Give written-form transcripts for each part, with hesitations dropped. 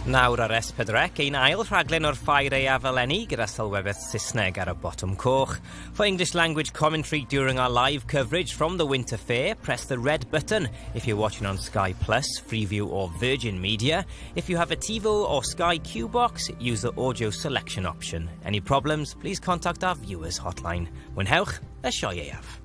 Nawr ar S4C, ein ail rhaglen o'r Ffair Aeaf eleni gyda sylwebaeth Saesneg ar y botwm coch. For English language commentary during our live coverage from the Winter Fair, press the red button if you're watching on Sky Plus, Freeview or Virgin Media. If you have a TiVo or Sky Q box, use the audio selection option. Any problems, please contact our viewers hotline. Mwynhewch y sioe aeaf.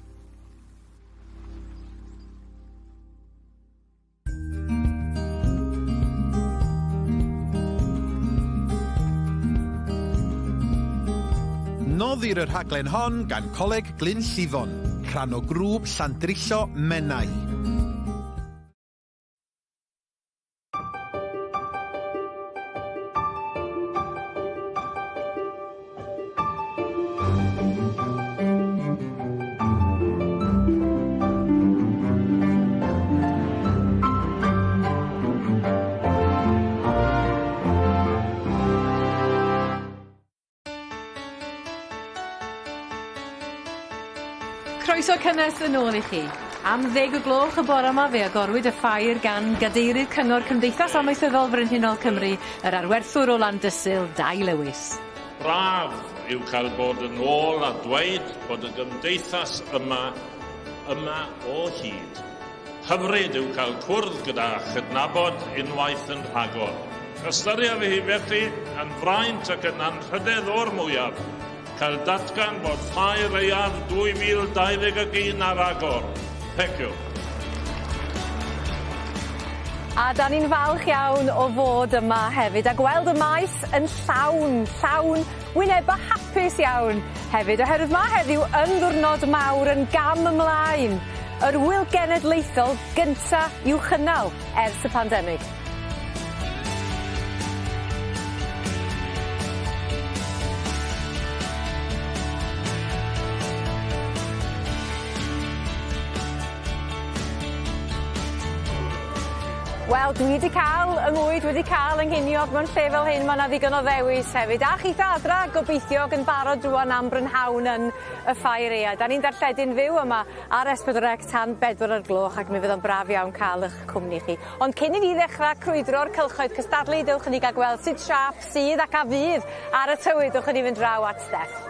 Noddir y rhaglen hon gan Coleg Glynllifon, rhan o grŵp Llandrillo Menai. Croeso cynnes yn ôl i chi. Am ddeg o gloch y bore 'ma fe agorwyd y ffair gan gadeirydd Cyngor Cymdeithas Amaethyddol Frenhinol Cymru, yr arwerthwr o Landysul, Dai Lewis. Braf yw cael bod yn ôl a dweud bod y gymdeithas yma, yma o hyd. Hyfryd yw cael cwrdd gyda chydnabod unwaith yn rhagor. Ystyriaf hi felly yn fraint ac yn anrhydedd o'r mwyaf cael datgan bod Ffair Aeaf 2021 ar agor. Thank you. A 'dan ni'n falch iawn o fod yma hefyd a gweld y maes yn llawn, llawn wyneba hapus iawn hefyd oherwydd ma' heddiw yn ddiwrnod mawr yn gam ymlaen. Yr ŵyl genedlaethol gynta i'w chynnal ers y pandemig. Wel dwi 'di ca'l 'y mwyd wedi ca'l 'yng nghinio mewn lle fel hyn ma' 'na ddigon o ddewis hefyd a chitha adra gobeithio ag yn barod rŵan am brynhawn yn y ffair aea. 'Dan ni'n darlledu'n fyw yma ar Es Pedwar Ec tan bedwar o'r gloch ac mi fydd o'n braf iawn ca'l 'ych cwmni chi. Ond cyn i ni ddechra crwydro'r cylchoedd cystadlu dewch i ni ga'l gweld sut siâp sydd ac a fydd ar y tywydd dewch i ni fynd draw at Steff.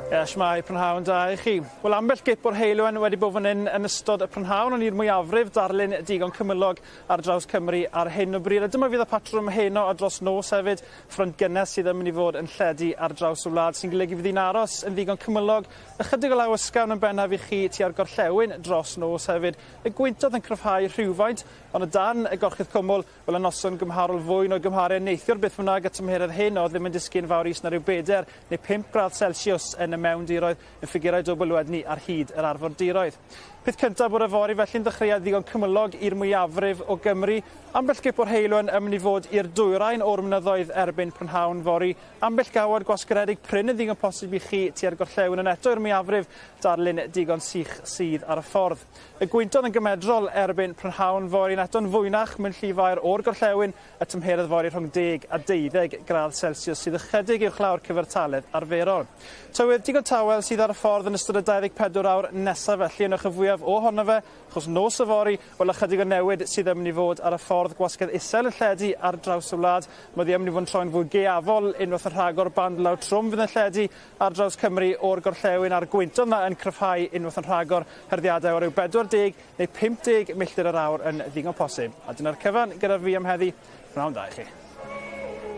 Ie, shwmae, prynhawn da i chi. Wel, ambell gip o'r heulwen wedi bod fan hyn yn ystod y prynhawn, ond i'r mwyafrif darlun digon cymylog ar draws Cymru ar hyn o bryd. A dyma fydd y patrwm heno a dros nos hefyd, ffrynt gynnes sydd yn mynd i fod yn lledu ar draws y wlad, sy'n golygu fydd hi'n aros yn ddigon cymylog, ychydig o law ysgafn yn bennaf i chi tua'r gorllewin dros nos hefyd. Y gwyntoedd yn cryfhau rhywfaint, ond o dan y gorchudd cwmwl, Wel y noson gymharol fwyn o'i gymharu â neithiwr beth bynnag y tymheredd heno ddim yn disgyn fawr is na rhyw beder neu 5 gradd Celsius yn y mewndiroedd, y ffigurau dwbl wedyn 'ny ar hyd yr arfordiroedd. Peth cyntaf bore fory felly'n ddechreuad ddigon cymylog i'r mwyafrif o Gymru. Ambell gip o'r heulwen yn mynd i fod i'r dwyrain o'r mynyddoedd erbyn prynhawn fory. Ambell gawod gwasgaredig prin yn ddigon posib i chi tua'r gorllewin ond eto i'r mwyafrif darlun digon sych sydd ar y ffordd. Y gwyntoedd yn gymedrol erbyn prynhawn fory yn eto'n fwynach mewn llif aer o'r gorllewin, y tymheredd fory rhwng deg a deuddeg gradd Celsius sydd ychydig uwchlaw'r cyfartaledd arferol. Tywydd digon tawel sydd ar y ffordd yn ystod y 24 awr nesaf felly yn y fwyaf ohono fe, achos nos yfory, wel ychydig o newid sydd yn mynd i fod ar y ffordd, gwasgedd isel yn lledu ar draws y wlad, mae ddi yn mynd i fod yn troi'n fwy gaeafol unwaith yn rhagor, band law trwm fydd yn lledu ar draws Cymru o'r gorllewin a'r gwyntoedd 'na yn cryfhau unwaith yn rhagor, hyrddiadau o ryw 40 neu 50 milltir yr awr yn ddigon posib. A dyna'r cyfan gyda fi am heddi. Prynhawn da i chi.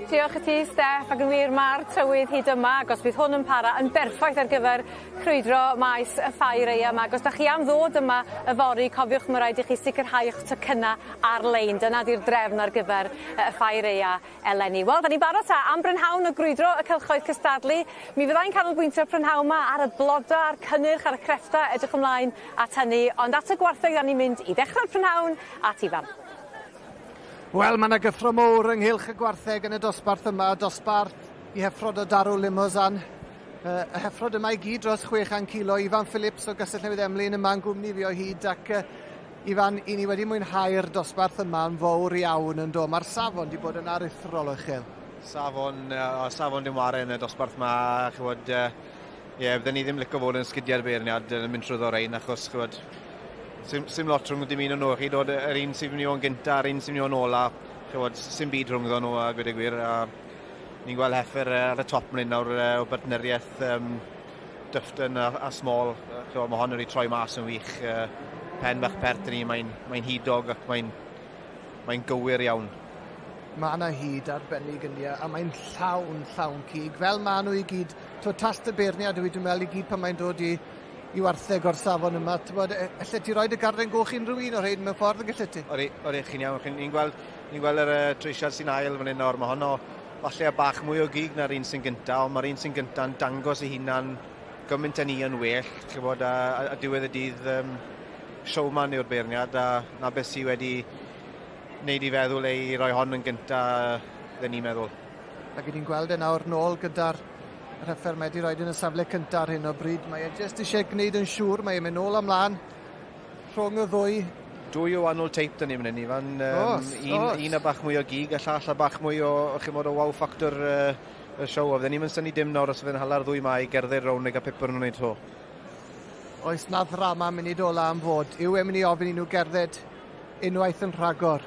Diolch i ti Steff ac yn wir ma'r tywydd hyd yma ac os bydd hwn yn para yn berffaith ar gyfer crwydro maes y ffair aea 'ma ac os 'dach chi am ddod yma yfory cofiwch ma' raid i chi sicrhau 'ych tocynna ar-lein dyna 'di'r drefn ar gyfer y ffair aea eleni. Wel, 'dan ni'n barod ta am brynhawn o grwydro y cylchoedd cystadlu. Mi fyddai'n canolbwyntio'r prynhawn 'ma ar y bloda a'r cynnyrch ar y creffta, edrych ymlaen at hynny, ond at y gwartheg 'dan ni'n mynd i ddechrau'r prynhawn at Ifan. Wel, mae yna gyffro mowr ynghylch y gwartheg yn y dosbarth yma, dosbarth i heffrod o darw Limousin. Uh, y heffrod yma i gyd dros 600 kilo, Ifan Phillips o Gastell Newydd Emlyn yma'n gwmni fi o hyd ac uh, Ifan, i ni wedi mwynhau'r dosbarth yma yn fawr iawn yn do. Mae'r safon wedi bod yn aruthrol o uchel. Safon, uh, safon dim ware yn y dosbarth yma, chywod, uh, ie, yeah, bydden ni ddim licio fod yn sgidiau'r beirniad yn mynd trwyddo rein, achos, chywod, sim, sim lot rhwng dim un o'n nhw, chi dod yr un sy'n mynd i fod yn gynta a'r un sy'n mynd i fod yn ola, Ch'mod, sim byd rhwngddo nhw a gweud y gwir, a ni'n gweld heffer ar y top man hyn nawr o bartneriaeth Dufton a Small. Ch'mod, ma' hon wedi troi mas yn wych. Pen bach pert yn ni, mae'n hudog ac mae'n gywir iawn. Mae yna hud arbennig ynddi a mae'n llawn, llawn cig, fel maen nhw i gyd. T'wod, tast y beirniad yw i, dwi'n meddwl, i gyd pan mae'n dod i wartheg o'r safon yma. T'wod, alle ti roid y garden goch unrhyw un o'r rhein mewn ffordd yn gallu ti? Odi, chi'n iawn. Ni'n gweld yr treisiad sy'n ail fan hyn nawr. Mae honno falle bach mwy o gig na'r un sy'n gynta, ond mae'r un sy'n gynta'n dangos ei hunan gymaint â ni yn well. Ch'mod, a diwedd y dydd, showman yw'r beirniad, a na beth sydd wedi wneud i feddwl ei roi hon yn gynta, dden ni'n meddwl. Ac ni'n gweld e nawr nôl gyda'r yr heffer mae wedi rhoi yn y safle cyntaf ar hyn o bryd. Mae e jyst eisiau gwneud yn siŵr, mae e'n mynd nôl ymlaen rhwng y ddwy. Dwy o wahanol teip dyn ni fan hyn, Ifan. Un, un a bach mwy o gig, a llall a bach mwy o, ch'mod, o wow factor y show. A fydden ni'n synnu dim nawr os fydden hala'r ddwy ma i gerdded rownd neu gael pip nhw'n neud to. Oes na ddrama munud ola am fod? Yw e'n mynd i ofyn i nhw gerdded unwaith yn rhagor?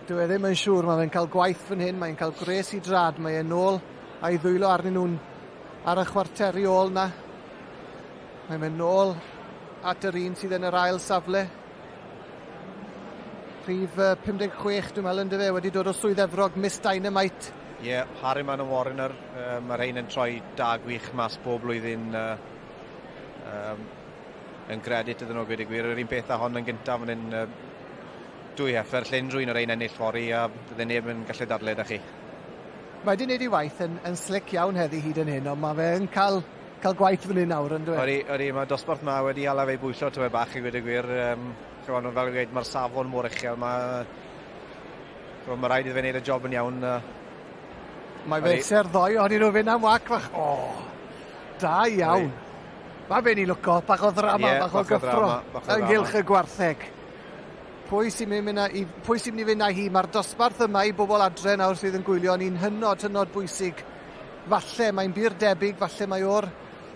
Dyw e ddim yn siŵr, mae fe'n cael gwaith fan hyn, mae'n cael gwres i drad, mae e'n nôl a'i ddwylo arnyn nhw'n ar y chwarteri ôl na. Mae'n mynd nôl at yr un sydd yn yr ail safle. Rhif 56, dwi'n meddwl, yn fe, wedi dod o Swydd Efrog, Miss Dynamite. Ie, yeah, Harriman a Warrener, mae rhain yn troi da gwych mas bob blwyddyn yn gredit iddyn nhw, gweud y gwir. Yr un peth â hon yn gyntaf fan hyn, dwy heffer, lle unrhyw un o'r ein ennill fory a bydde neb yn gallu dadle 'da chi. Mae wedi gwneud ei waith yn slick iawn heddi hyd yn hyn, ond mae fe'n cael gwaith fan hyn nawr, yn dweud? Odi, mae dosbarth ma wedi hala fe i bwyllo tywe bach i gweud y gwir. Ch'mod, fel gweud, mae'r safon mor uchel, mae rhaid iddo fe wneud y job yn iawn. Mae fe eisiau'r ddoi ohonyn nhw fynd am wac fach. O, da iawn. Mae fe'n i lwco, bach o ddrama, bach o gyffro ynghylch y gwartheg. Pwy sy'n mynd i fynd â hi? Mae'r dosbarth yma i bobl adre nawr sydd yn gwylio ni'n hynod, hynod bwysig. Falle mae'n bur debyg, falle mae o'r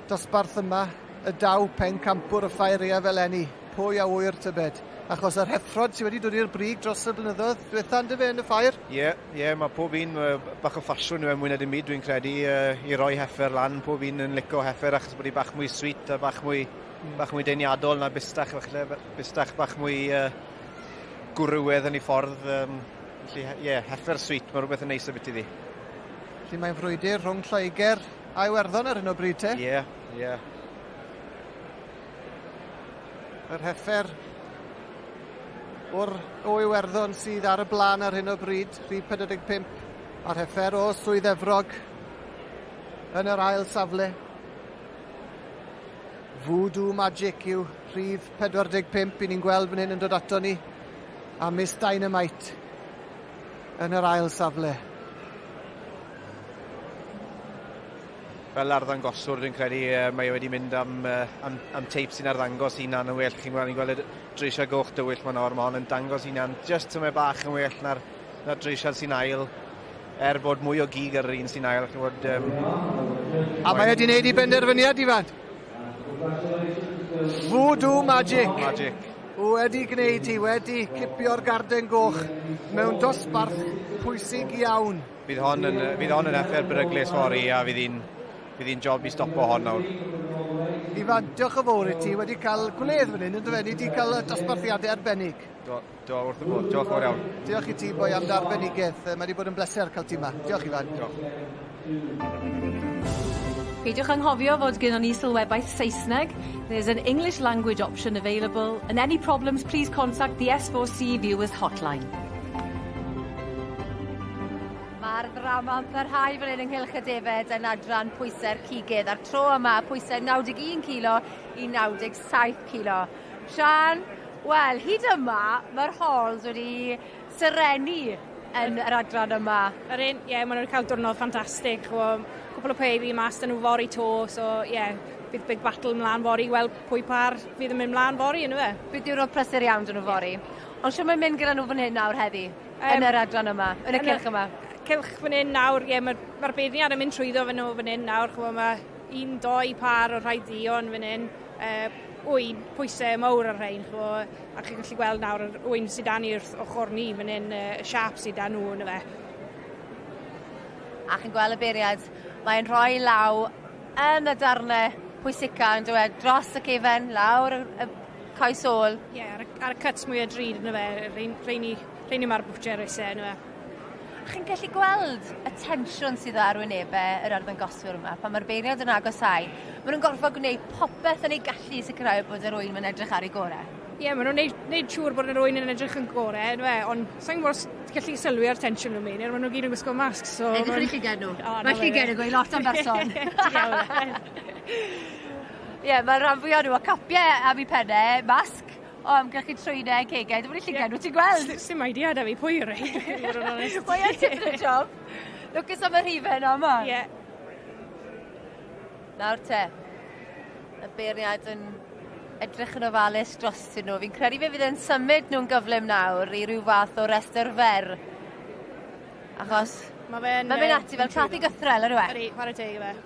dosbarth yma y daw pencampwr y ffair aeaf eleni. Pwy a ŵyr tybed? Achos yr heffrod sydd wedi dod i'r brig dros y blynyddoedd diwetha, on'd yfe, yn y ffair? Ie, mae pob un bach o ffasiwn yw e mwy na dim byd, dwi'n credu, i roi heffer lan. Pob un yn lico heffer achos bod hi bach mwy sweet a bach mwy deniadol na bustach, falle bustach bach mwy gwrywedd yn ei ffordd. Felly, ie, yeah, heffer sweet, mae rhywbeth yn neis o beth iddi. Felly mae'n frwydr rhwng Lloegr a Iwerddon ar hyn o bryd te? Ie. Yr heffer o Iwerddon sydd ar y blaen ar hyn o bryd, rhif 45, a'r heffer o Swydd Efrog yn yr ail safle. Voodoo Magic yw rhif 45 i ni'n gweld fan hyn yn dod ato ni, a Miss Dynamite yn yr ail safle. Fel arddangoswr, dwi'n credu mae e wedi mynd am teip sy'n arddangos hunan yn well. Chi'n gweld, ni'n gweld y dreisiad goch dywyll ma'n nawr, mae hon yn dangos hunan just tymed bach yn well na'r dreisiad sy'n ail, er bod mwy o gig ar yr un sy'n ail. Chi'n gwybod, A mae wedi wneud i benderfyniad, Ifan. Voodoo Magic. Magic. Wedi gwneud hi, wedi cipio'r garden goch mewn dosbarth pwysig iawn. Bydd hon yn heffer beryglus fory a fydd hi'n job i stopo hon nawr. Ifan, diolch yn fawr i ti. Wedi cael gwledd fan hyn, yn dweud? Ni wedi cael dosbarthiadau arbennig. Do, do, wrth y bodd. Diolch yn fawr iawn. Diolch i ti, boi, am dy arbenigedd. Mae wedi bod yn bleser cael ti yma. Diolch, Ifan. Diolch. Peidiwch anghofio fod gennon ni sylwebaeth Saesneg. There's an English language option available, and any problems, please contact the S4C Viewers Hotline. Mae'r ddrama'n parhau fan hyn ynghylch y defed yn adran pwysau'r cigydd. A'r tro yma, pwysau 91 kilo i 97 kilo. Sian, wel, hyd yma, mae'r Halls wedi serenu yn yr adran yma. Yr un, ie, yeah, maen nhw wedi cael diwrnod ffantastig. Cwpl o peiri mas dyn nhw fory to, so ie, yeah, bydd big battle mlaen fory, weld pwy par fydd yn mynd mlaen fory, yn fe? Bydd diwrnod prysur iawn dyn nhw fory. Ond siwr mae'n mynd gyda nhw fan hyn nawr heddi, yn yr adran yma, yn y cylch yma? Cylch fan hyn nawr, ie, yeah, mae'r beirniad yn mynd trwyddo fan nhw fan hyn nawr. Ch'mo, mae un, doi par o'r rhai duon fan hyn. ŵyn pwysau mawr ar rhain, ch'mo', a chi'n gallu gweld nawr yr ŵyn sy 'da ni wrth ochor ni fan 'yn yy y siâp sy 'da nw on'd yfe? A chi'n gweld y beiriad, mae'n rhoi law yn y darne pwysica on'd yw e, dros y cefen, lawr y y coes ôl. Ie, ar y ar y cuts mwya drud on'd yfe, rhein rheini rheini ma'r bwtshar isie on'd yw e? Chi'n gallu gweld y tensiwn sydd ar wynebe yr arddangoswyr yma pan mae'r beirniad yn agosáu. Maen nhw'n gorfod gwneud popeth yn eu gallu i sicrhau bod yr ŵyn yn edrych ar ei gorau. Ie, yeah, maen nhw'n neud, neud siŵr bod yr ŵyn yn edrych yn gorau, on'd yw e? Ond sa'n gwybod os ti'n gallu sylwi ar tensiwn nhw, Meinir, maen nhw gyd yn gwisgo masks, so... Edrych yn eu llygad nhw. Oh, mae llygad yn gweud lot am berson. Ie, mae'r rhan fwyaf nhw a capiau am eu pennau, masg, o amgylch eu trwynau, cegau. Dim ond eu llygad nhw ti'n gweld. Sim idea 'da fi pwy yw'r rhein, i fod yn onest. Mae yn tipyn o job. Lwcus am y rhifau yna, ma. Ie. Nawr te, y beirniad yn edrych yn ofalus drostyn nhw. Fi'n credu fe fydd e'n symud nhw'n gyflym nawr i ryw fath o restr fer. Achos Mae fe'n... Mae'n mynd ati fel cath i gythrel, yndyw e? Ydi, chwarae teg i fe.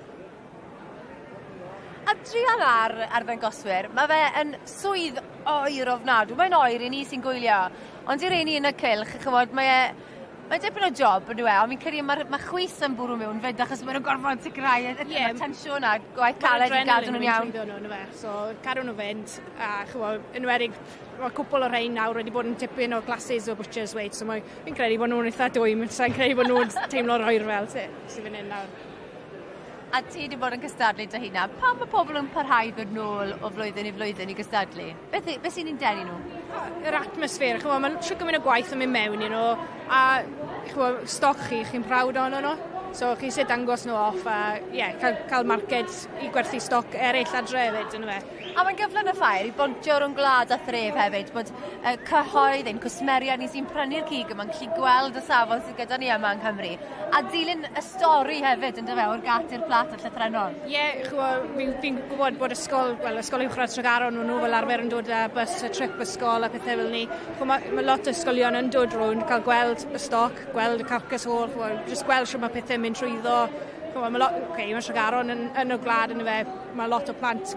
A druan ar arddangoswyr, mae fe yn swydd oer ofnadw. Mae'n oer i ni sy'n gwylio, ond i'r rheini yn y cylch, chymod, mae e... Mae'n dipyn o job, on'd yw e? Ond fi'n credu mae'r ma chwys yn bwrw mewn 'fyd, achos maen nhw'n gorfod sicrhau y y yeah. tensiwn a gwaith caled i gadw nhw'n iawn. Nhw, on'd So, cadw nhw fynd, a chymod, enwedig, mae cwpl o rhain nawr wedi bod yn tipyn o classes o butcher's weight, so mae, fi'n credu bod nhw'n eitha dwym, sa'n credu bod nhw'n teimlo'r oerfel sy'n fynd hyn nawr. A ti 'di bod yn cystadlu dy hunan. Pam ma' pobol yn parhau i ddod nôl o flwyddyn i flwyddyn i gystadlu? Beth y- beth sy'n 'u denu nhw? Yr atmosffer, ch'mo' ma' shwt gymaint o gwaith yn mynd mewn i nhw a ch'mo' stoc chi, chi'n proud ohono nhw. So chi isie dangos nhw off a ie cael cael marked i gwerthu stoc eraill adre hefyd on'd yfe? A mae'n gyfle yn y ffair i bontio rhwng gwlad a thref hefyd bod y cyhoedd, ein cwsmeriaid ni sy'n prynu'r cig yma'n gallu gweld y safon sydd gyda ni yma yng Nghymru. A dilyn y stori hefyd on'd yfe o'r gat i'r plat yn llythrennol. Ie, yeah, ch'mo' fi'n fi gwybod bod ysgol, wel ysgol uwchradd Tregaron, ma' nhw fel arfer yn dod â bus a trip ysgol a pethe fel 'ny. Ch'mo' ma' ma' lot o ysgolion yn dod rownd ca'l gweld y stoc, gweld y carcass hall, ch'mo' jyst gweld shwt ma' pethe'n mynd trwyddo. Ch'mo' ma' lot, oce, ma' Tregaron yn yn y gwlad on'd yfe, ma' lot o plant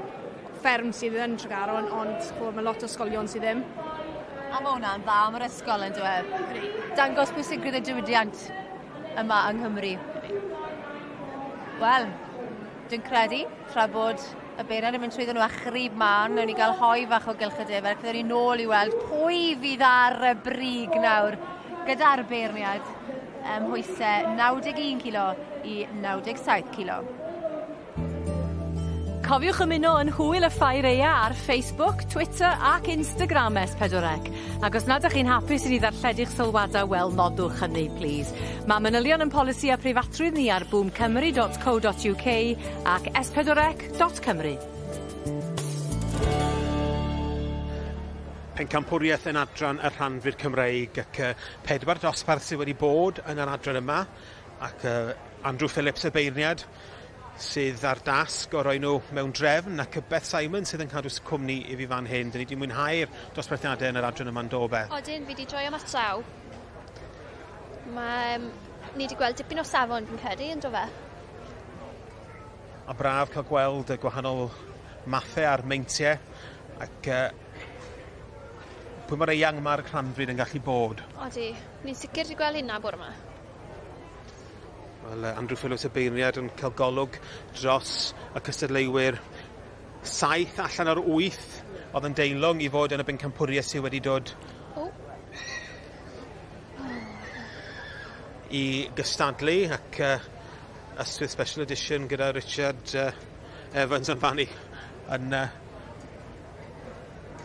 fferm sydd yn Tregaron, ond ch'mo' ma' lot o ysgolion sydd ddim. A ma' hwnna'n dda am yr ysgol on'd yw e? Dangos pwysigrwydd y diwydiant yma yng Nghymru. Wel, dwi'n credu, tra bod y beirniaid yn mynd trwyddo nhw a chrib mân, newn ni gael hoe fach o gylch y defaid, ac fydden ni nôl i weld pwy fydd ar y brig nawr gyda'r beirniad ym mhwysau 91 kilo i 97 kilo. Cofiwch ymuno yn hwyl y Ffair Aea ar Facebook, Twitter ac Instagram S4C. Ac os nad ydych chi'n hapus i ni ddarlledu'ch sylwadau, wel, nodwch hynny, plîs. Mae manylion yn polisi a preifatrwydd ni ar boomcymru.co.uk ac s4c.cymru. Pencampwriaeth yn adran y rhanfur Cymreig ac pedwar dosbarth sydd wedi bod yn yr adran yma ac Andrew Phillips y beirniad sydd â'r dasg o roi nhw mewn drefn ac Beth Simon sydd yn cadw cwmni i fi fan hyn. Dyn ni wedi mwynhau'r dosbarthiadau yn yr adran yma'n do, Beth? Odyn, fi wedi joio mas draw. Mae, ni wedi gweld dipyn o safon fi'n credu, yn do fe? A braf cael gweld y gwahanol mathau a'r meintiau ac pwy mor eang mae'r rhanfrid yn gallu bod. Odi, ni'n sicr wedi gweld hynna bore yma. Wel, Andrew Phillips y beirniad yn cael golwg dros y cystadleuwyr. 7 allan o'r 8 oedd yn deilwng i fod yn y bencampwriaeth sydd wedi dod oh. i gystadlu ac Ystwyth Special Edition gyda Richard Evans yn fannu yn...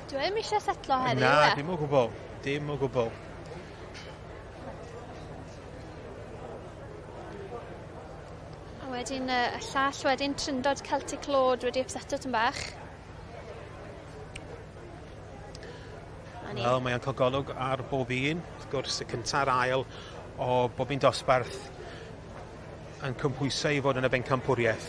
Dwi ddim eisiau setlo heddiw. Na, dim o gwbl. Dim o gwbl. A wedyn y llall wedyn Trindod Celtic Lord wedi upseto tyn bach. Wel, mae o'n cael golwg ar bob un. Wrth gwrs, y cynta'r ail o bob un dosbarth yn cymhwyso i fod yn y bencampwriaeth.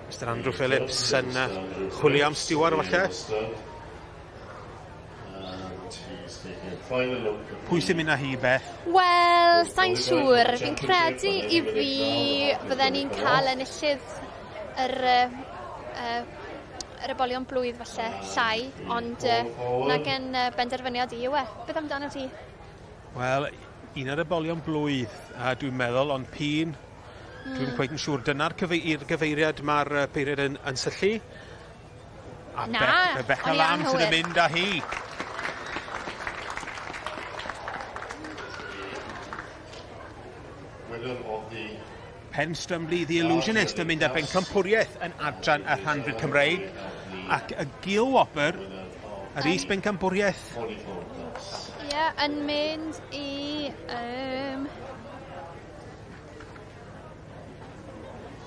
Mr Andrew Phillips yn chwilio am stiwar falle. Pwy sy'n mynd â hi, Beth? Wel, sa'n siŵr. Fi'n credu i fi fydden ni'n cael enillydd yr, yr ebolion blwydd falle llai, ond na gen benderfyniad i yw e. Beth amdano ti? Wel, un o'r ebolion blwydd, a dwi'n meddwl, ond p'un, dwi'n cweit yn siŵr. Dyna'r cyfeir, gyfeiriad mae'r peiriad yn syllu. A Na, Rebecca o'n i Lamb sydd yn anghywir. mynd â hi. Winner of the Penstrumley The Illusionist yn mynd â bencampwriaeth yn adran y rhanfyd Cymreig ac y gilwobr yr is bencampwriaeth. Ie, yeah, yn mynd i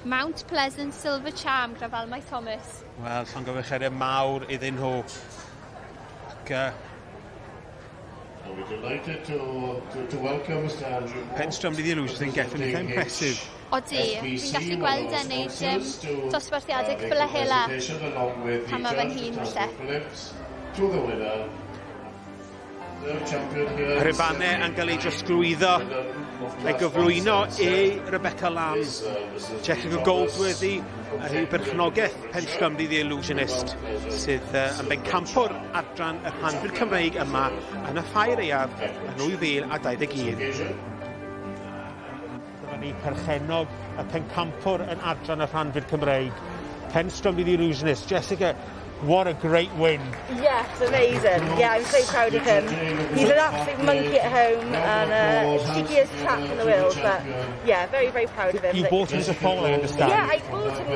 Mount Pleasant Silver Charm gyda Valmai Thomas. Wel, llongyfarchiadau mawr iddyn nhw. Ac We're delighted to welcome Mr Andrew Moore. Penstrumley The Illusionist yn gethin eitha impressive. Odi, fi'n gallu gweld e'n neud dosbarthiadau ceffylau hela pan mae fe'n hŷn falle. To the winner, the champion here. Y rhubanau yn cael ei drosglwyddo ei gyflwyno i Rebecca Lamb. Jessica Goldsworthy yw berchnogaeth Penstrumley The Illusionist sydd yn bencampwr adran y rhanfyd Cymreig yma yn y Ffair Aeaf yn 2021. Dyma ni perchennog y pencampwr yn adran y rhanfyd Cymreig. Penstrumley The Illusionist. Jessica, what a great win. Yes, amazing. Yeah, I'm so proud of him. He's an absolute monkey at home and cheekiest chap in the world, but yeah, very, very proud of him. You bought him as a foal, I understand. Yeah, I bought him,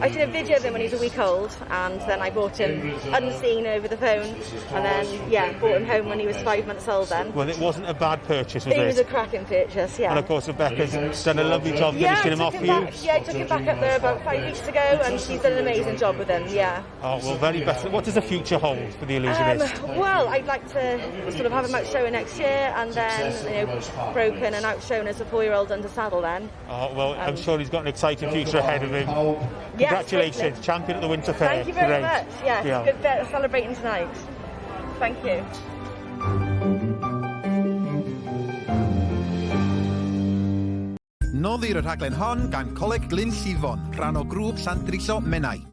I did a video of him when he was a week old, and then I bought him unseen over the phone, and then, yeah, bought him home when he was 5 months old then. Well, it wasn't a bad purchase, was It it? was a cracking purchase, yeah. And of course, Rebecca's done a lovely job Yeah, finishing him I off took for him you. back, yeah, I took him back up there about 5 weeks ago, and she's done an amazing job with him, yeah. Oh, well, very best. What does the future hold for the Illusionist? Well, I'd like to sort of have him out showing next year, and then broken and outshone as a 4-year-old under saddle. Then. Oh, well, I'm sure he's got an exciting future ahead of him. Yes, Congratulations, hopefully. champion at the Winter Fair. Thank you very Great. much. Yes, Yeah. good bit of celebrating tonight. Thank you. Noddir y rhaglen hon gan Coleg Glynllifon, rhan o grŵp Llandrillo Menai.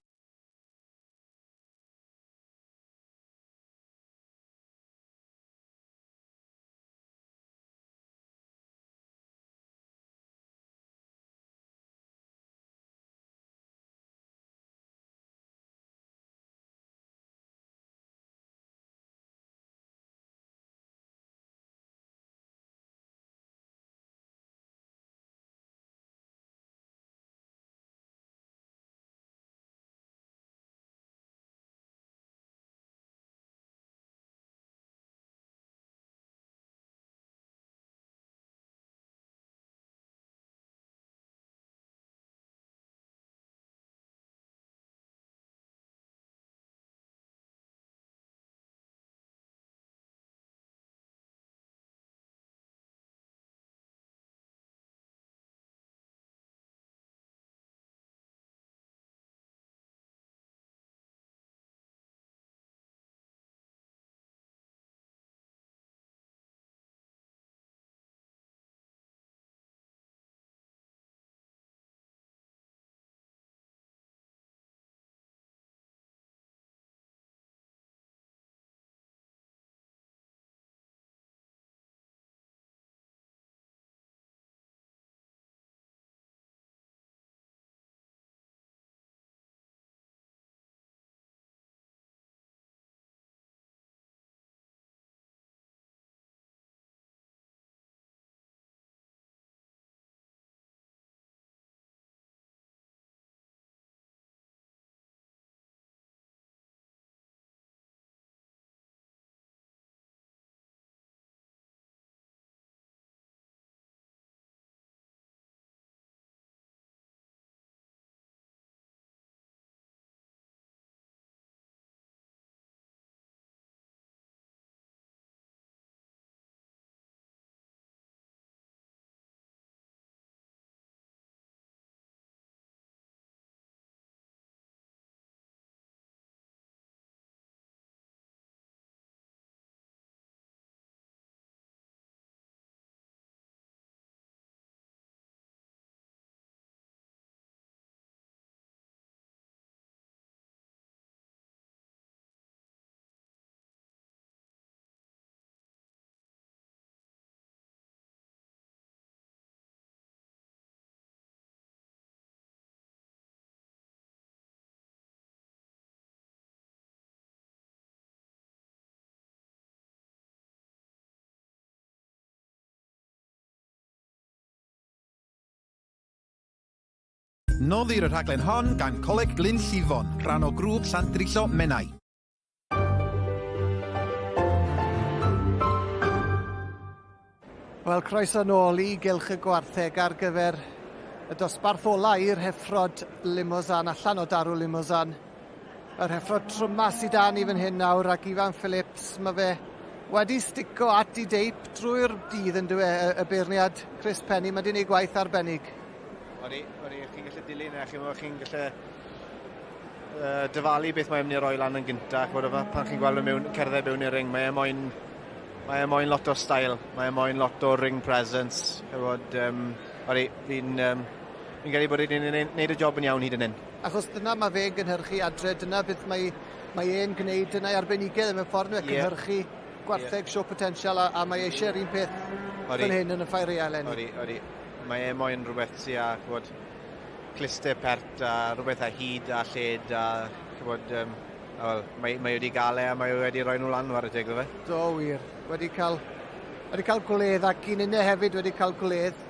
Noddir y rhaglen hon gan Coleg Glynllifon, rhan o grŵp Llandrillo Menai. Wel, croeso nôl i Gylch y Gwartheg ar gyfer y dosbarth ola i'r heffrod Limousin, allan o darw Limousin. Yr heffrod tryma sydd da ni fan hyn nawr ac Ifan Phillips, mae fe wedi stico at i deip drwy'r dydd yn dywe, y, y beirniad Chris Penny, mae wedi gwneud gwaith arbennig. Odi, odi, chi'n gallu dilyn e, chi'n chi gallu dyfalu beth mae'n mynd i roi lan yn gynta, ch'mod pan chi'n gweld e mewn, cerdded mewn i'r ring, mae e moyn, mae e moyn lot o style, mae e moyn lot o ring presence, ch'mod, um, odi, fi'n um, fi'n credu bod e'n neud y job yn iawn hyd yn hyn. Achos dyna mae fe'n gynhyrchu adre, dyna beth mae, mae e'n gwneud, dyna'i arbenigedd mewn ffordd, yeah. cynhyrchu gwartheg yeah. show potential a, a mae eisiau'r un peth fan hyn yn y ffair aeaf eleni. Odi, odi. Mae e moyn rhywbeth sy â, ch'mod, cluste pert a rhywbeth â hyd a lled a ch'mod yym a wel mae mae wedi ga'l e a mae e wedi roi nhw lan ware teg iddo fe. Do wir. Wedi cael wedi cael gwledd ac un unne hefyd wedi cael gwledd.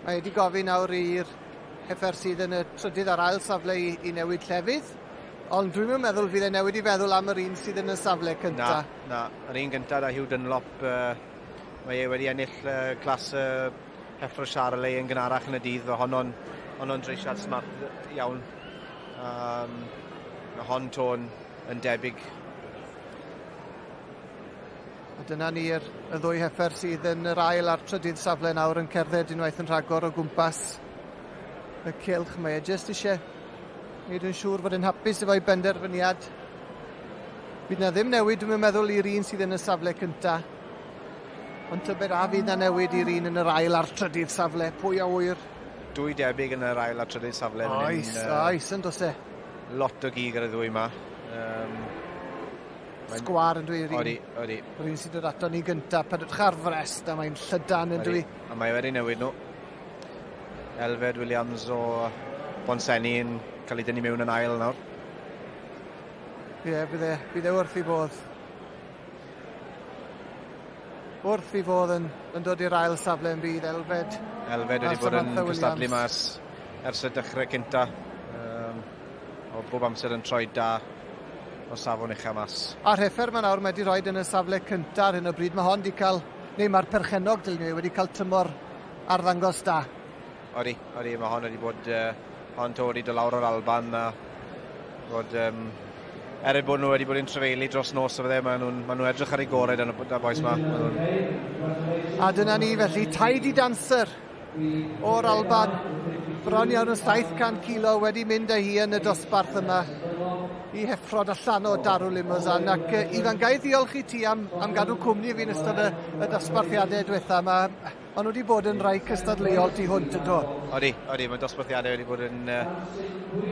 Mae wedi gofyn nawr i'r heffer sydd yn y trydydd a'r ail safle i, i newid llefydd. Ond dwi'm yn meddwl fydd e'n newid i feddwl am yr un sydd yn y safle cynta. Na, na. Yr un gynta da Hugh Dunlop uh, mae e wedi ennill uh, clas uh, Heffro Charolais yn gynharach yn y dydd, o honno'n honno'n dreisiad smart iawn. Um, mae hon to'n yn debyg. A dyna ni'r y ddwy heffer sydd yn yr ail a'r trydydd safle nawr yn cerdded unwaith yn rhagor o gwmpas y cylch. Mae e jyst eisiau wneud yn siŵr fod yn hapus efo'i benderfyniad. Fydd na ddim newid, dwi'n meddwl, i'r un sydd yn y safle cyntaf. Ond tybed a fydd na newid i'r un yn yr ail a'r trydydd safle, pwy a ŵyr? Dwy debyg yn yr ail a'r trydydd safle. Oes, oes, yn dos e. Lot o gig ar y ddwy yma. Um, Sgwar yn dwi, yr un. Odi, odi. Yr un sy'n dod ato ni gyntaf, pan edrych ar frest a mae'n llydan yn dwi. A mae wedi newid nhw. Elfed Williams o Bonsenni yn cael ei dynnu mewn yn ail nawr. Ie, yeah, bydd e, bydd e wrth i bodd. Wrth i fodd yn, yn dod i'r ail safle yn bydd Elfed. Elfed wedi bod yn cystadlu mas ers y dechrau cynta. Um, o bob amser yn troi da o safon ucha mas. A'r heffer ma nawr mae wedi rhoi yn y safle cynta ar hyn o bryd. Mae hon wedi cael, neu mae'r perchennog dylwn i wedi cael tymor arddangos da. Odi, odi, mae hon wedi bod, uh, hon to wedi dod lawr o'r Alban a bod um, er eu bod nhw wedi bod yn trefeili dros nos o fydde, maen nhw'n ma nhw edrych ar eu gorau dan y bois ma. A dyna ni felly, Tidy Dancer o'r Alban, bron iawn o 700 kilo wedi mynd â hi yn y dosbarth yma i heffrod allan o Darw Limousin. Ac Ifan, ga i ddiolch i ti am, am gadw cwmni fi'n ystod y, y dosbarthiadau diwetha. Mae Maen nhw wedi bod yn rhai cystadleuol tu hwnt yn do? Odi, odi, mae dosbarthiadau wedi bod yn, uh,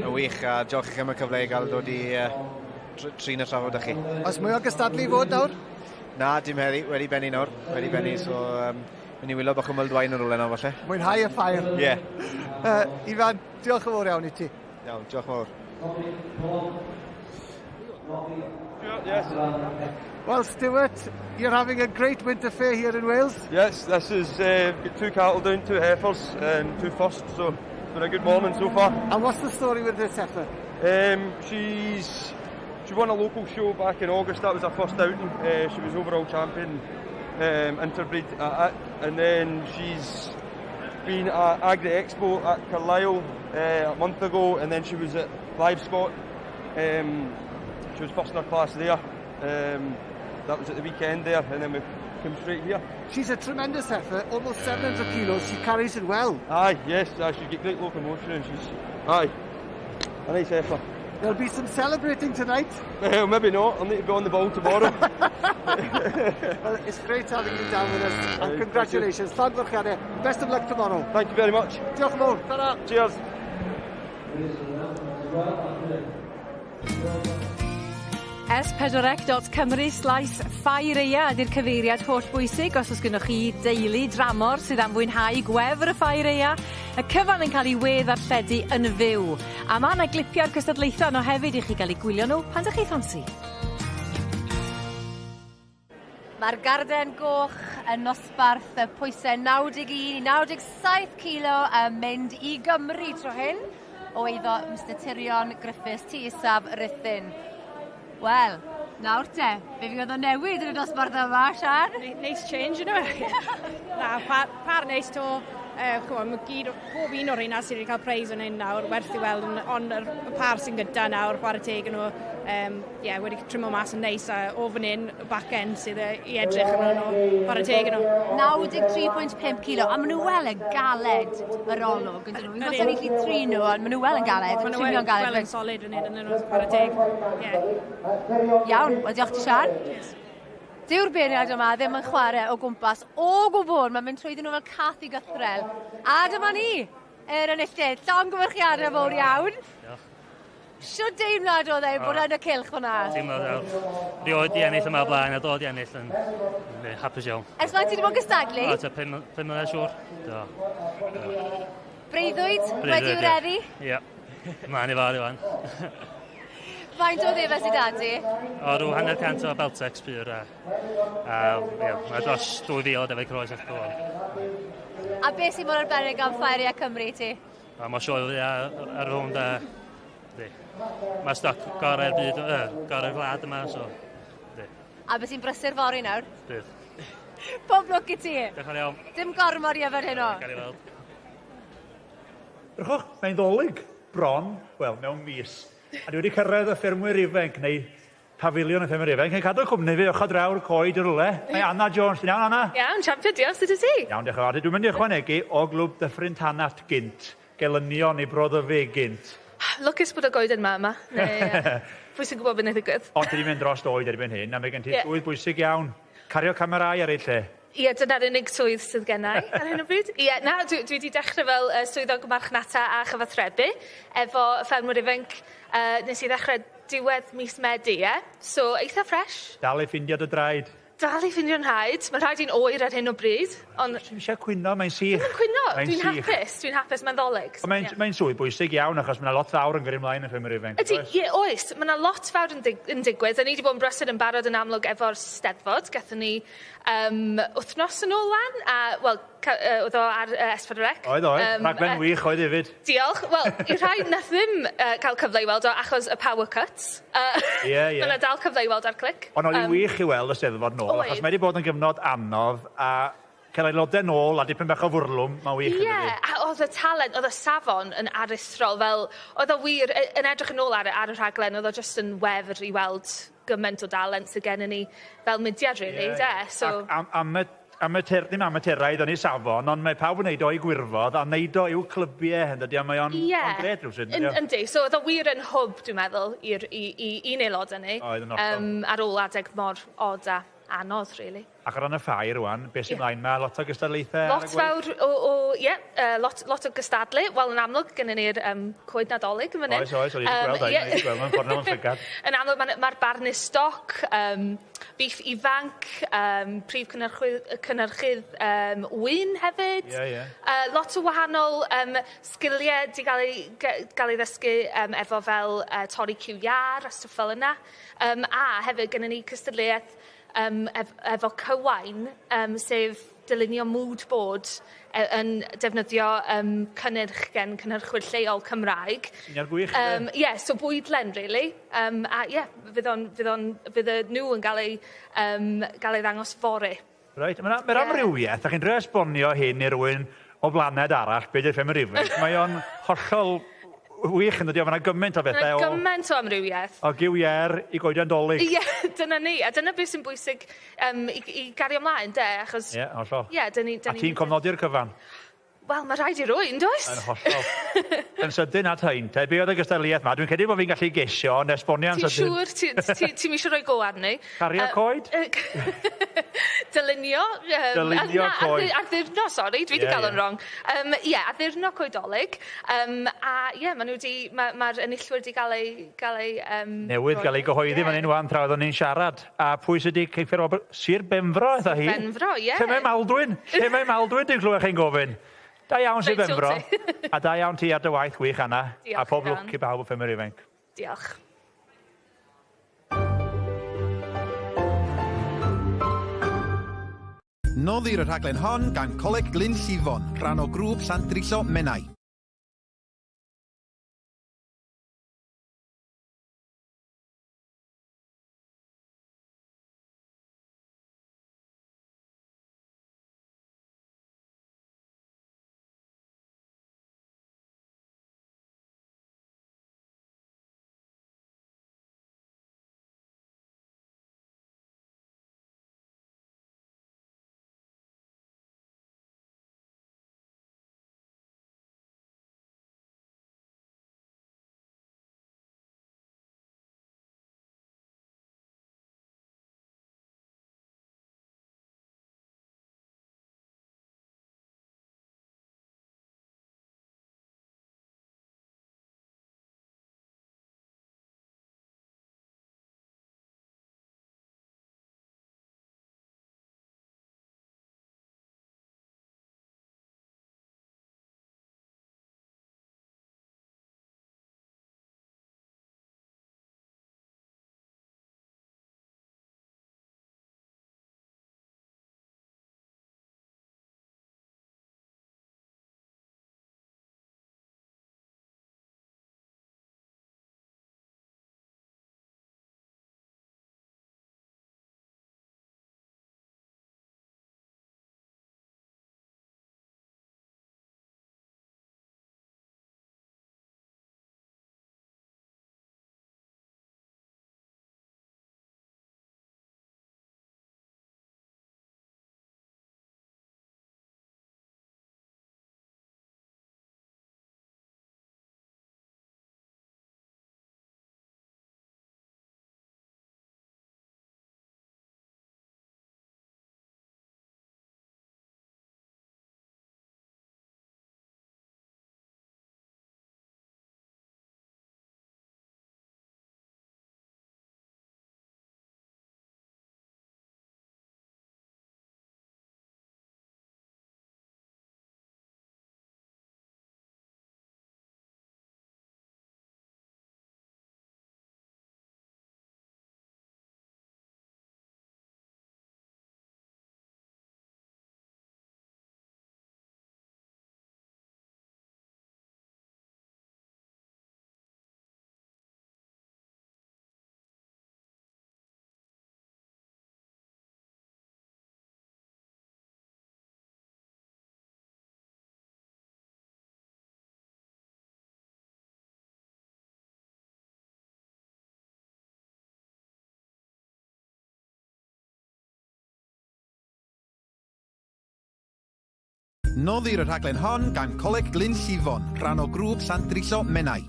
yn wych a diolch i chi am y cyfle i gael dod i uh, trin y trafod â chi. Oes mwy o gystadlu i fod nawr? Na, dim heddi, wedi benni nawr, wedi benni, so um, mynd i wylo bach o mulled wine yn rhywle nawr falle. Mwynhau y ffair. Ie. Yeah. Ifan, diolch yn fawr iawn i ti. Iawn, diolch yn fawr. Yes. Well, Stuart, you're having a great winter fair here in Wales. Yes, this is uh, two cattle down, two heifers, and two first, so it's been a good morning so far. And what's the story with this heifer? Um, she's she won a local show back in August. That was her first outing. Uh, she was overall champion um, interbreed at it, and then she's been at Agri Expo at Carlisle uh, a month ago, and then she was at Livestock. Um, she was first in her class there. Um, that was at the weekend there, and then we came straight here. She's a tremendous heifer, almost 700 kilos. She carries it well. Aye, yes, aye, she's got great locomotion and she's, aye, a nice heifer. There'll be some celebrating tonight. Well, maybe not. I'll need to be on the ball tomorrow. well, it's great having you down with us, and congratulations. Llanfarchiadau. Best of luck tomorrow. Thank you very much. Diolch yn fawr. Ta-ra. Cheers. S4C.Cymru slaes ffair eia ydy'r cyfeiriad holl bwysig os oes gennych chi deulu dramor sydd am fwynhau gwefr y ffair eia. Y cyfan yn cael ei we-ddarlledu yn fyw. A ma' 'na glipiau'r cystadlaethau yno hefyd i chi gael eu gwylio nhw pan 'dych chi ffansi. Mae'r garden goch yn nosbarth y pwysau 91 i 97 kilo yn mynd i Gymru tro hyn. o eiddo Mister Tirion Griffiths, Tŷ Isaf, Rhuthun. Wel, nawr te, fe fydd o'n newid yn y dosbarth yma, Sian. Nice change, yna. Na, par, par neis to. Chymod, mae gyd, pob un o'r rheina sydd wedi cael preis yn hyn nawr, werth i weld, ond y par sy'n gyda nawr, chwarae teg yn nhw, yeah, wedi trimmo mas yn neis, a o fan hyn, y back end sydd i edrych yn nhw, chwarae teg yn nhw. 93.5 kilo, a maen nhw wel yn galed yr olwg, yn dyn nhw. Fi'n gwybod ni'n gallu trin nhw, ond maen nhw wel yn galed, yn trimio'n galed. Maen nhw wel yn solid yn hyn, yn nhw, chwarae teg. Yeah. Iawn, wel diolch ti Sian. Cheers. Dyw'r beirniad yma ddim yn chwarae o gwmpas o gwbl, mae'n mynd trwyddyn nhw fel cath i gythrel. A dyma ni, yr enillydd, llongyfarchiadau fawr iawn. Diolch. Shwd deimlad oedd e bod yn y cylch fyna? Teimlad fel rioed di ennill yma o blaen a dod i ennill yn, yn hapus iawn. Ers faint ti wedi bod yn gystadlu? O, tua 5 mlynedd siŵr. Do. Do. Breuddwyd wedi wireddu? Ie. Mlaen i fawr i wan. Faint o ddefed sydd 'da ti? O, rhyw hanner cant o Beltex pur a, a ie, mae dros 2,000 o defaid croes at y A beth sy'n mor arbennig am Ffair Aeaf Cymru i ti? A mae sioe fwya ar rownd a yndi. Mae stoc gorau'r byd, uh, gorau'r wlad yma, so yndi. A beth sy'n brysur fory nawr? Bydd. Pob lwc i ti. Diolch yn iawn. Dim gormod i yfed heno. Gawn ni weld. Drychwch, mae'n ddolig bron, wel, mewn mis. A dwi wedi cyrraedd y ffermwyr ifanc, neu Pafiliwn y Ffermwyr Ifanc, yn cadw cwmni fi ochr draw'r coed yn rhywle. Mae Anna Jones, ti'n iawn Anna? Iawn, champion, diolch, sut wyt ti? Iawn, diolch yn fawr. Dwi'n mynd i ychwanegu o glwb Dyffryn Tanat gynt, gelynion i Bro Ddyfi gynt. Lwcus bod y goeden ma yma, neu pwy sy'n gwybod beth wneith ddigwydd. Ond ti wedi mynd dros oed erbyn hyn, a mae gen ti yeah. swydd bwysig iawn. Cario camerâu ar ei lle. Ie, dyna'r unig swydd sydd gennai ar hyn o bryd. Ie, na, dwi, dwi wedi dechrau fel uh, swyddog marchnata a chyfathrebu efo ffermwyr ifanc. Uh, nes i ddechrau diwedd mis Medi, ie? So, eitha ffresh. Dal i ffindio dy draed. Dal i ffindio 'nhraed. Mae'n rhaid i'n oer ar hyn o bryd, ond... Ti'm eisiau cwyno, mae'n sych. Ddim yn cwyno, Mae'n dwi'n sych. hapus, dwi'n hapus, mae'n ddolig. Ond mae'n Ie. mae'n swydd bwysig iawn achos mae 'na lot fawr yn gyrru ymlaen yn ffermwyr ifanc. Ydy, Oes? ie, oes. Mae 'na lot fawr yn dig- yn digwydd. 'Dan ni 'di bod yn brysur yn barod yn amlwg efo'r Steddfod. Gathon ni yym wythnos yn ôl 'wan a wel ca- yy o'dd o ar yy S4C. Oedd oedd. Yym Rhaglen yy wych oedd hefyd. Diolch. Wel i'r rhai nath ddim yy ca'l cyfle i weld o achos y power cuts yy Ie ie. ma' 'na dal cyfle i weld ar Clic. Ond oedd hi'n Yym. wych i weld y Steddfod nôl Oedd. achos mae 'di bod yn gyfnod anodd a cael aelodau nôl a dipyn bach o fwrlwm, mae'n wych Ie, yn dydi? a oedd y talent, oedd y safon yn aruthrol, fel oedd o wir y- yn edrych yn ôl ar y ar y rhaglen, oedd o jyst yn wefr i weld gymaint o dalent sydd gennym ni fel mudiad really, Ie. de? So... Ac am, am y amateur, ddim amateuraidd yn ei safon, ond mae pawb yn neud o i gwirfodd a neud o i'w clybiau, yn dydi, a mae o'n Ie. yeah. gret rhywsut. Yn, yndi, so oedd o wir yn hwb, dwi'n meddwl, i'r, i, i, i'n aelodau ni. Oedd yn hollol. ar ôl adeg mor od a anodd, really. Ac o ran y ffair rwan, beth sy'n Ie. mlaen ma, lot o gystadlaethau ar y Lot gweill? fawr o, o ie, uh, lot, lot o gystadlu. Wel, yn amlwg, gynnon ni'r um, coed Nadolig yn fan hyn. Oes, oes, o'n i wedi gweld, ie. o'n i wedi gweld, mae'n ffordd mewn llygad. Yn amlwg, mae'r ma barnu stoc, um, beef ifanc, um, prif cynhyrchydd, cynhyrchydd um, wyn hefyd. Ie, ie. Uh, lot o wahanol um, sgiliau di gael ei, gael ei ddysgu um, efo fel uh, torri cyw iâr a stwff fel yna. Um, a hefyd, gynnon ni cystadleuaeth um, ef, efo cywain, um, sef dylunio mood board e, yn defnyddio um, cynnyrch gen cynhyrchwyr lleol Cymraeg. Syniad gwych. Um, yeah, so bwydlen, really. Um, a ie, yeah, fydd o'n, fydd o'n, fydd y nhw yn gael ei, um, gael ei ddangos fory. Reit, mae'r ma amrywiaeth, a chi'n drio esbonio hyn i rywun o blaned arall, be di'r ffermwyr ifanc, mae o'n hollol wych yn dydi, mae yna gymaint o Mae bethau o, gymaint o amrywiaeth. o gyw iêr i goeden dolig. Ie, dyna ni. A dyna beth sy'n bwysig um, i, i gario ymlaen, de, achos... Ie, hollol. Ie, dyn ni... A ti'n cofnodi'r cyfan? Wel, mae rhaid i rwy'n, does? Yn hollol. Yn sydyn at hyn, te, be oedd y gystadleuaeth ma? Dwi'n credu bod fi'n gallu gesio, ond esbonio'n Ti'n sydyn. siŵr? Ti'n ti, ti eisiau rhoi go arni? Cario coed? Dylunio. Um, Dylunio na, coed. Addurno, sori, dwi wedi Ie, cael ie. o'n wrong. Ie, yeah, addurno coedolig. Um, a ie, yeah, maen nhw wedi, mae'r ma enillwyr wedi cael ei... Gael ei um, Newydd gael ei gyhoeddi fan hyn wan tra oeddwn ni'n siarad. A pwy sydd wedi ceiffio'r wobr? Sir Benfro, eitha hi. Benfro, ie. Lle mae Maldwyn? Lle mae Maldwyn, dwi'n clywed chi'n gofyn. Da iawn Sir Reit, Benfro. ti. A da iawn ti ar dy waith wych, Anna. Diolch, A pob Iwan. lwc i bawb o Ffermwyr Ifanc. Diolch. Noddir y rhaglen hon gan Coleg Glyn Llifon, rhan o grŵp Llandrillo Menai. Noddir y rhaglen hon gan Coleg Glyn Llifon, rhan o grŵp Llandrillo Menai.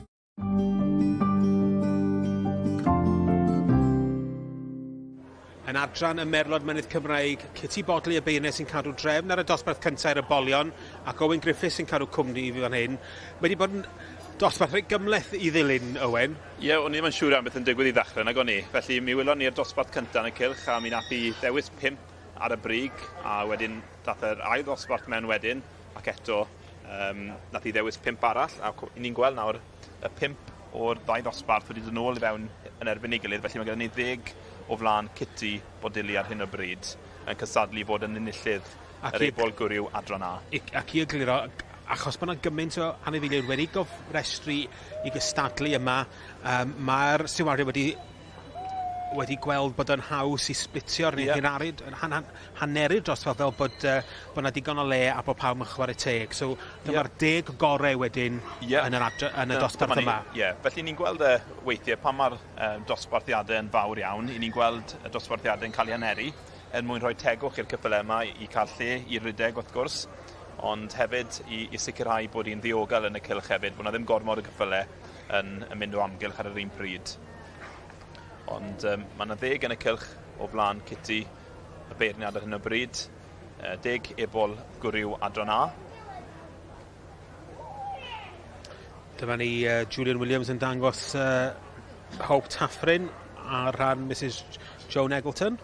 Yn adran y Merlod Mynydd Cymraeg, Kitty Bodley y beirniaid sy'n cadw drefn ar y dosbarth cyntaf i'r ebolion, ac Owen Griffiths sy'n cadw cwmni i fi fan hyn. Mae wedi bod yn dosbarth reit gymhleth i ddilyn, Owen. Ie, o'n i ddim yn siŵr iawn beth yn digwydd i ddechrau, nag o'n i. Felly mi welon ni'r dosbarth cyntaf yn y cylch a mi nath hi ddewis pump ar y brig a wedyn dath yr ail ddosbarth mewn wedyn ac eto um, nath hi ddewis pump arall a ni'n gweld nawr y pump o'r ddau ddosbarth wedi dod nôl i fewn yn erbyn ei gilydd, felly mae gyda ni ddeg o flaen Kitty Bodili ar hyn o bryd yn cystadlu i fod yn enillydd yr ebol gwryw adran A. Ac i egluro, achos bod yna gymaint o anifeiliaid wedi gofrestru i gystadlu yma, um, mae'r stiwardiaid wedi wedi gweld bod yn haws i splitio'r yeah. haneru, han, han, haneru'r dosbarth fel bod, uh, bod 'na digon o le a bod pawb yn chwarae teg. So dyma'r yeah. deg gorau wedyn yeah. yn, yr adre, yn y dosbarth yma. Ie, yeah. felly ni'n gweld e weithiau pan mae'r um, dosbarthiadau yn fawr iawn, i ni'n gweld y dosbarthiadau yn cael eu haneru er mwyn rhoi tegwch i'r cyffyle yma i cael lle i rydeg wrth gwrs, ond hefyd i, i sicrhau bod hi'n ddiogel yn y cylch hefyd, bod na ddim gormod o gyffyle yn, yn mynd o amgylch ar yr un pryd. Ond um, mae yna ddeg yn y cylch o flaen Kitty, y beirniad ar hyn o bryd. Deg ebol gwryw adran A. Dyma ni uh, Julian Williams yn dangos uh, Hope Taffrin ar rhan Mrs Joan Eggleton.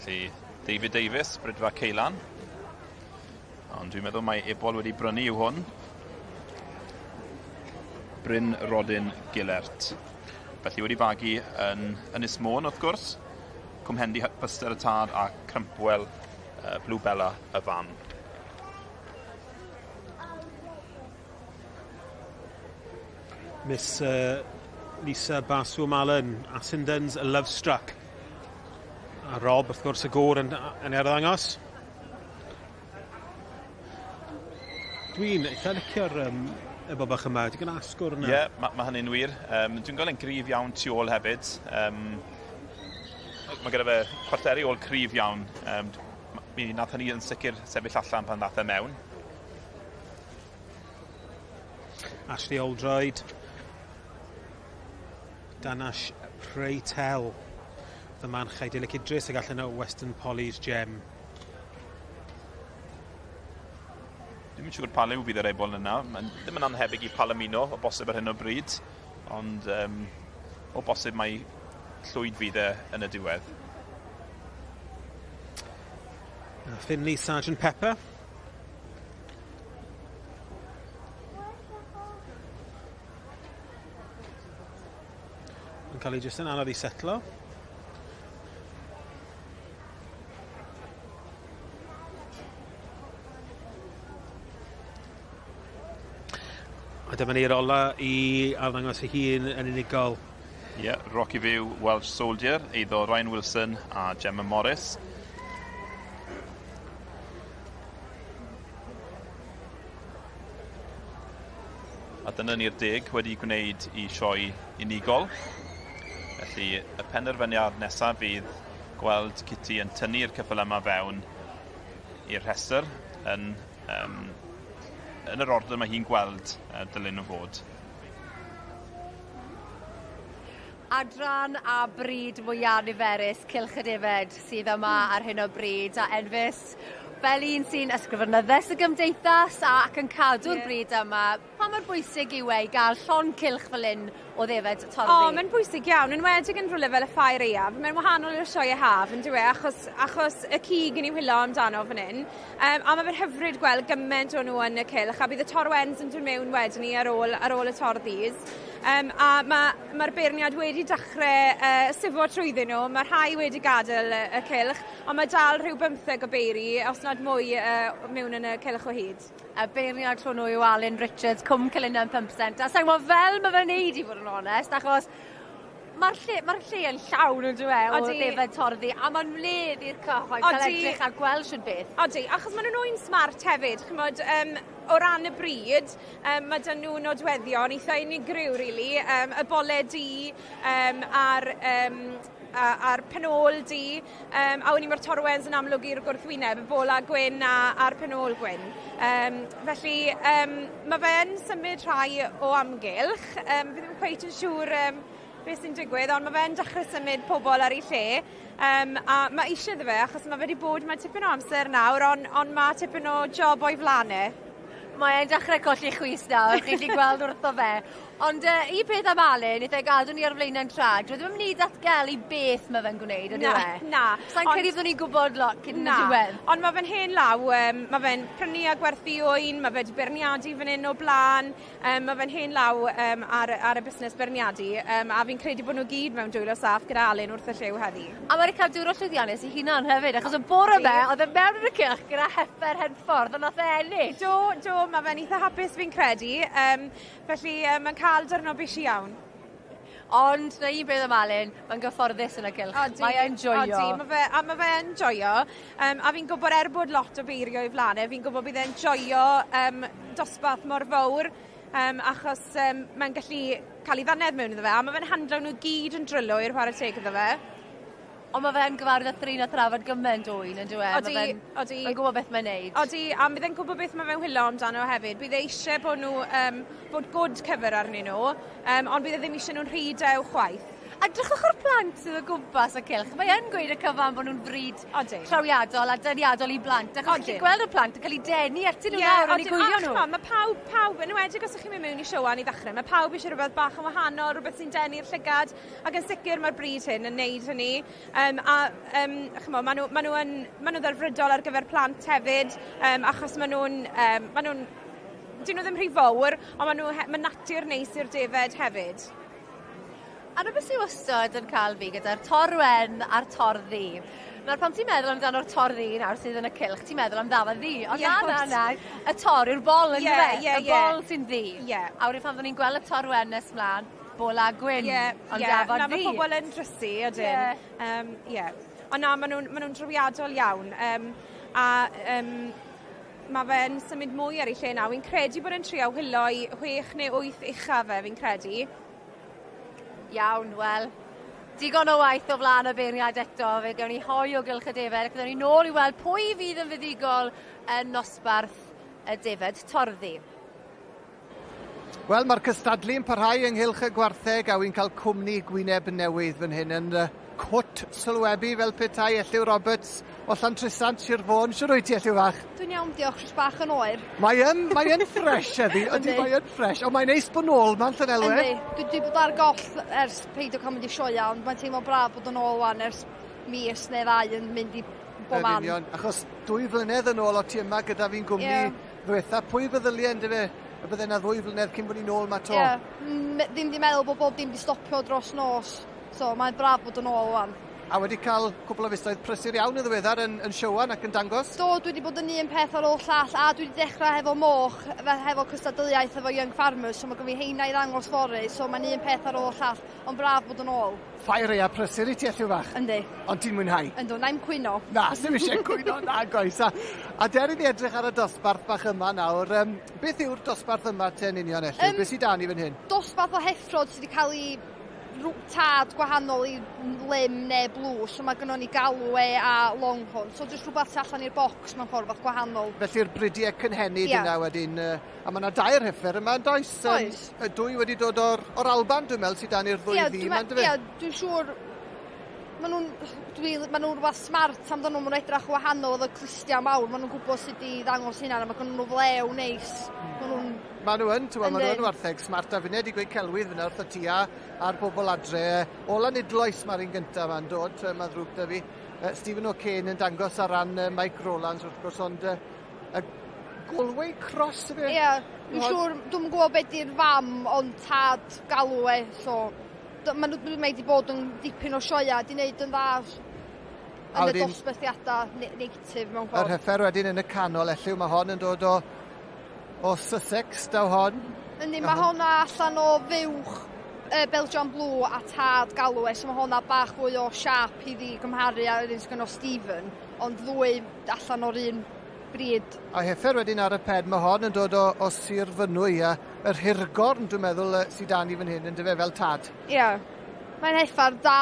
Felly, David Davies, Brydfa Ceilan. Ond dwi'n meddwl mae Ebol wedi brynu yw hwn. Bryn Rodin Gillert. Felly wedi fagu yn Ynys Môn wrth gwrs. Cwmhendy Buster y tad a Crumpwell uh, Blue Bella y fam. Miss uh, Lisa Basw Malen, Assendon's Love Struck. A Rob, wrth gwrs, y gŵr yn, yn arddangos. Dwi'n eitha licio'r um, y bobach yma. Digon asgwr yna. Ie, yeah, mae ma hynny'n wir. Um, dwi'n gweld yn gryf iawn tu ôl hefyd. Um, mae gyda fe chwarteri ôl cryf iawn. Um, mi nath hynny yn sicr sefyll allan pan ddath e mewn. Ashley Oldroyd. Danash Preitel. The Manch Idyllic Idris ag allan o Western Polly's Gem. Dwi'm yn siŵr pa liw fydd yr ebol yna. Mae'n ddim yn annhebyg i Palomino o bosib ar hyn o bryd, ond um, o bosib mai llwyd fydd e yn y diwedd. Finley Sergeant Pepper. Yn cael ei jyst yn anodd i setlo. A dyma ni'r ola i arddangos ei hun yn unigol. Ie, yeah, Rocky View Welsh Soldier, eiddo Ryan Wilson a Gemma Morris. A dyna ni'r deg wedi gwneud i sioe unigol. Felly y penderfyniad nesaf fydd gweld Kitty yn tynnu'r ceffyl yma fewn i'r rhestr yn, um, yn yr order mae hi'n gweld uh, dylen nhw fod. Adran a bryd mwyaf niferus Cylch y Defaid sydd yma ar hyn o bryd a Enfys fel un sy'n ysgrifenyddes y gymdeithas ac yn cadw'r yeah. bryd yma, pa mor bwysig yw e i gael llon cylch fel hyn o ddefed torddu? O, mae'n bwysig iawn, yn enwedig yn rhywle fel y ffair aeaf. Mae'n wahanol i'r sioe haf, yn dyw e, achos, achos y cig yn ei whilo amdano fan hyn. Um, a mae'n hyfryd gweld gymaint o nhw yn y cylch, a bydd y torwens yn dod mewn wedyn ni ar ôl, ar ôl y torddis. Um, a mae'r ma, beirniad wedi dechrau uh, sifo trwyddyn nhw, mae rhai wedi gadael y, y cylch, ond mae dal rhyw bymtheg o beiri, os nad mwy, uh, mewn yn y cylch o hyd. Y beirniad hwnnw yw Alun Richards, Cwm Celynen 5 A sa'n gwybod fel mae fe'n neud i fod yn onest, achos Mae'r lle, ma lle yn llawn yn dweud o ddefed torddi, a mae'n wledd i'r cyhoedd cael edrych a gweld sy'n beth. Odi, achos maen nhw'n oen smart hefyd, chymod, um, o ran y bryd, um, mae dyn nhw nodweddion eitha unigryw, really. Um, y bole du um, a'r, um, a'r penôl du, um, a wedyn mae'r torwens yn amlwg i'r gwrthwyneb, y bola gwyn a, a'r penôl gwyn. Um, felly, um, mae fe yn symud rhai o amgylch. Um, fi ddim cweit yn siŵr um, beth sy'n digwydd, ond mae fe'n dechrau symud pobl ar ei lle. Um, a mae eisiau iddo fe, achos mae fe wedi bod, mae tipyn o amser nawr, ond on mae tipyn o job o'i flaen e. Mae e'n dechrau colli chwys nawr, chi'n gallu gweld wrtho fe. Ond uh, un peth am Alun, wnaeth e gadw ni ar flaenau'n traed. Dwi ddim yn mynd i ddatgelu beth mae fe'n gwneud, ydy Na, e? na. Sa'n credu byddwn ni'n gwybod lot cyn y diwedd. Ond mae fe'n hen law, um, mae fe'n prynu a gwerthu oen, mae fe wedi beirniadu fan hyn o blaen, um, mae fe'n hen law um, ar, ar y busnes beirniadu, um, a fi'n credu bod nhw gyd mewn dwylo saff gyda Alun wrth y llyw heddi. A mae wedi cael diwrnod llwyddiannus ei hunan hefyd, achos y bore 'ma, oedd e mewn yn y cylch gyda heffer Henffordd, a nath e ennill. Do, do, mae fe'n eitha hapus fi'n credu. Um, felly um, mae'n cael diwrnod busy iawn. Ond, na un beth am Alun, mae'n gyfforddus yn y cylch. Odi, Mae e'n joio. Odi, ma fe, a mae fe'n joio. Um, a fi'n gwybod er bod lot o beirio i flaen e, fi'n gwybod bydd e'n joio um, dosbarth mor fawr, um, achos um, mae'n gallu cael ei ddannedd mewn iddo fe, a mae fe'n handlo nhw gyd yn drylwyr, chwarae teg iddo fe. Ond mae fe'n gyfarwydd â thrin a thrafod gymaint o un, yn dyw e? Odi, odi. Mae'n gwybod beth mae'n neud. Odi, a bydd e'n gwybod beth mae fe'n whilo amdano hefyd. Bydd e eisiau bod nhw, um, bod good cover arnyn nhw, um, ond bydd e ddim eisiau nhw'n rhy dew chwaith. A drychwch ar plant sydd o gwmpas y cylch. Mae yn gweud y cyfan bod nhw'n fryd trawiadol a deniadol i blant. Achos chi'n gweld y plant yn cael eu denu atyn nhw yeah, nawr yn eu gwylio nhw. Mae pawb, pawb, yn enwedig os ydych chi'n mynd mewn i sioeau i ddechrau, mae pawb eisiau rhywbeth bach yn wahanol, rhywbeth sy'n denu'r llygad, ac yn sicr mae'r bryd hyn yn neud hynny. Um, a um, chymod, maen nhw, maen nhw yn, maen nhw ddelfrydol ar gyfer plant hefyd, um, achos maen nhw'n, um, maen nhw'n, dyn nhw ddim rhy fawr, ond maen nhw, mae natur neis i'r defed hefyd. A rhywbeth sydd wastad yn cael fi gyda'r torwen a'r torddu. Nawr, pan ti'n meddwl amdano'r torddu nawr sydd yn y cylch, ti'n meddwl am ddafad ddu. Ond yeah, na, na, na, y tor yw'r bol, yn yeah, yeah, y bol sy'n ddu. Yeah. A wedyn pan fyddwn ni'n gweld y torwen nes mlaen, bola gwyn, yeah, ond yeah. dafad na, ddu. Mae pobl yn drysu, ydyn. Yeah. Um, yeah. Ond na, maen nhw'n ma nhw drawiadol iawn. Um, a um, mae fe'n symud mwy ar ei lle nawr. Fi'n credu bod e'n trio whilo i 6 neu 8 ucha fe, fi'n credu. Iawn, wel, digon o waith o flaen y beirniad eto. Fe gawn ni hoi o gylch y defed ac ni nôl i weld pwy fydd yn fuddugol yn nosbarth y defed torddi. Wel, mae'r cystadlu yn parhau ynghylch y gwartheg a wy'n cael cwmni gwyneb newydd fan hyn yn uh, cwt sylwebu fel petai Elliw Roberts o Llantrisant, Sir Fôn. Siwr wyt ti, Elliw fach? Dwi'n iawn, diolch, jyst bach yn oer. Mae yn, mae yn ffres heddi, ydy mae yn ffres, ond mae'n neis bod nôl ma'n Llanelwedd. Yndi, dwi wedi bod ar goll ers peidio cael mynd i sioia, ond mae'n teimlo braf bod yn ôl wan ers mis neu ddau yn mynd i bob man. Yn union, achos dwy flynedd yn ôl o ti yma gyda fi'n gwmni Ie. ddiwetha. Pwy feddylie yndyfe y bydde 'na ddwy flynedd cyn bod ni'n ôl 'ma 'to? Ie, m- ddim 'di meddwl bod bob dim 'di stopio dros nos, so mae'n braf bod yn ôl wan. A wedi cael cwpl o fisoedd prysur iawn yn ddiweddar yn, yn siowan ac yn dangos? Do, dwi wedi bod yn un peth ar ôl llall, a dwi wedi dechrau hefo moch, fe- hefo cystadleuaeth efo Young Farmers, so mae gen fi heina i ddangos fory, so mae'n un peth ar ôl llall, ond braf bod yn ôl. Ffair eia prysur i ti Elliw fach. Yndi. Ond ti'n mwynhau? Yndw, na'i'm cwyno. Na, sdim eisiau cwyno, nag oes. A, a der i ni edrych ar y dosbarth bach yma nawr. Um, beth yw'r dosbarth yma te yn union, Elliw? Yym, beth sydd da ni fan hyn? Dosbarth o heffrod sydd wedi cael ei tad gwahanol i lim neu blw, so mae gynnon ni Galloway a Longhorn. So jyst rhywbeth tu allan i'r bocs mewn ffordd, rhywbeth gwahanol. Felly'r bridiau cynhenid Ie. yna wedyn, a mae yna dair heffer yma, yn does? Yym, Oes. Y dwy wedi dod o'r, or Alban, dwi'n meddwl, sydd dan i'r ddwy Ie, ddi dwi'n yma, me- yndyfe? Ie, dwi'n siŵr ma' nhw'n dwi ma' nhw'n rwbath smart amdano nhw, ma' nhw'n edrach wahanol efo clustia mawr, ma' nhw'n gwybod sut i ddangos hynna, a ma' gynnon nhw flew neis. Ma' nhw'n Ma' nhw yn, t'mo', ma' nhw yn Yndyn. wartheg smart a finne 'di gweud celwydd fyna wrtho ti a a'r bobl adre. O Lanidloes ma'r un gynta 'ma'n dod, yy ma'n ddrwg 'da fi. Yy Stephen O'Kane yn dangos ar ran yy Mike Rowlands wrth gwrs, ond yy y Galway Cross yfe? Ie, dwi'n siŵr, dwi'm yn gwybod be' 'di'r fam, ond tad Galloway, so d- ma' nhw dwi'n meddwl 'di bod yn dipyn o sioea, 'di neud yn dda A yn y wedyn- dosbarthiada ne- native mewn Yr ffordd. heffer wedyn yn y canol, Elliw, ma' hon yn dod o o Sussex, daw hon. Yndi, mae honna allan o fuwch Belgian Blue a tad Galloway, so mae honna bach fwy o siap iddi gymharu â'r un sydd gynno Stephen, ond ddwy allan o'r un bryd. A heffer wedyn ar y pen, mae hon yn dod o, o Sir Fynwy, a yr hirgorn dwi'n meddwl sydd dan i fan hyn, yn dyfe fel tad. Ie. Yeah. Mae'n heffar da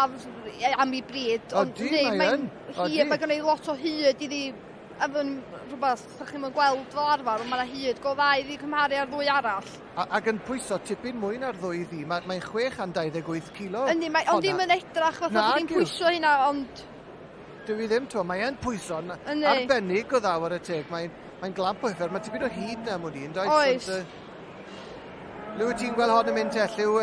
am ei bryd. Odi, mae yn. Hir, mae gen i lot o hyd iddi a yn rhywbeth ydych chi'n gweld fel arfer, ond mae yna hyd go dda iddi cymharu â'r ddwy arall. A, ac yn pwyso tipyn mwy na'r ddwy ddi, mae'n mae 628 kilo. Yndi, mae, ond ddim yn edrach fatha bod hi'n pwyso hynna, ond... Dwi ddim, to, mae e'n pwyso'n arbennig o dda ar y teg. Mae'n mae glamp o heffer, mae tipyn o hyd na mwyn un, does? Oes. Ond, Lw, ti'n gweld hon yn mynd te, Llyw,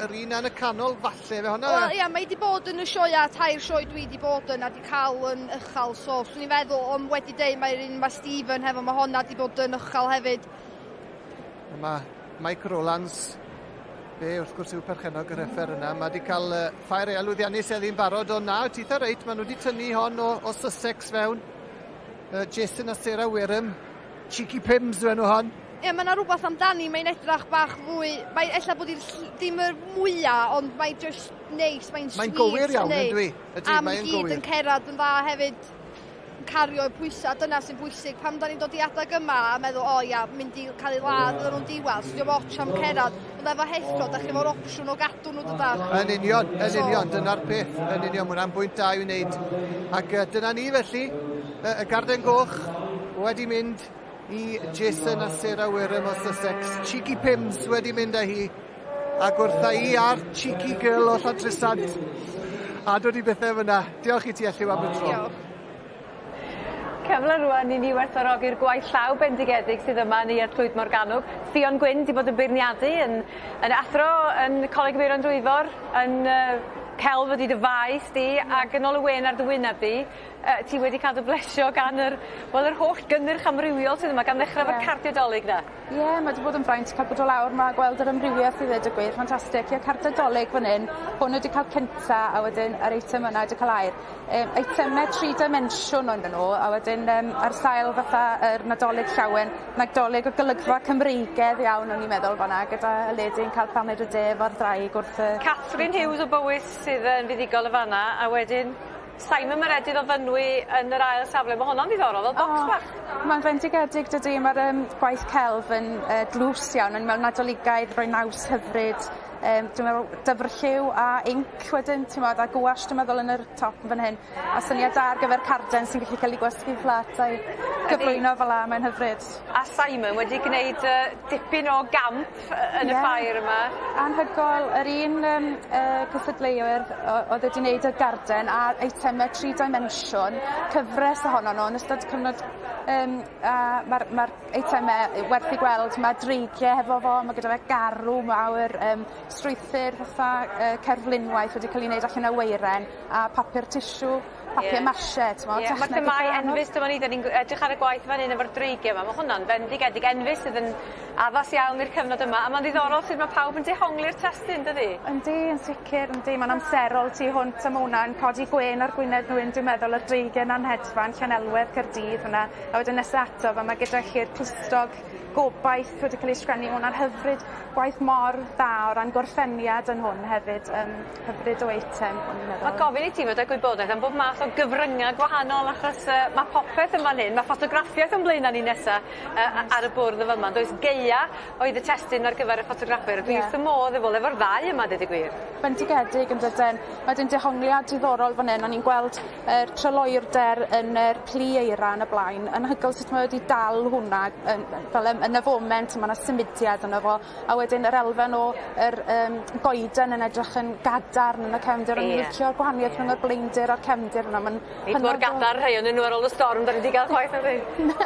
yr un yn y canol falle, fe honna? Wel, ia, mae wedi bod yn y sioea, tair sioe dwi wedi bod yn, a wedi cael yn ychal, so swn i'n feddwl, ond wedi deud, mae'r un mae Stephen hefo, mae honna wedi bod yn ychal hefyd. Mae Mike Rowlands, fe wrth gwrs yw perchennog yr heffer yna, mae wedi cael ffair eia lwyddiannus heddi'n barod, ond na, titha reit, maen nhw wedi tynnu hon o, o Sussex fewn. Jason a Sarah Wareham, Cheeky Pims yw enw hon. Ie, mae yna rhywbeth amdani, mae'n edrach bach fwy... Mae ella bod hi'r ddim yr mwyaf, ond mae'n just neis, mae'n sweet. Mae'n gywir iawn, yn dwi? Ydy, mae'n gywir. A gyd yn cerad yn dda hefyd, yn cario'r pwysau, dyna sy'n bwysig. Pam da ni'n dod i adag yma a meddwl, o ia, mynd i cael ei ladd yn nhw'n diwedd, so diolch ots am cerad. Ond efo heffro, da chi efo'r opsiwn o gadw nhw dydach. Yn union, yn union, dyna'r peth. Yn union, mae hwnna'n bwynt da i'w wneud. Ac dyna ni felly, y Garden Goch wedi mynd i Jason a Sarah Wareham o Sussex. Cheeky Pims wedi mynd â hi, ac wrtha i a'r Cheeky Girl o Llantrisant. A dod i bethau fyna. Diolch i ti Elliw am y tro. Diolch. Cyfle rwan i ni werthfawrogi'r gwaith llaw bendigedig sydd yma yn Neuadd Clwyd Morgannwg. Ffion Gwyn 'di bod yn beirniadu yn yn athro yn Coleg y Meirion Dwyfor yn yy celf ydi dy faes di ac yn ôl y wên ar dy wyneb di yy ti wedi cael dy blesio gan yr wel yr holl gynnyrch amrywiol sydd yma gan ddechre efo'r Ie. cardie 'Dolig 'na. Ie, mae 'di bod yn fraint cael bod o lawr 'ma a gweld yr amrywiaeth i ddweud y gwir, ffantastig. Ie, cardiau 'Dolig fan 'yn, hwn wedi cael cynta a wedyn yr eitem yna wedi cael aur. Yym eiteme tri dimensiwn oedden nhw a wedyn yym ar sail fatha yr Nadolig Llawen, Nadolig o golygfa Cymreigedd iawn o'n i'n meddwl fan 'na gyda y ladi'n cael paned o de efo'r ddraig wrth y... Catherine Hughes o Bowys sydd yn fuddugol y fanna a wedyn Simon Meredydd o Fynwy yn yr ail safle. Mae honno'n ddiddorol fel bocs bach. Mae'n fendigedig dydy, mae'r um, gwaith celf yn dlws iawn, yn mewn nadoligaidd, rhoi naws hyfryd. Dwi'n meddwl dyfrlliw a inc wedyn, ti'n meddwl, a gouache dwi'n meddwl yn yr top fan hyn. A syniad da ar gyfer carden sy'n gallu cael ei gwasgu'n fflat a'i gyflwyno fel 'a, mae'n hyfryd. A Simon wedi gwneud uh, dipyn o gamp yn y ffair yma. Anhygoel, yr un um, cystadleuwyr oedd wedi gwneud y garden a eitemau tri dimensiwn, cyfres ohono nhw yn ystod cyfnod um, a mae'r ma eitemau werth i gweld, mae dreigiau hefo fo, mae gyda fe garw mawr, um, strwythur fatha cerflunwaith wedi cael ei wneud allan o weiren a papur tisiw, papur yeah. mache, ti'n yeah. Mae'r themâu enfys dyma ni, da ni'n edrych ar y gwaith fan hyn efo'r dreigiau yma, mae hwnna'n fendigedig enfys sydd yn addas iawn i'r cyfnod yma, a mae'n ddiddorol sut mae pawb yn dehongli'r testun, dydy? Yndi, yn sicr, yndi, mae'n amserol tu hwnt a ma' hwnna'n codi gwên ar gwyneb rhywun, dwi'n meddwl, y dreigiau na'n hedfan, Llanelwedd, Caerdydd fyna, a wedyn nesa ato fe, mae gyda chi'r clustog gobaith wedi cael ei sgrennu, ma' hwnna'n hyfryd, gwaith mor dda o ran gorffeniad yn hwn hefyd, um, hyfryd o eitem, o'n i'n meddwl. Mae gofyn i ti fod â gwybodaeth am bob math o gyfryngau gwahanol achos uh, mae popeth yn fan hyn, mae ffotograffiaeth yn blaenau ni nesa uh, ar y bwrdd y fyma. Does geia oedd y testun ar gyfer y ffotograffwyr. Dwi yeah. wrth y modd efo efo'r ddau yma, dweud y gwir. Bendigedig yn dydyn. Wedyn dehongliad diddorol fan hyn, o'n i'n gweld yr tryloywder yn yr plu eira yn y blaen. Anhygoel sut mae wedi dal hwnna yn, fel yn y foment, mae yna symudiad yno fo. A wedyn yr elfen o yr um, goeden yn edrych yn gadarn yn y cefndir. O'n i'n licio'r gwahaniaeth rhwng y blaendir a'r cefndir yna. Mae'n Nid mor gadarn rhai o'n nhw ar ôl y storm, da ni wedi cael chwaith na fi.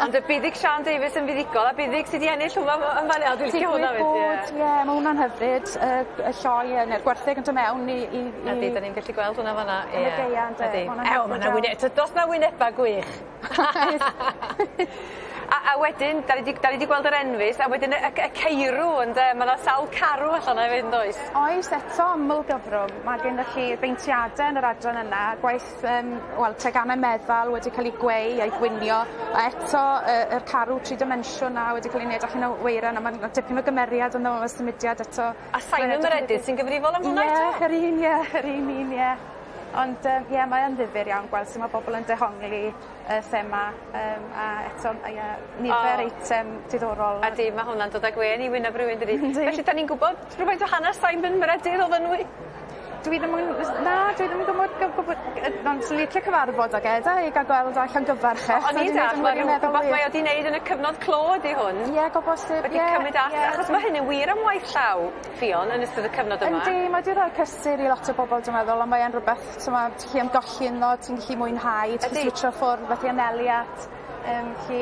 Ond y buddig Sian Davies yn fuddugol, a buddig sydd wedi ennill hwnna yn fan hyn. Dwi'n licio hwnna fyd, ie. Ie, mae hwnna'n hyfryd. Y, y lloi neu'r gwartheg yn dod mewn i... i, i... Ydy, da ni'n gallu gweld hwnna fanna. Yn y gaea, ynddi. Ew, mae yna wyneb... Dos na wynebau gwych. A, A, a wedyn, da ni 'di da ni 'di gweld yr enfys, a wedyn y y y ceirw ynde, ma' 'na sawl carw allan 'na efyd yndoes? Oes eto aml gyfrwng ma' gennych chi beintiade yn yr adran yna gwaith yym wel tegane meddal wedi ca'l 'u gweu a'u gwynio a eto y yr carw tri dimensiwn 'na wedi ca'l 'i neud allan o weiran a ma' 'na dipyn o gymeriad ynddo fo ma' symudiad eto. A Simon Meredydd sy'n gyfrifol am hwnna eto? Ie yr un ie yr un un ie. Ond yym ie mae yn ddifyr iawn gweld su' ma' bobol yn dehongli y thema yym a eto yy ie nifer O. eitem diddorol. Ydi ma' hwnna'n dod â gwên i wyneb rywun dydi? Yndi. Felly 'dan ni'n gwbod rhywfaint o hanes Simon Meredydd o Fynwy? Dwi ddim yn na dwi ddim yn gwbod gyf gwbod yy ond swn i licio cyfarfod ag e 'de i ga'l gweld a llongyfarch e. O'n i'n dall' ma' ryw rwbath mae o 'di neud yn y cyfnod clo ydi hwn. Ie go bosib ie. Wedi cymryd at achos ma' hynny'n wir am waith llaw Ffion yn ystod y cyfnod yma. Yndi mae 'di rhoi cysur i lot o bobol dwi meddwl on' mae e'n rwbeth t'mo' ti 'llu ymgolli ynddo ti'n gallu mwynhau ti'n switsio ffwrdd felly anelu at felly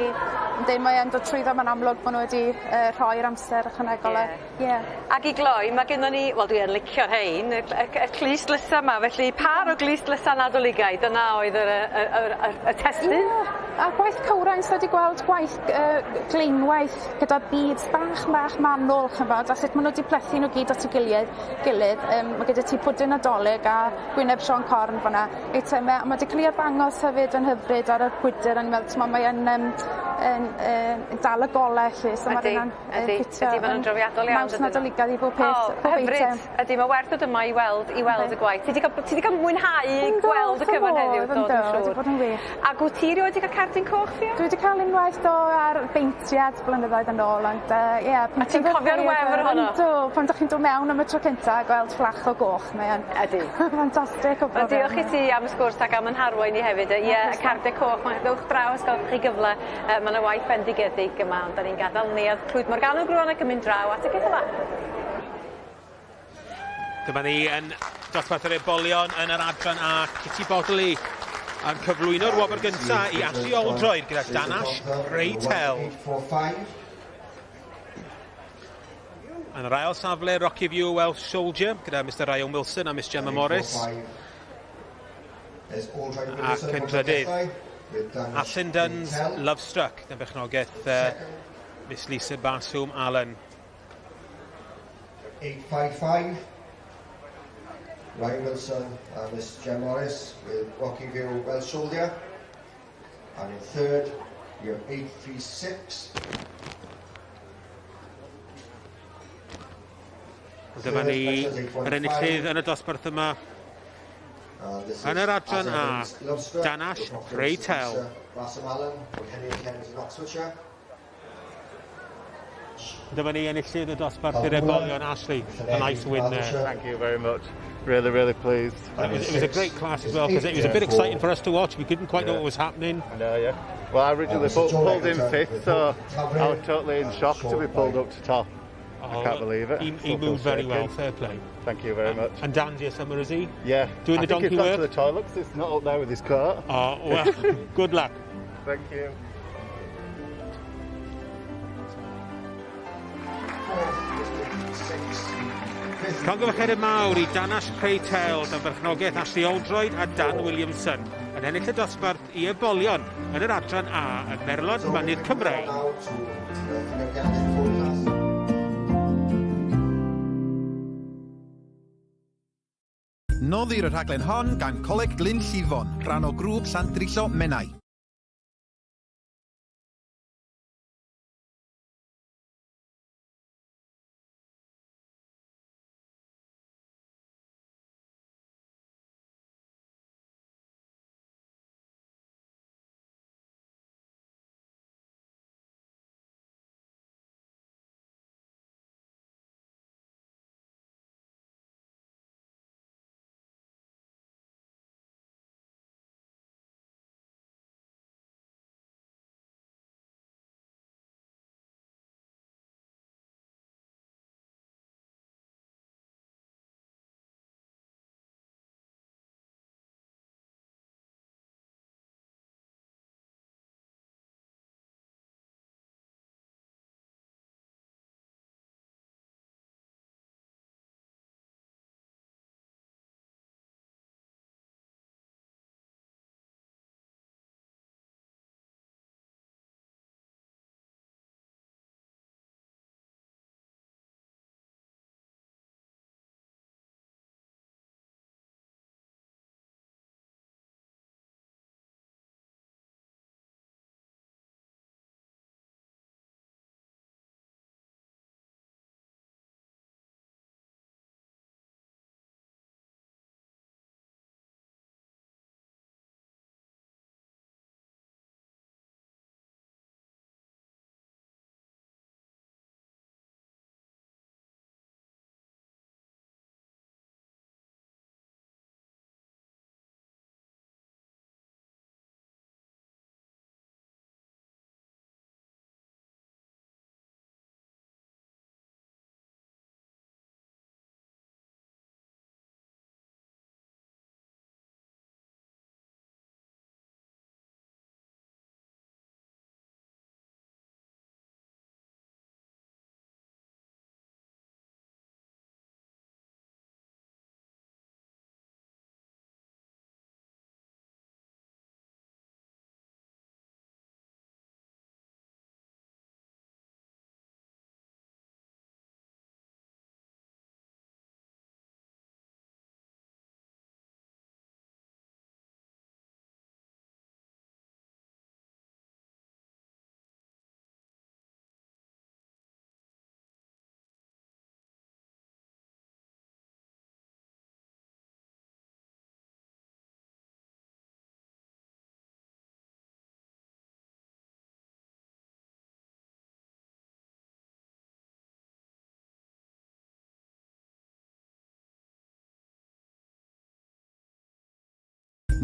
yndi mae e'n dod trwyddo ma'n amlwg bo' n'w wedi yy rhoi'r amser ychwanegol a ie. Ag i gloi ma' gennon ni wel dwi yn licio rhein y cl- y c- y clust dlysa 'ma felly pâr o glust dlysa Nadoligaidd dyna oedd yr yy y yr y y testun. Ie a gwaith cywrain so 'di gweld gwaith yy gleinwaith gyda beads bach bach manwl ch'mbod a sut ma' n'w 'di plethu n'w gyd at 'i gilydd gilydd yym ma' gyda ti pwdin Nadolig a gwyneb Siôn Corn fan 'na. Eiteme a ma' 'di ca'l 'i arddangos hefyd yn hyfryd ar y gwydyr o'n i'n meddwl t'mo' mae yn yym yn yn dal y gole 'lly so ma'r un Ydi ffitio ydi ma' nw'n drawiadol iawn Maws Nadoligaidd i bob peth O pob hyfryd. eitem. Ydi ma' werth dod yma i weld i weld y gwaith. Ti 'di ca'l ti 'di ca'l mwynhau gweld y cyfan heddiw do dwi'n siŵr. Wedi bod yn wych. Ag wt ti rioed 'di ca'l cerdyn coch Ffion? Dwi wedi ca'l unwaith do ar beintiad blynyddoedd yn ôl ond yy ie. A ti'n cofio'r wefr honno? Yndw pan 'dych chi'n do' mewn am y tro cynta a gweld fflach o goch mae yn... Ydi. Ffantastic o Wel brofiad. diolch i ti am y sgwrs ac am 'yn harwain i hefyd yy ie y carde coch 'ma ddowch draw os gwelwch chi gyfle yy ma' 'na waith bendigedig yma ond 'dan ni'n gadal Neuadd Clwyd Morgannwg rŵan ac yn mynd draw at y ceffyla. Dyma ni yn dosbarth yr ebolion yn yr adran A, Kitty Bodley yn cyflwyno'r wobr gyntaf i Ashley Oldroyd gyda Danash Raytel. Yn yr ail safle, Rocky View Welsh Soldier gyda Mr Ryan Wilson a Miss Gemma Morris. Ac yn drydydd, Alun Dunn's Love Struck, yn berchnogaeth uh, Miss Lisa Baswm Allen. 855, Ryan Wilson and Miss Jem Morris with Rocky View Welsh Soldier. And in third, we have 836. Dyma ni yr enillydd yn y dosbarth yma. Yn yr adran A, Danash Preytel. Dyma ni enillydd y dosbarth i'r ebolion, Ashley. A nice win there. Thank you very much. Really, really pleased. It was, it was a great class as well because it was a bit exciting for us to watch. We couldn't quite know what was happening. No, yeah. Well, I originally pulled, pulled in fifth, so I was totally in shock to be pulled up to top. I can't believe it. He, he moved very well, fair play. Thank you very much. And Dan's here somewhere, is he? Yeah. Doing I the think donkey he's gone work? to the toilet 'cause it's not up there with his coat. Oh, well, good luck. Thank you. Llongyfarchiadau mawr i Danash Preytel dan berchnogaeth Ashley Oldroyd a Dan Williamson yn ennill y dosbarth i ebolion yn yr adran A ym Merlod Mynydd Cymreig. Noddir y rhaglen hon gan Coleg Glyn Llifon, rhan o grŵp Llandrillo Menai.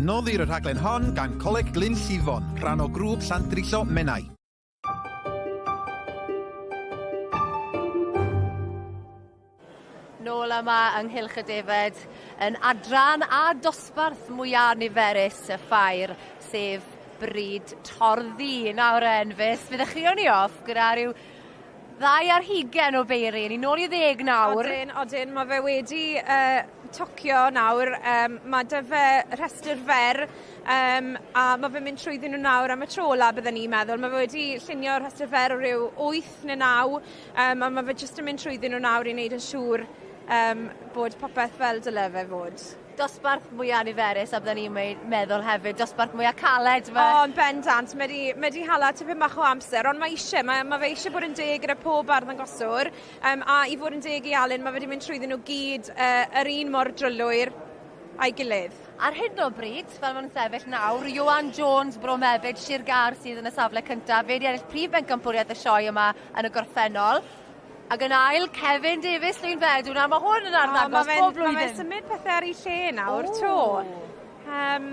Noddir y rhaglen hon gan Coleg Glyn Llifon, rhan o Grŵp Llandrillo Menai. Nôl yma yng Nghylch y Defed yn adran a dosbarth mwya niferus y ffair, sef bryd torddi. Nawr Enfys, fe ddechreuon ni off gyda rhyw ddau ar hugen o beiri, ni nôl i ddeg nawr. Odyn, odyn, mae fe wedi uh, tocio nawr, um, mae dy fe rhestr fer, um, a mae fe'n mynd trwyddyn nhw nawr am y tro ola bydden ni'n meddwl. Mae fe wedi llunio rhestr fer o ryw 8 neu 9, um, a mae fe jyst yn mynd trwyddyn nhw nawr i wneud yn siŵr um, bod popeth fel dyle fe fod. Dosbarth mwya niferus a bydden ni'n meddwl hefyd dosbarth mwya caled ma'... O yn bendant mae 'di mae 'di hala tipyn bach o amser ond mae isie mae ma' fe isie bod yn deg gyda pob arddangoswr yym a i fod yn deg i Alun ma' fe 'di mynd trwyddyn nhw gyd yy yr un mor drylwyr a'i gilydd. Ar hyn o bryd, fel ma' nw'n sefyll nawr, Ioan Jones, Bro Mebyd, Sir Gâr sydd yn y safle cynta'. Fe 'di ennill prif bencampwriaeth y sioe yma yn y gorffennol. Ac yn ail, Kevin Davies Llwynfedw. Nawr mae hwn yn arddangos oh, bob blwyddyn. Mae fe'n symud pethau ar ei lle nawr, to. Um,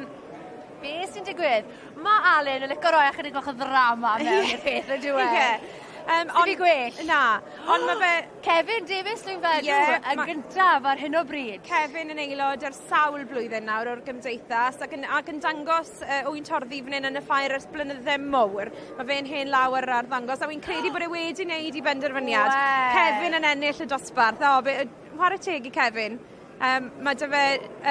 Be sy'n digwydd? Mae Alun yn licio roi ychydig bach o ddrama mewn i'r peth yn dyw e? Ie. Um, Sy'n gwell? Na, ond mae fe... Kevin Davies Llwynfedw yeah, yn gyntaf ar hyn o bryd. Kevin yn aelod ers sawl blwyddyn nawr o'r gymdeithas ac yn, ac yn dangos uh, wy'n torddi fan hyn yn y ffair ers blynydde mowr. Mae fe'n hen law ar yr arddangos a wy'n credu bod e wedi wneud i benderfyniad. Wel. Kevin yn ennill y dosbarth. O, be, whare teg i Kevin. Um, mae dy fe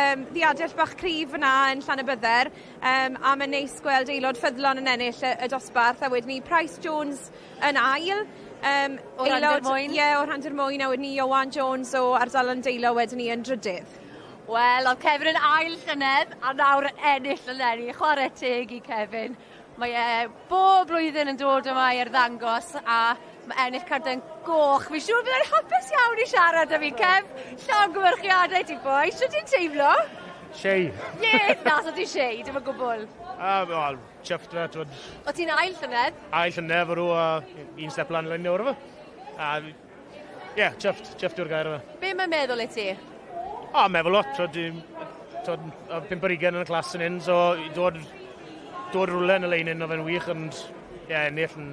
um, ddiadell bach cryf fyna yn Llanybydder um, a mae'n neis gweld aelod ffyddlon yn ennill y, y dosbarth a wedyn ni Price Jones yn ail. Um, o Rhandir Mwyn. Ie, yeah, o Rhandir Mwyn a wedyn ni Iowan Jones o ardal Llandeilo wedyn ni yn drydydd. Wel, oedd Kevin yn ail llynedd a nawr yn ennill eleni. Chwarae teg i Kevin. Mae e bob blwyddyn yn dod yma i arddangos a mae ennill carden goch. Fi'n siŵr byddai'n hapus iawn i siarad â fi, Kev. Llongyfarchiadau ti boi. Shwt ti'n teimlo? Shei. Ie, na, so ti shei, dim o gwbl. Ah, wel, chuffed fe, twyd. O ti'n ail llynedd? Ail llynedd, fwrw, a un step lan lein nawr, efo. A, ie, yeah, chuffed, chuffed yw'r gair efo. Be mae'n meddwl i ti? O, meddwl lot, twyd, twyd, 5 ar 20 yn y clas yn hyn, so i dod, dod rhywle yn y lein hyn, oedd e'n wych, ond, ie, yeah, ennill yn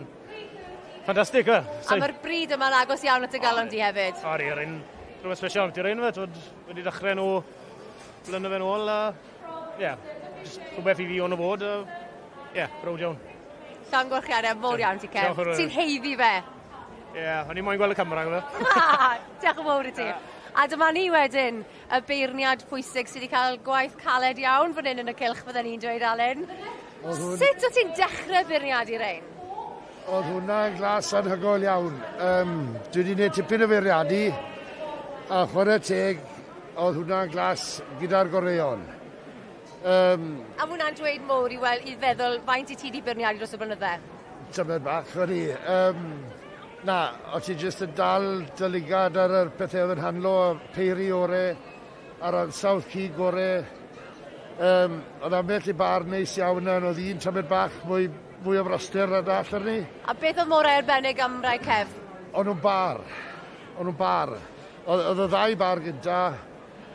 ffantastig, e. A mae'r bryd yma'n agos iawn at y galon di hefyd. Ori, yr un rhywbeth special ambiti'r un fe, twyd, wedi dechrau nhw blynydde yn ôl, a, ie, yeah, just rhywbeth i fi o'n o fod, a, ie, yeah, browd iawn. Llongyfarchiadau mowr iawn ti, Kev. Ti'n heiddi fe. Ie, yeah, o'n i moyn gweld y camera, gofio. Diolch yn fawr i ti. A dyma ni wedyn, y beirniad pwysig sydd wedi cael gwaith caled iawn fan hyn yn y cylch, fydden ni'n dweud, Alun. Sut o ti'n dechrau beirniadu rein? Oedd hwnna'n glas anhygoel iawn. Um, dwi wedi gwneud tipyn o feirniadu, a chwarae teg, oedd hwnna'n glas gyda'r goreuon. Um, a hwnna'n dweud mowr i, wel, i feddwl faint i ti wedi beirniadu dros y blynydde? Tymed bach, o'n i. Um, na, o ti jyst yn dal dy lygad ar yr pethau oedd yn handlo, peiri ore, a'r ansawdd cig gore. Um, oedd ambell i bar neis iawn yna, oedd un tymed bach mwy, mwy o fraster na dall arni. A beth oedd mor arbennig am rai Kev? O'n nhw'n bar. O'n nhw'n bar. Oedd, oedd y ddau bar gynta,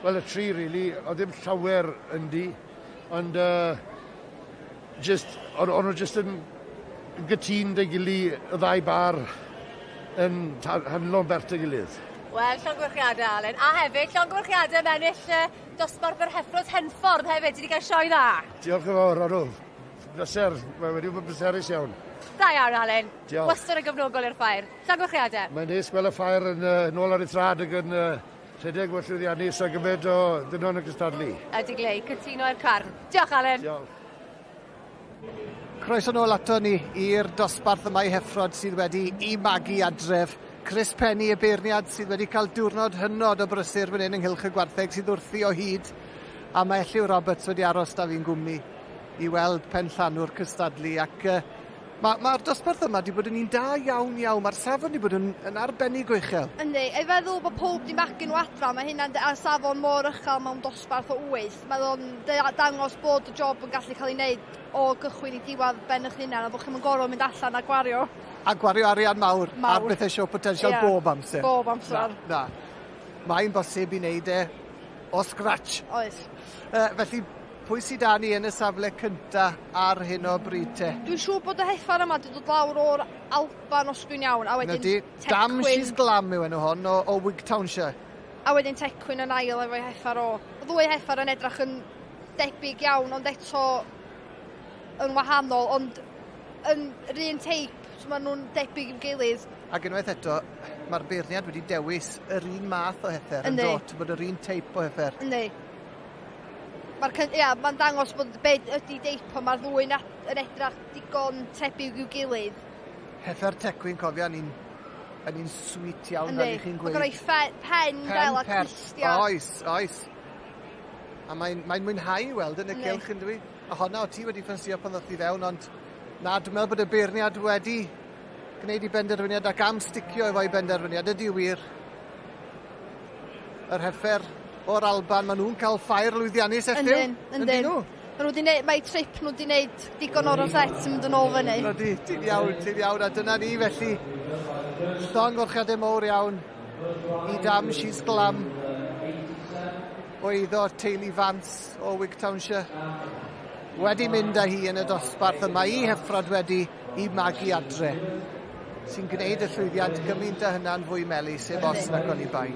wel y tri really, oedd ddim llawer yndi, ond uh, just, o'n, o'n nhw just yn gytûn 'da'i gily y ddau bar yn handlo'n bert ei gilydd. Wel, llongyfarchiadau, Alun. A hefyd, llongyfarchiadau am ennill uh, dosbarth yr heffrod Henffordd hefyd. Ti wedi cael sioe dda. Diolch yn fawr, Arw. Bleser, mae wedi bod yn bleserus iawn. Da iawn, Alun. Diolch. Wastad yn gefnogol i'r ffair. Llongyfarchiadau. Mae'n neis gweld y ffair yn uh, nôl ar ei thraed ac yn uh, rhedeg mor llwyddiannus a gymaint o ddynon yn cystadlu. Ydy glei, cytuno i'r carn. Diolch, Alun. Diolch. Croeso nôl ato ni i'r dosbarth yma i Heffrod sydd wedi i magu adref. Chris Penny, y beirniad sydd wedi cael diwrnod hynod o brysur fan hyn ynghylch y gwartheg sydd wrthi o hyd. A mae Elliw Roberts wedi aros da fi'n gwmni i weld penllanw'r cystadlu ac uh, Mae'r ma dosbarth yma wedi bod yn un da iawn iawn. Mae'r safon wedi bod yn, yn arbennig o uchel. Yndi, ei feddwl bod pob di magu nhw adra, mae hynna'n ar safon mor uchel mewn dosbarth o wyth. Mae o'n dangos bod y job yn gallu cael ei wneud o gychwyn i diwedd ben eich hunan a bod chi'n gorfod mynd allan a gwario. A gwario arian mawr, mawr. ar bethau show potential yeah. bob amser. Bob amser. Na, na. Mae'n bosib i wneud e o scratch. Oes. Uh, felly, Pwy sydd da ni yn y safle cynta ar hyn o bryd te? Dwi'n siŵr bod y heffar yma wedi dod lawr o'r Alban os dwi'n iawn, a wedyn Ydy, Dam She's Glam yw enw hon, o, o Wigtownshire. A wedyn Tecwyn yn ail efo'i heffar o. Y ddwy heffar yn edrych yn debyg iawn, ond eto yn wahanol, ond yn yr un teip, so maen nhw'n debyg i'w gilydd. Ac unwaith eto, mae'r beirniad wedi dewis yr un math o heffer yn dod, bod yr un teip o heffer. Yndi. Mae'r ia, mae'n dangos bod be ydy deip, ond mae'r ddwy'n yn edrach digon tebyg i'w gilydd. Heffer Tecwyn, cofia, ni'n yn un sweet iawn, fel i chi'n gweud. Mae pen, pen del a clustiau. Oes, oes. A mae'n mae mwynhau i weld yn y cylch, yn dwi? A honna o ti wedi ffansio pan ddoth i fewn, ond na, dwi'n meddwl bod y beirniad wedi gwneud i benderfyniad ac am sticio efo'i benderfyniad ydy wir. Yr heffer o'r Alban, maen nhw'n cael ffair lwyddiannus elliw. Yndyn, yndyn. nhw? Maen nhw wedi neud, mae trip nhw wedi neud digon o rosette yn mynd yn ôl fyny. Ydy, ti'n iawn, ti'n iawn, a dyna ni felly. Llongyfarchiadau mowr iawn i Dam She's Glam o eiddo teulu Vance o Wigtownshire. Wedi mynd â hi yn y dosbarth yma i heffrod wedi i magu adre, sy'n gwneud y llwyddiant gymaint â hynna'n fwy melys, heb os nac oni bai.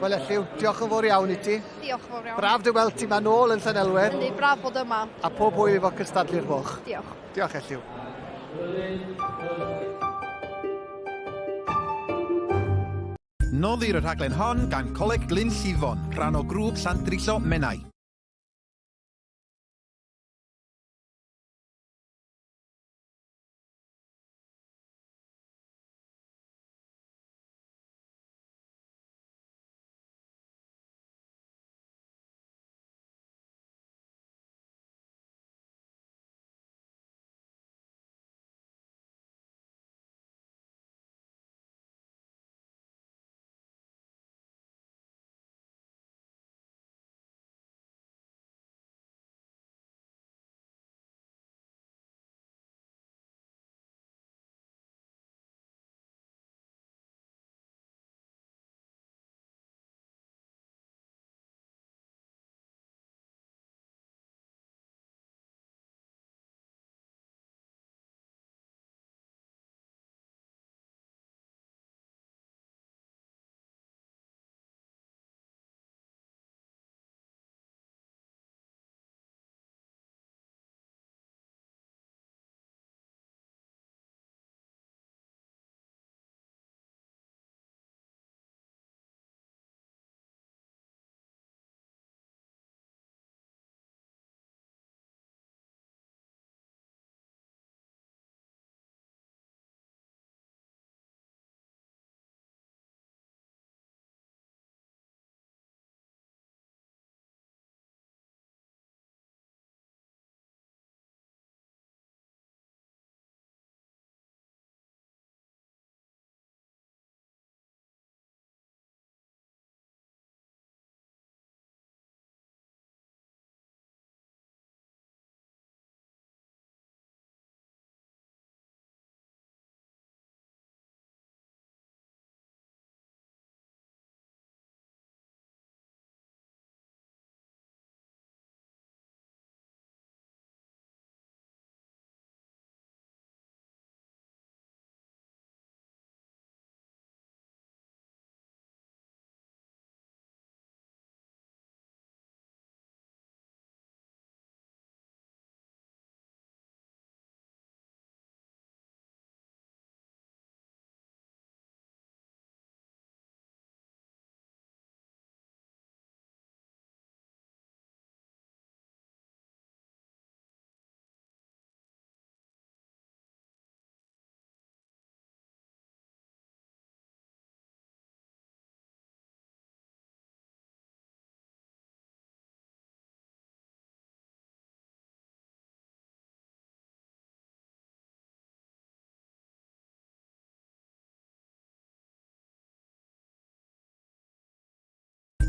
Wel Elliw, diolch yn fawr iawn i ti. Diolch yn fawr iawn. Braf dy weld ti ma nôl yn Llanelwedd. Yndi, braf bod yma. A pob hwyl efo cystadlu'r moch. Diolch. Diolch Elliw. Noddir y rhaglen hon gan Coleg Glyn Llifon, rhan o Grŵp Llandrillo Menai.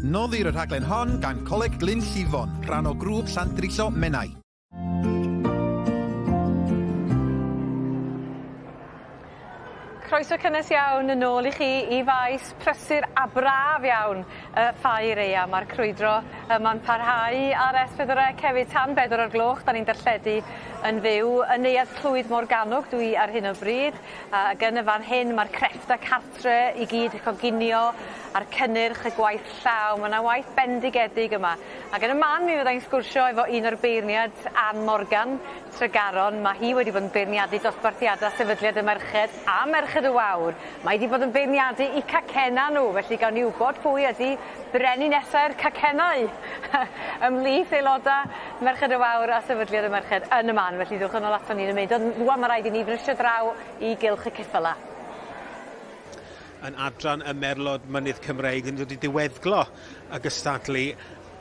Noddir y rhaglen hon gan Coleg Glyn Llifon, rhan o Grŵp Llandrillo Menai. Croeso cynnes iawn yn ôl i chi i faes prysur a braf iawn y ffair aeaf. Ma'r crwydro yma'n parhau ar S4C hefyd tan bedwar o'r gloch. 'Dan ni'n darlledu yn fyw yn Neuadd Clwyd Morgannwg dwi ar hyn o bryd ac yn y fan hyn ma'r creffta cartre i gyd, y coginio a'r cynnyrch, y gwaith llaw. Ma' 'na waith bendigedig yma. Ac yn y man mi fyddai'n sgwrsio efo un o'r beirniad, Ann Morgan. Tregaron, mae hi wedi bod yn beirniadu dosbarthiadau Sefydliad y Merched a Merched y Wawr. Mae hi 'di bod yn beirniadu 'u cacennau nhw, felly gawn ni wybod pwy ydi brenin nesau'r cacennau ymhlith aelodau Merched y Wawr a Sefydliad y Merched yn y man. Felly dewch yn ôl aton ni yn y munud, ond rŵan ma' raid i ni frysio draw i gylch y ceffylau. Yn adran y Merlod Mynydd Cymreig yn dod i diweddglo y gystadlu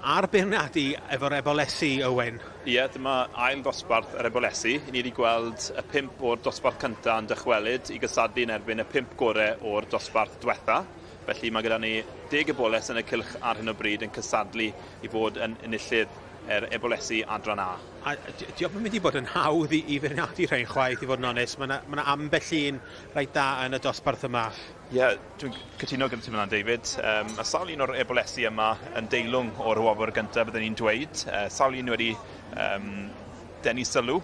A'r beirniadu efo'r ebolesi, Owen? Ie, dyma ail ddosbarth yr ebolesi. Ni wedi gweld y pump o'r dosbarth cyntaf yn dychwelyd i gystadlu yn erbyn y pump gore o'r dosbarth dwetha. Felly mae gyda ni deg eboles yn y cylch ar hyn o bryd yn cystadlu i fod yn enillydd yr ebolesi adran A. A diolch yn mynd i bod yn hawdd i, i feirniadu rhain chwaith, i fod yn onest. Mae yna ma ambell un reit da yn y dosbarth yma. Ie, dwi'n cytuno gyda ti fan'na David. Um, mae sawl un o'r ebolesi yma yn deilwng o'r wobr gyntaf byddwn ni'n dweud. Sawl un wedi um, denu sylw,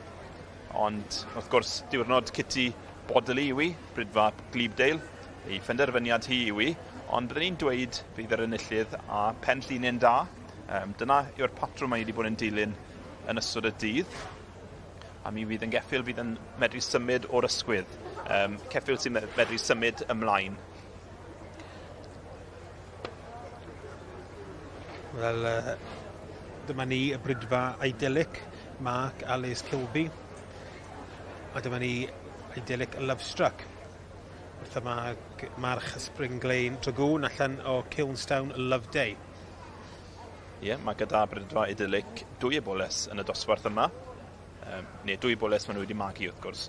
ond wrth gwrs diwrnod Kitty Bodily yw i, Brydfa Glibdale, ei phenderfyniad hi yw i, ond byddwn ni'n dweud fydd yr enillydd a pen llinyn da. Um, dyna yw'r patrwm mae wedi bod yn dilyn yn ystod y dydd. A mi fydd yn geffyl fydd yn medru symud o'r ysgwydd. Um, ceffyl sy'n medru symud ymlaen. Wel, dyma ni y brydfa idyllic, Mark a Les Kilby. A dyma ni idyllic Lovestruck. Wrth yma march Spring Lane Dragoon allan o Kilnstown Loveday. Ie, yeah, mae gyda Brydfa Idyllic dwy eboles yn y dosbarth yma. Um, neu dwy eboles maen nhw wedi magu, wrth gwrs.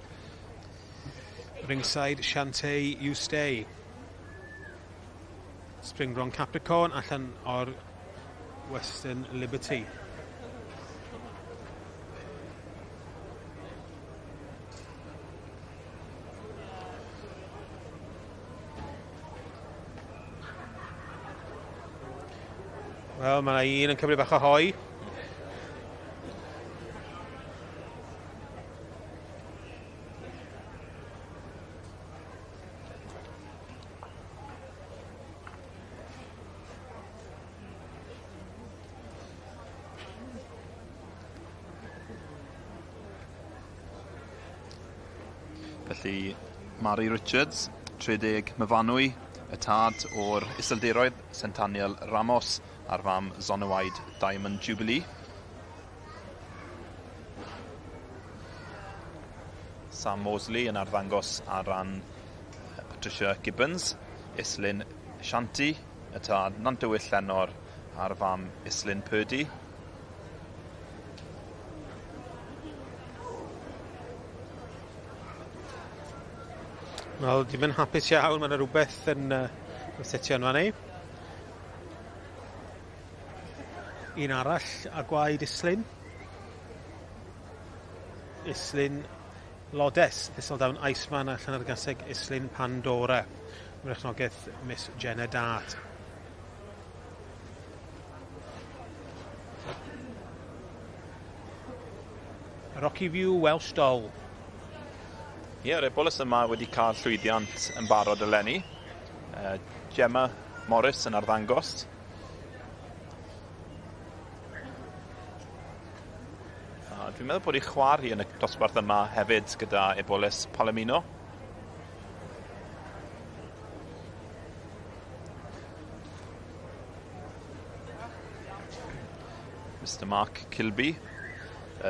Ringside, Shantay, You Stay. Springbron Capricorn allan o'r Western Liberty. Wel, mae yna un yn cymryd bach o hoi. Felly, Mari Richards, 30 Myfanwy, y tad o'r Iseldiroedd, Centaniel Ramos, a'r fam Zonawide Diamond Jubilee. Sam Mosley yn arddangos ar ran Patricia Gibbons, Islyn Shanti, y tad Nantywyll Llenor a'r fam Islyn Purdy. Wel, dim yn hapus iawn, mae yna rhywbeth yn setio yn fan Un arall a gwaed Islyn. Islyn Lodes, Thistledown Iceman allan ar gaseg Islyn Pandora. Mrechnogaeth Miss Jenna Dart. Rocky View Welsh Doll. Ie, yeah, yr eboles yma wedi cael llwyddiant yn barod eleni. Gemma Morris yn arddangos. A dwi'n meddwl bod ei chwar hi yn y dosbarth yma hefyd gyda eboles Palomino. Mr Mark Kilby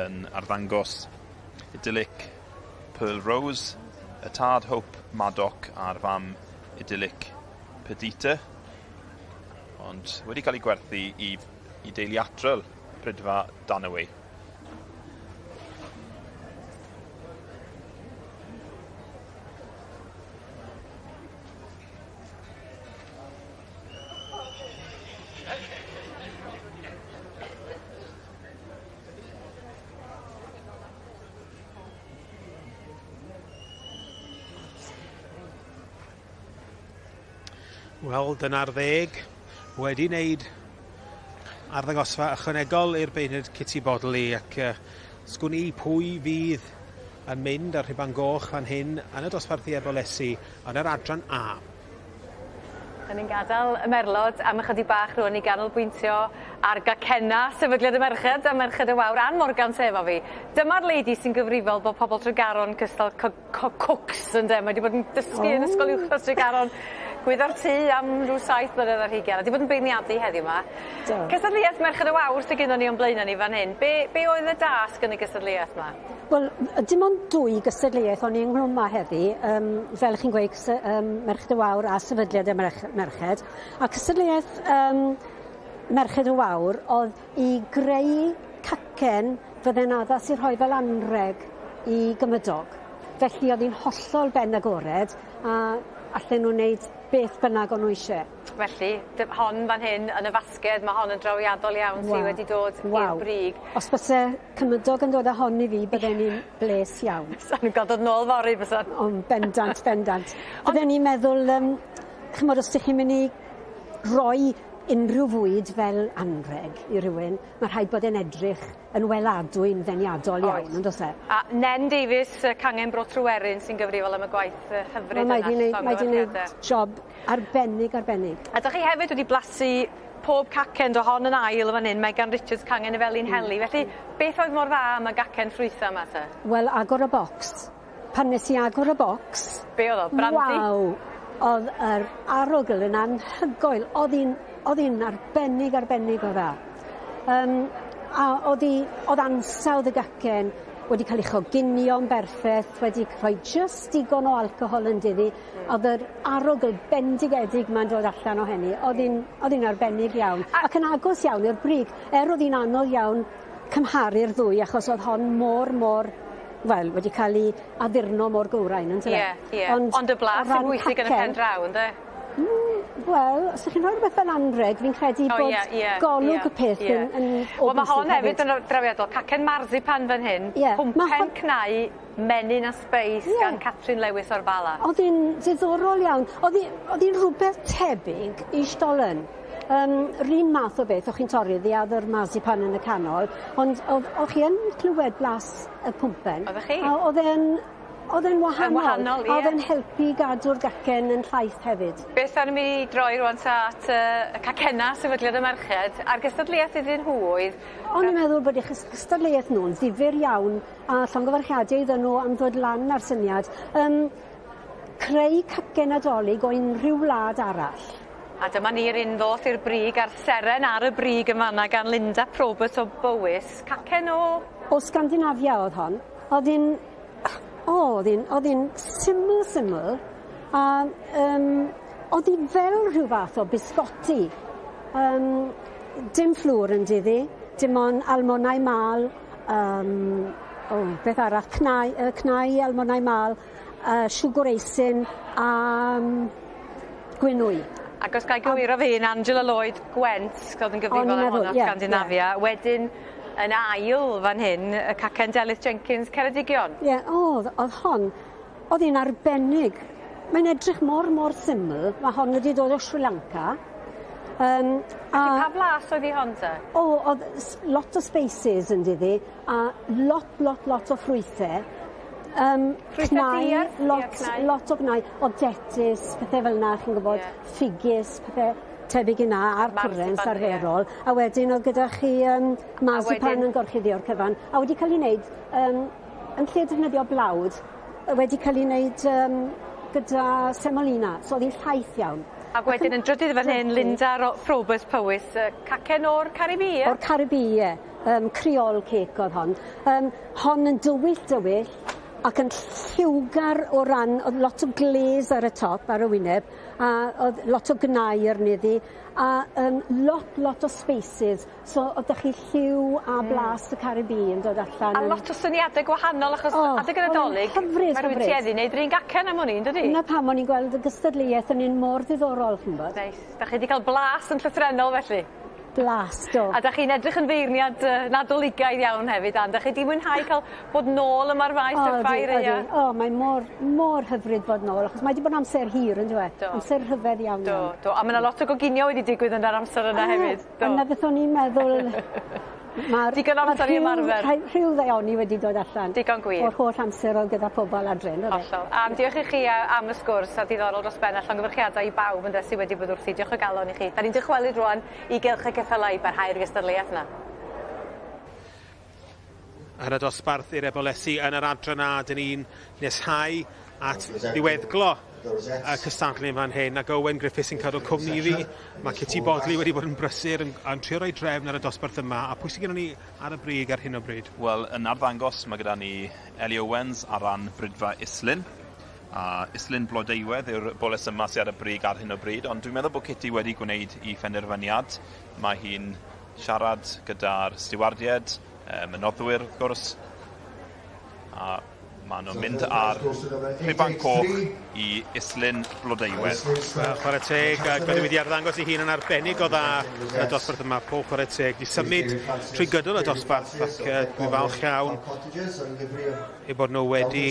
yn arddangos idyllic Pearl Rose, y tad Hope Maddock a'r fam idyllic Perdita, ond wedi cael ei gwerthu i, i deulu Atrel, Prydfa Danaway. Wel, dyna'r ddeg wedi wneud arddangosfa ychwanegol i'r beirniad Kitty Bodley ac uh, sgwn i pwy fydd yn mynd ar rhuban goch fan hyn yn y dosbarth i Ebolesi yn yr adran A. Da ni'n gadael y merlod am ychydig bach rwan i ganolbwyntio ar gacenna Sefydliad y Merched a Merched y Wawr. Ann Morgan sy efo fi. Dyma'r lady sy'n gyfrifol bod pobl Tregaron cystal cwcs ynde? Mae 'di bod yn dysgu oh. yn Ysgol Uwchradd Tregaron gwyddor tŷ am rhyw 7 mlynedd ar hugain a 'di bod yn beirniadu heddiw 'ma. Do. Cystadleuaeth Merched y Wawr sy gynnon ni o'n blaena' ni fan hyn. Be' be' oedd y dasg yn y gystadleuaeth 'ma? Wel, dim ond dwy gystadleuaeth o'n i ynghlwm â heddi, um, fel chi'n gweud, um, Merched y Wawr a Sefydliad y Merched. A cystadleuaeth um, Merched y Wawr oedd i greu cacen fydde'n addas i rhoi fel anrheg i gymydog. Felly oedd hi'n hollol ben agored a allen nhw wneud beth bynnag o'n nhw eisiau. Felly, hon fan hyn yn y fasged, mae hon yn drawiadol iawn wow. sydd wedi dod wow. i'r brig. Os byse cymydog yn dod â hon i fi, bydden ni'n bles iawn. Sa'n nhw'n cael dod nôl fory, bysan? Ond bendant, bendant. Bydden ni'n meddwl, um, chymod, os ydych chi'n mynd i roi unrhyw fwyd fel anrheg i rywun, mae rhaid bod e'n edrych yn weladwy'n ddeniadol iawn, yn does e? A Nen Davies, cangen Bro Tryweryn, sy'n gyfrifol am y gwaith hyfryd yna. Mae wedi gwneud job arbennig, arbennig. A dych chi hefyd wedi blasu pob cacen, do hon yn ail fan hyn, Megan Richards, cangen y Felin Heli. Felly, beth oedd mor dda am y gacen ffrwythau yma te? Wel, agor y bocs. Pan nes i agor y bocs... Be oedd o, brandy? Waw! Oedd yr arogl yn anhygoel. Oedd hi'n oedd hi'n arbennig, arbennig o dda. Um, a oedd, hi, oedd ansawdd y gacen wedi cael ei choginio'n berffeth, wedi rhoi jyst digon o alcohol yn diddi. Oedd yr arogl bendigedig ma'n dod allan o hynny. Oedd hi'n oedd hi'n arbennig iawn. Ac yn agos iawn i'r brig. Er oedd hi'n anodd iawn cymharu'r ddwy achos oedd hon mor, mor wel, wedi cael ei addurno mor gywrain, yntyfe? Ie, ie. Ond, Ond y blas sy'n bwysig yn y pen draw, ynde? Mm, wel, os ydych chi'n rhoi rhywbeth fel anreg, fi'n credu oh, bod yeah, yeah, golwg yeah, y peth yeah. yn, yn Wel, mae hon hefyd yn drawiadol. Cacen marzipan fan hyn, yeah. pwmpen hon... cnau, menyn a sbeis yeah. gan Catrin Lewis o'r Bala. Oedd hi'n ddiddorol iawn. Oedd hi'n rhywbeth tebyg i Stollen. Um, run math o beth, o'ch chi'n torri ddi, a oedd yr marzipan yn y canol, ond o'ch chi yn clywed blas y pwmpen. Oeddech chi? A oedd e'n Oedd e'n wahanol. Yn wahanol, ie. A oedd e'n helpu gadw'r gacen yn llaith hefyd. Beth am i mi droi rwan ta at y cacenna Sefydliad y Merched a'r gystadleuaeth iddyn nhw oedd... O'n i'n meddwl bod eich gystadleuaeth nhw'n ddifyr iawn a llongyfarchiadau iddyn nhw am ddod lan â'r syniad. Um, creu cacen Nadolig o unrhyw wlad arall. A dyma ni'r un ddoth i'r brig a'r seren ar y brig yn fanna gan Linda Probert o Bowys. Cacen o... O Sgandinafia oedd hon. Oedd hi'n... O, oedd hi'n oedd hi'n syml, syml. A um, oedd hi fel rhyw fath o bisgotti. Um, dim fflwr yn diddi, dim ond almonau mal, um, oh, beth arall, cnau, uh, cnau almonau mal, uh, siwgr eisin a um, gwynwy. Ac os ga i gywiro fy hun, Angela Lloyd Gwent, oedd yn gyfrifol am hwn o Scandinavia. Yeah. Wedyn, yn ail fan hyn, y cacen Delyth Jenkins Ceredigion. Ie, yeah, oedd, oedd hon, oedd hi'n arbennig. Mae'n edrych mor, mor syml. Mae hon wedi dod o Sri Lanka. Um, a, pa flas oedd hi hon te? O, oedd lot o spices yn diddi, a lot, lot, lot o ffrwythau. Um, ffrwythau diarth? Lot, yeah, lot o gnau, o detus, pethau fel yna, chi'n gwybod, yeah. ffigys, pethau tebyg i na, a'r cwrens arferol. Yeah. A wedyn oedd gyda chi um, marzipan yn gorchuddio'r cyfan, a wedi cael ei wneud, um, yn lle defnyddio blawd, wedi cael ei wneud um, gyda semolina, so oedd hi'n llaith iawn. Ac wedyn yn drydydd fan hyn, Linda Probert Powys, cacen o'r Caribi, ie? O'r Caribi, ie. Um, Creole cake oedd hon. Um, hon yn dywyll dywyll ac yn lliwgar o ran, oedd lot o glaze ar y top, ar y wyneb, a oedd lot o gnau arni ddi, a um, lot, lot o spices. So oedd 'da chi lliw a blas y Caribî yn dod allan. A lot o syniadau gwahanol achos oh, adeg y Nadolig, hyfryd, mae rhywun tueddu wneud yr un gacen am wn i, yndydi? Dyna pam o'n i'n gweld y gystadleuaeth yn un mor ddiddorol, chi'n bod. Neis. Da chi wedi cael blas yn llythrennol felly? Blas, do. A da chi'n edrych yn feirniad Nadoligaidd iawn hefyd, Ann. Da chi 'di mwynhau cael bod nôl yma'r faes o'r ffair aea? O, mae mor, mor hyfryd bod nôl, achos mae 'di bod yn amser hir, on'd yw e? Do. Amser rhyfedd iawn Do, iawn. do. A ma' 'na lot o goginio wedi digwydd yn yr amser yna hefyd. Do. A 'na beth o'n i'n meddwl Ma'r... Digon o amser i ymarfer. Rhyw rhyw ddaioni wedi dod allan. Digon gwir. O'r holl amser o'dd gyda pobol adre on'd o'dd e? Hollol. Am diolch i chi am y sgwrs a diddorol dros ben a llongyfarchiadau i bawb ynde sy wedi bod wrthi. Diolch o galon i chi. 'Dan ni'n dychwelyd rŵan i gylch y ceffylau i barhau'r gystadleuaeth 'na. Yn y dosbarth i'r ebolesi yn yr adran A, dyn ni'n neshau at ddiweddglo y cystadlu yn fan hyn, ac Owen Griffiths sy'n cadw cwmni i fi. Mae Kitty Bodley wedi bod yn brysur yn, yn trio rhoi drefn ar y dosbarth yma, a pwy sydd gennym ni ar y brig ar hyn o bryd? Wel, yn arddangos mae gyda ni Ellie Owens ar ran Bridfa Islyn, a Islyn Blodeuwedd yw'r boles yma sydd ar y brig ar hyn o bryd, ond dwi'n meddwl bod Kitty wedi gwneud ei phenderfyniad. Mae hi'n siarad gyda'r stiwardiaid, um, y noddwyr wrth gwrs, a maen nhw'n mynd ar rhuban coch i Islyn Blodeuwedd. Wel, chwarae teg, ac mae wedi arddangos ei hun yn arbennig o dda yn y dosbarth yma, pob chwarae teg. Di symud trwy gydol y dosbarth ac dwi'n falch iawn eu bod nhw wedi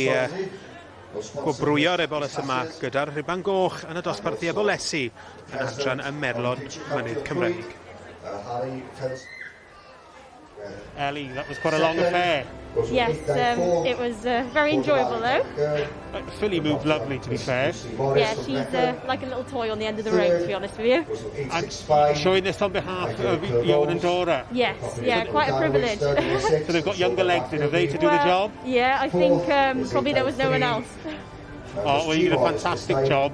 gwobrwyo'r eboles yma gyda'r rhuban goch yn y dosbarth i ebolesi yn adran y Merlod Mynydd Cymreig. Ellie, that was quite a long affair. Yes, it was very enjoyable though. Filly moved lovely, to be fair. Yeah, she's like a little toy on the end of the rope, to be honest with you. And showing this on behalf of Johan and Dora. Yes, yeah, quite a privilege. So they've got younger legs in, have they, to do the job? Yeah, I think probably there was no one else. Oh, well, you did a fantastic job.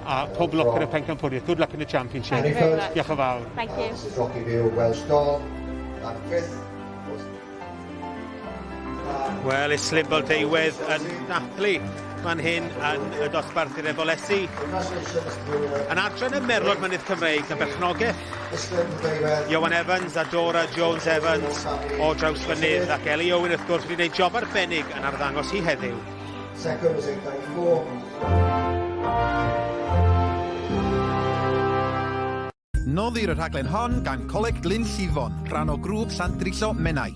A pob lwc yn y pencampwriaeth. Good luck in the championship. Thank you very much. Diolch yn fawr. Thank you. This is Rocky View Welsh Dog. And fifth was Wel, Islyn Blodeuwedd yn dathlu fan hyn yn y dosbarth i'r ebolesi. Yn adran y Merlod Mynydd Cymreig, y berchnogaeth Ioan Evans a Dora Jones Evans o Drawsfynydd ac Ellie Owen wrth gwrs wedi gwneud job arbennig yn arddangos hi heddiw. Second was 894. Noddir y rhaglen hon gan Coleg Glynllifon, rhan o grŵp Llandrillo Menai.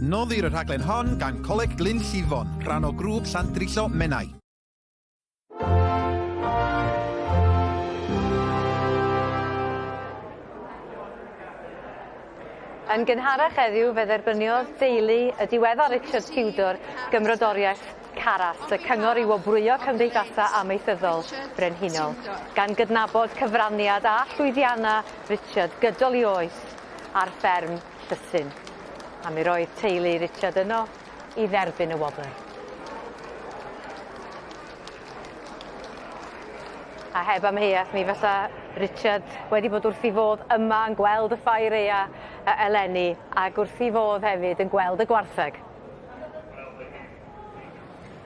Noddir y rhaglen hon gan Coleg Glyn Llifon, rhan o grŵp Llandrillo Menai. Yn gynharach heddiw fe dderbyniodd deulu y diweddar Richard Tudor gymrodoriaeth Caras, y cyngor i wobrwyo cymdeithasau amaethyddol brenhinol, gan gydnabod cyfraniad a llwyddianna Richard gydol 'i oes ar fferm Llysyn. A mi roedd teulu Richard yno i dderbyn y wobr. A heb amheuaeth mi fysa Richard wedi bod wrth 'i fodd yma yn gweld y ffair aea yy eleni ac wrth 'i fodd hefyd yn gweld y gwartheg.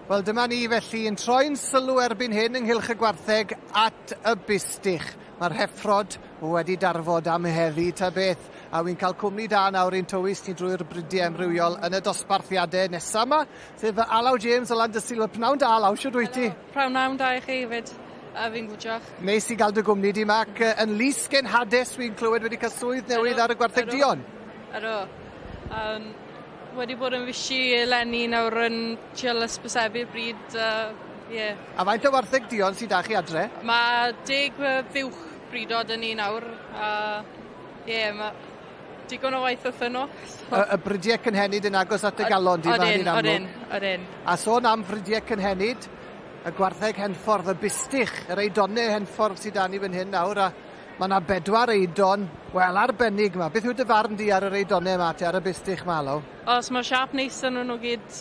Wel dyma ni felly yn troi'n sylw erbyn hyn ynghylch y gwartheg at y bustych. Mae'r heffrod wedi darfod am heddi ta beth, a wy'n cael cwmni da nawr i'n tywys ni drwy'r bridiau amrywiol yn y dosbarthiadau nesaf yma, sef fy Alaw James o Landysul. Wel, pnawn da Alaw, shwd wyt ti? Pnawn da i chi hefyd, a fi'n gwd diolch. Neis i gael dy gwmni di, Mac. Yn Lys Genhades wy'n clywed wedi cael swydd newydd ar y gwartheg duon. Ydw. Um, wedi bod yn fishi eleni nawr yn trial ysbysebu'r bryd a ie. A faint o wartheg duon sydd 'da chi adre? Ma' deg fuwch brido 'da ni nawr a ie ma' digon o waith wrthyn nhw. So. Y, y bridiau cynhenid yn agos at dy galon di, mae hynny'n amlwg. Odyn, odyn. A sôn am fridiau cynhenid, y gwartheg Henffordd, y bustych, yr eidonau Henffordd sydd 'da ni fan hyn nawr, a Mae 'na bedwar eidon, wel, arbennig 'ma. Beth yw dy farn di ar yr eidonau 'ma te, ar y bustych 'ma, Alaw? Os mae siâp neis arnyn nhw gyd.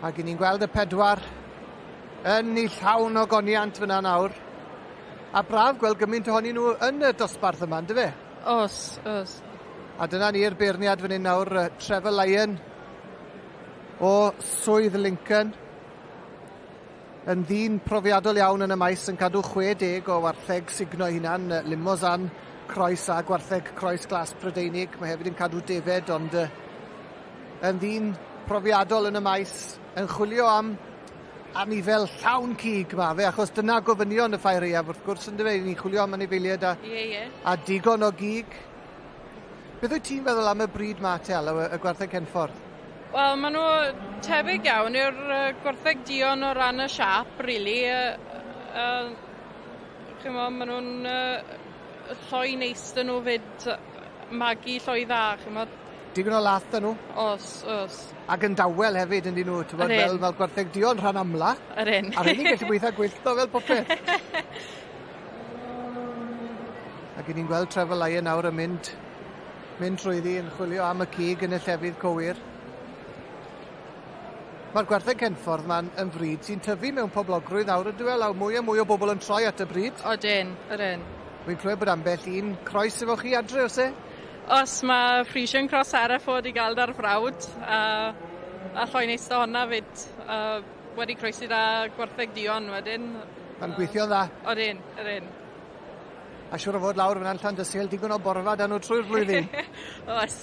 Ac 'yn ni'n gweld y pedwar yn eu llawn ogoniant fyna nawr. A braf gweld gymaint ohonyn nhw yn y dosbarth yma, yndyfe? Os, os. A dyna ni'r beirniad fan hyn nawr, Trevor Lyon o Swydd Lincoln. Yn ddyn profiadol iawn yn y maes yn cadw 60 o wartheg sugno ei hunan, Limousin croes a gwartheg croes glas Prydeinig. Mae hefyd yn cadw defed ond yn ddyn profiadol yn y maes yn chwilio am anifel llawn cig ma fe, achos dyna gofynion y ffair aeaf wrth gwrs yndyfe, ni'n chwilio am anifeiliaid a, ie, ie. a digon o gig. Beth wyt ti'n feddwl am y bryd ma te Alaw, y gwartheg Henffordd? Wel, maen nhw tebyg iawn i'r gwartheg duon o ran y siâp, rili. Chimod, maen nhw'n lloi neis 'da nhw 'fyd, magu lloi dda, chimod. Digon o lath 'da nhw. Oes, oes. Ac yn dawel hefyd, yndyn nhw, t'mod, fel, fel gwartheg duon rhan amla. Ydyn. A rheini'n gallu gweitha gwyllt o fel popeth. Ac 'yn ni'n gweld Trevor Lyon nawr yn mynd Mynd trwyddi yn chwilio am y cig yn y llefydd cywir. Mae'r gwartheg Henffordd ma'n yn frîd sy'n tyfu mewn poblogrwydd nawr yndyw e Law? Mwy a mwy o bobl yn troi at y brîd. Odyn, odyn. Wi'n clywed bod ambell un croes efo chi adre o's e? O's, ma' Frisian Cross Hereford i ga'l 'da'r frawd a a lloi neis 'da honna 'fyd a wedi croesi 'da gwartheg duon wedyn. Ma'n gweithio'n dda. Odyn, odyn. A siŵr o fod lawr fyna'n Llandysul, digon o borfa 'da nhw trwy'r flwyddyn. Oes.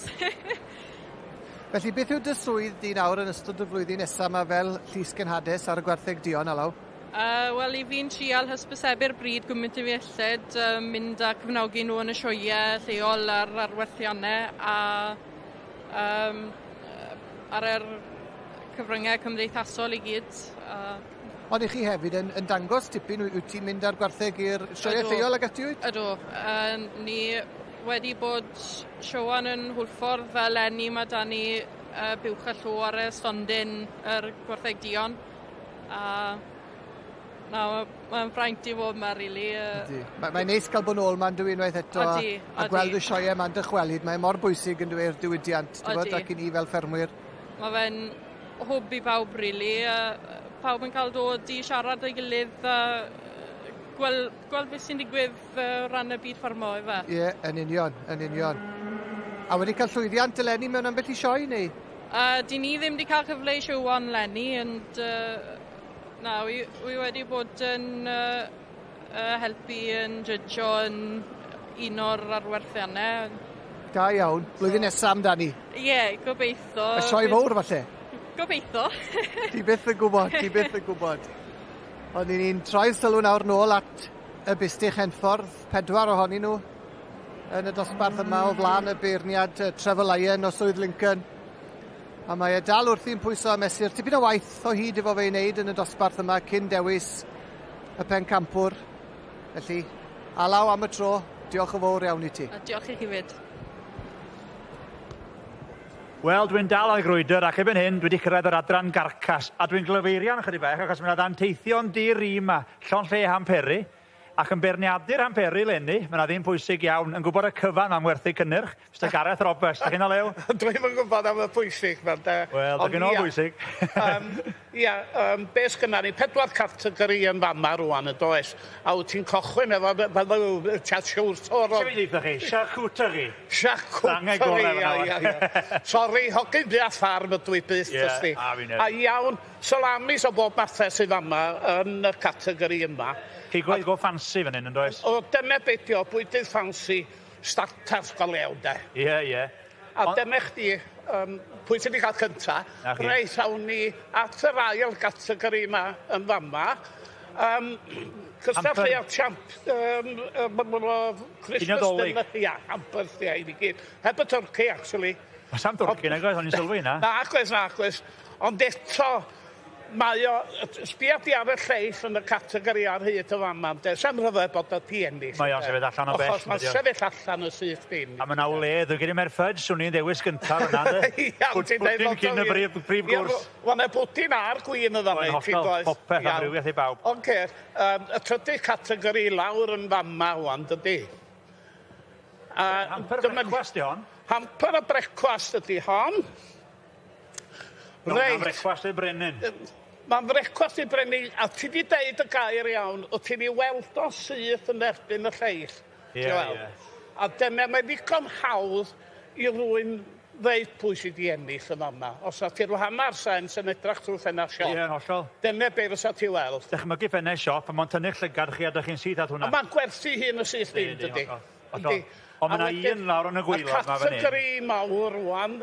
Felly beth yw dy swydd di nawr yn ystod y flwyddyn nesa 'ma fel Llys Genhades ar y Gwartheg Duon, Alaw? Uh, Wel, i fi'n trial hysbysebu'r bryd gwmynt i fi elled, uh, mynd a cefnogi nhw yn y sioeau lleol a'r arwerthiannau a um, ar yr cyfryngau cymdeithasol i gyd. Uh, Ond i chi hefyd yn, yn dangos tipyn, wyt ti'n mynd â'r gwartheg i'r sioeau lleol ag ati wyt? Ydw. Uh, ni wedi bod siowan yn Hwlffordd fel eleni mae da ni uh, buwch a llw ar y stondin yr gwartheg duon. A na, mae'n fraint i fod yma, rili. Ydy. Mae'n mae neis cael bod nôl 'ma yndyw e unwaith eto odi, a, a gweld y sioeau 'ma'n dychwelyd. Mae mor bwysig yndyw e i'r diwydiant, ti'n bod, ac i ni fel ffermwyr. Mae fe'n hwb i bawb rili a pawb yn cael dod i siarad â'i gilydd a gweld gweld beth sy'n digwydd o ran y byd ffermo yfe? Ie, yn union, yn union. A wedi cael llwyddiant eleni mewn ambell i sioe neu? Uh, dyn ni ddim wedi cael cyfle i sioeon leni, ond uh, na, wi, wi wedi bod yn uh, uh, helpu yn jydjo yn un o'r arwerthiannau. Da iawn. Blwyddyn nesa amdani. Ie, yeah, gobeithio. Y sioe fawr falle? Gobeithio. ti byth yn gwybod, ti byth yn gwybod. Ond ni'n troi sylw nawr nôl at y bustych Henffordd, pedwar ohonyn nhw. yn y dosbarth yma o flaen y beirniad Trevor Lyon o Swydd Lincoln. A mae e dal wrthi'n pwyso a mesur. Tipyn o waith o hyd efo fe i wneud yn y dosbarth yma cyn dewis y pencampwr. Felly, Alaw am y tro, diolch yn fawr iawn i ti. A diolch i chi fyd. Wel, dwi'n dal ar grwydr ac erbyn hyn dwi wedi cyrraedd yr adran garcas a dwi'n glyfeirian ychydig bach achos mae 'na ddanteithion di-ri 'ma, llond lle hamperi. Ac yn beirniadu'r hamperi 'leni, mae 'na ddyn pwysig iawn yn gwybod y cyfan am werthu cynnyrch, Mister Gareth Roberts. Dach chi'n o lew? Dwi'm yn gwybod am y pwysig 'ma ynde. Wel, dach chi'n o bwysig. Ia, yym, be' sgynna ni? Pedwar categori yn fama rŵan yn does? A wyt ti'n cychwyn efo Tisio fi deutha chi? Charcuterie. Charcuterie, ia, ia, ia. Sori, hogyn du a ffarm ydw i byth, wsti. Ie, a finne. A iawn, Salamis o bob mathe sydd fama yn y categori yma. Cigoedd go ffansi fan hyn yndoes? O dyna be 'di o, bwydydd ffansi, starters go lew 'de. Ie, ie. A dyna chdi, yym, pwy sy 'di cael cynta. 'Na chi. Reit, awn ni at yr ail gategori yma yn fama. Yym, cystadleuaeth champ, yym, Christmas Cinio 'Dolig. dinner, ia, hampers, ia, i ni gyd. Heb y twrci, actually. Oes 'am dwrci nag oes, o'n i'n sylwi 'na. Nag oes, nag oes. Ond eto, mae o... Sbia di ar y lleill yn y categori ar hyd y fama, ynde? Sa'm rhyfedd bod o 'di ennill. Mae o'n sefyll allan o bell. Achos mae'n sefyll allan yn syth bin. A mae 'na wledd, dwi'n credu mai'r fudge swn i'n ddewis gyntaf yna, ynde? Ia, wyt ti'n deud Pwdin cyn y brif, brif gwrs. Ia, wel, 'na bwdin a'r gwin yn fan'na i ti, does? Popeth, amrywiaeth i bawb. Ocê, y trydydd categori lawr yn fama ŵan, dydi? A Hamper brecwast 'di hon. Hamper o brecwast ydi hon. Reit. Mae'n frecwast i'r brenin. Mae'n frecwast i'r brenin, a ti 'di deud y gair iawn, wt ti'n ei weld o syth yn erbyn y lleill. Ie, ie. A dyna, mae'n ddigon hawdd i rywun ddeud pwy sydd 'di ennill yn fama. Os na ti rhyw hanner sens yn edrach trwy ffenast siop. Ie, yn hollol. Dyna be fysa ti weld. Dychmygu ffenest siop, a mae'n tynnu'ch llygad chi a dych chi'n syth at hwnna. A mae'n gwerthu hun yn syth bin, dydi? Yndi. Ond mae 'na un lawr yn y gwaelod 'ma fan hyn. Y categori mawr rŵan,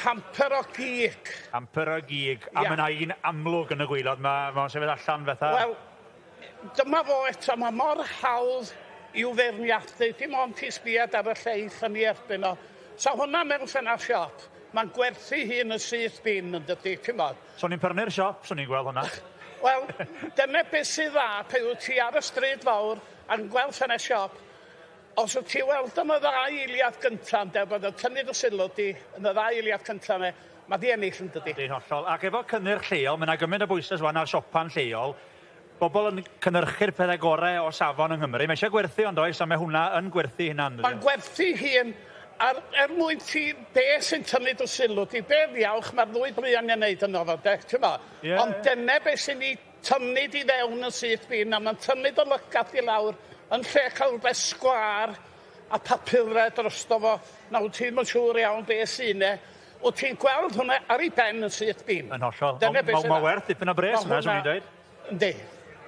hamper o gig. Hamper o gig, a mae 'na un amlwg yn y gwaelod 'ma, mae'n sefyll allan fatha... Wel, dyma fo eto, mae mor hawdd i'w feirniadu, dim ond ti sbiad ar y lleill yn ei erbyn o. Sa hwnna mewn ffenast siop, mae'n gwerthu hun yn syth bin yn dydi, ti'mod. Swn i'n prynu'r siop, swn i'n gweld hwnna. Wel, dyna beth sydd dda, pe wyt ti ar y stryd fawr a'n gweld ffenest siop, os wyt ti weld yn y ddau eiliad gynta, ynde, bod o'n tynnu dy sylw di yn y ddau eiliad cynta 'ne, mae 'di ennill yn dydi? Ydy'n hollol. Ac efo cynnyrch lleol, mae 'na gymaint o bwyslais 'wan ar siopa'n lleol, bobl yn cynhyrchu'r pethau gorau o safon yng Nghymru. Mae eisiau gwerthu ond oes, a mae hwnna yn gwerthu hunan. Mae'n gwerthu hun, ar, er mwyn ti, be sy'n tynnu dy sylw di, be ddiawch mae'r ddwy druan yn neud yno fo, de, ti'n mo? Yeah, Ond dyna be sy'n ei tynnu di fewn yn syth bin, a mae'n tynnu dy lygad di lawr, yn lle cael rhywbeth sgwâr a papurau drosto fo, na wyt ti'm yn siŵr iawn be sy'n e. Wyt ti'n gweld hwnna ar ei ben yn syth bin. Yn hollol. Dyna beth sy'n Mae werth dipyn o bres hwnna, swn i'n dweud. Yndi.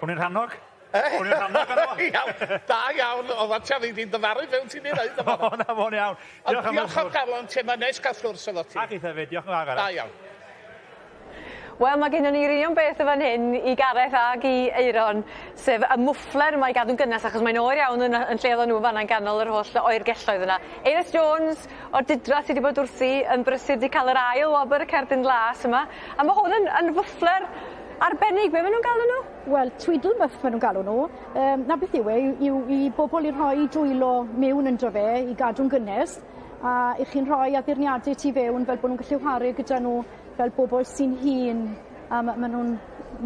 Hwn i'n rhannog? Hwn i'n rhannog arno fo? Iawn, da iawn, oedd ati fi di dyfaru fewn ti'n ei ddeud. O, na, fo'n iawn. Diolch am Diolch o galon ti, mae'n neis cael sgwrs efo ti. A chitha hefyd, diolch yn fawr. Da iawn. Wel, mae gennym ni'r union beth yn fan hyn i Gareth ag i Euron, sef y mwffler yma i gadw'n gynnes achos mae'n oer iawn yn, yn lle oedden nhw fanna'n ganol yr holl oergelloedd yna. Eilis Jones o'r Dudra sydd wedi bod wrthi yn brysur wedi cael yr ail wobr y cerdyn glas yma. A mae hwn yn, yn fwffler arbennig, be maen nhw'n galw nhw? Wel, twiddle muff maen nhw'n galw nhw. Um, na beth yw e, yw, i bobl i rhoi dwylo mewn ynddo fe i gadw'n gynnes, a i chi'n rhoi addurniadau tu fewn fel bod nhw'n gallu chwarae gyda nhw fel bobl sy'n hŷn a ma' ma' nhw'n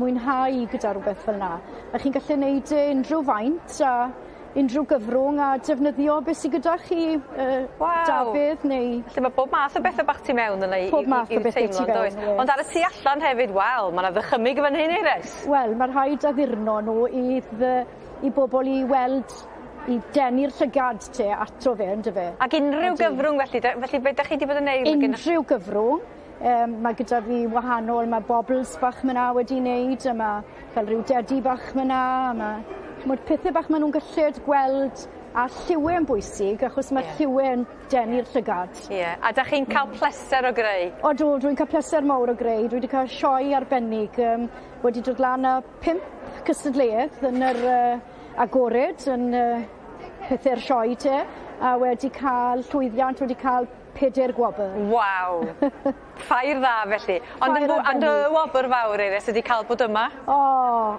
mwynhau gyda rhywbeth fel 'na. A chi'n gallu neud e unrhyw faint a unrhyw gyfrwng a defnyddio beth sy gyda chi yy Waw. Dafydd neu... Felly ma' bob math o bethe bach tu mewn yna i Pob i math o i'w bethe tu teimlo fewn yndoes? oes. Ond ar y tu allan hefyd, wel, ma' 'na ddychymyg yn fan hyn Eires. Wel, ma' rhaid addurno nhw i ddy- i bobl i weld i denu'r llygad te ato fe yndyfe? Ac unrhyw Odi. gyfrwng felly, de- felly be' 'dach chi 'di bod yn neud? Ma' gennych... Unrhyw gyfrwng. Yym ma' gyda fi wahanol, ma' bobls bach ma' 'na wedi neud a ma' fel ryw dedi bach ma' 'na a ma' ch'mod pethe bach ma' nw'n gyllu gweld a lliwie yn bwysig achos ma' Ie. lliwie yn denu'r llygad. Ie a 'dach chi'n ca'l pleser o greu? Odw dwi'n ca'l pleser mawr o greu dwi 'di ca'l sioe arbennig yym wedi dod lan â pump cystadleuaeth yn yr yy agored yn yy pethe'r sioe te. A wedi cael llwyddiant, wedi cael peder gwobr. Waw! Ffair dda felly. Ond yn ond y wobr fawr Iris ydi cael bod yma? O,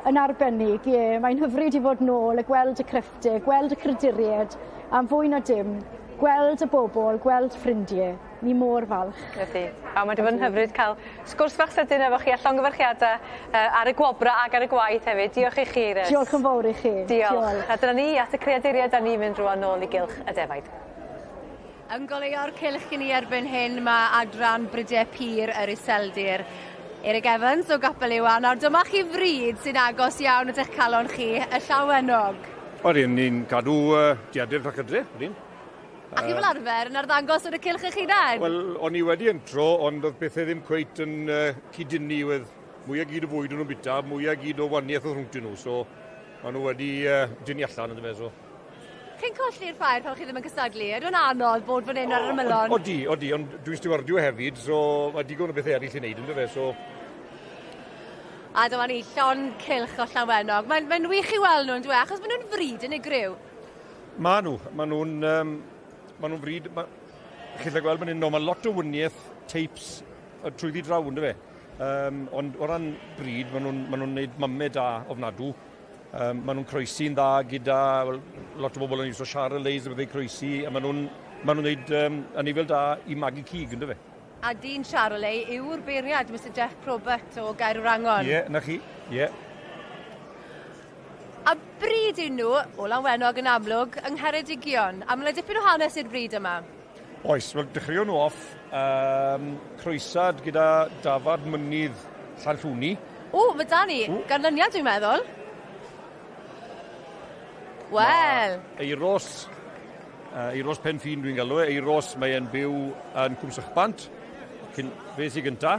yn arbennig, ie. Mae'n hyfryd i fod nôl a gweld y creffte, gweld y creduried, am fwy na dim, gweld y bobl, gweld ffrindie. Ni mor falch. Ydi. A mae 'di bod yn hyfryd cael sgwrs fach sydyn efo chi a llongyfarchiada yy ar y gwobra ag ar y gwaith hefyd. Diolch i chi Iris. Diolch yn fowr i chi. Diolch. Diolch. A dyna ni at y creaduriaid 'dan ni'n mynd rŵan nôl i gylch y defaid. Yn goleuo'r cylch i ni erbyn hyn mae adran Brydiau Pur yr Iseldir. Eric Evans o Gapel Iwan. Nawr dyma chi fryd sy'n agos iawn at eich calon chi, y Llawenog. Odyn, ni'n cadw uh, diadydd rhac ydre, odyn. A chi fel arfer yn arddangos yn y cylch eich hunain? Wel, o'n i wedi entro, ond oedd pethau ddim cweit yn uh, cydynnu, oedd mwyaf gyd o fwyd o'n nhw'n bita, mwyaf gyd o waniaeth oedd rhwngtyn nhw, so maen nhw wedi uh, dynnu allan yn dyfe, so. Chi'n colli'r ffair pan chi ddim yn cystadlu? Ydy o'n anodd bod fan hyn ar yr ymylon? Odi, odi, ond dwi'n stiwardio hefyd, so mae digon o bethau eraill i wneud, ynddo fe, so... A dyma ni, llond cylch o Llanwenog. Mae'n mae wych i weld nhw, yn dweud, achos maen nhw'n fryd unigryw. Ma nhw, maen nhw'n um, ma nhw'n fryd... Ma, chi'n gallu gweld fan hyn, no, mae lot o wyniaeth, tapes, trwyddi draw, ynddo fe. Um, ond o ran bryd, maen nhw'n ma nhw gwneud mame da ofnadw. Um, maen nhw'n croesi'n dda gyda, well, lot o bobl yn iwso Charolais a bethau croesi, a maen nhw'n ma nhw'n gwneud um, anifail da i magu cig, ynddo fe. A dyn Charolais yw'r beirniad, Mr Jeff Probert o Gaerwrangon. Ie, yeah, na chi, ie. Yeah. A bryd yw nhw, o Lanwenog yn amlwg, yng Ngheredigion. A mae yna dipyn o hanes i'r bryd yma. Oes, wel dechreuon nhw off um, croesad gyda dafad mynydd Llanllwni. O, mae da ni ganlyniad dwi'n meddwl. Wel. Eiros, uh, Eiros Pen Ffin dwi'n galw e, Eiros mae e'n byw yn Cwmsychbant, cyn, fe sy'n gynta.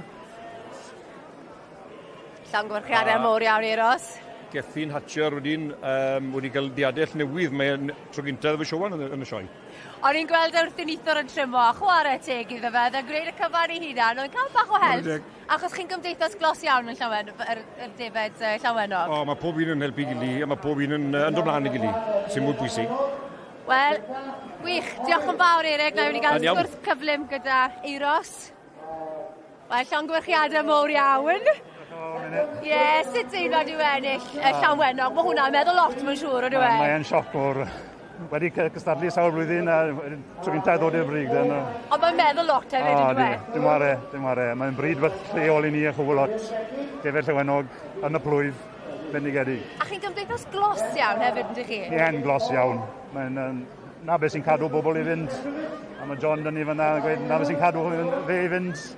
Llongyfarchiadau mowr iawn Eiros. Gethin Hatcher wedyn um, wedi cael diadell newydd, mae'n tro gyntaf efo Siwan yn, yn y sioe. O'n i'n gweld e wrth i neithiwr yn trymo, a chwarae teg iddo fe, oedd e'n gwneud y cyfan ei hunan, oedd e'n cael bach o help, achos chi'n gymdeithas glos iawn yn Llawen, yr, yr defed uh, Llawenog. O, mae pob un yn helpu gili, a mae pob un yn, yn dod mlaen i gili, sy'n mwy bwysig. Wel, gwych, diolch yn fawr Eric, na i wedi cael sgwrs cyflym gyda Eiros. Wel, llongyfarchiadau mowr iawn. Ie, yeah, sut deimlad yw ennill y Llanwenog? Mae hwnna'n meddwl lot, mae'n siŵr, ydyw e? Mae'n sioc o'r... Wedi cystadlu sawl blwyddyn a tro gyntaf ddod i'r brig. Den. Ond mae'n meddwl lot hefyd, ydyw e? Dim ware, dim ware. Mae'n bryd fel lleol i ni a chwbl lot. Defed Llanwenog yn y plwyf, bendigedig. A chi'n gymdeithas glos iawn hefyd, ydych chi? Ie, yn glos iawn. Mae'n na beth sy'n cadw bobl i fynd. A mae John dyn ni fyna yn gweud, na beth sy'n cadw fe i fynd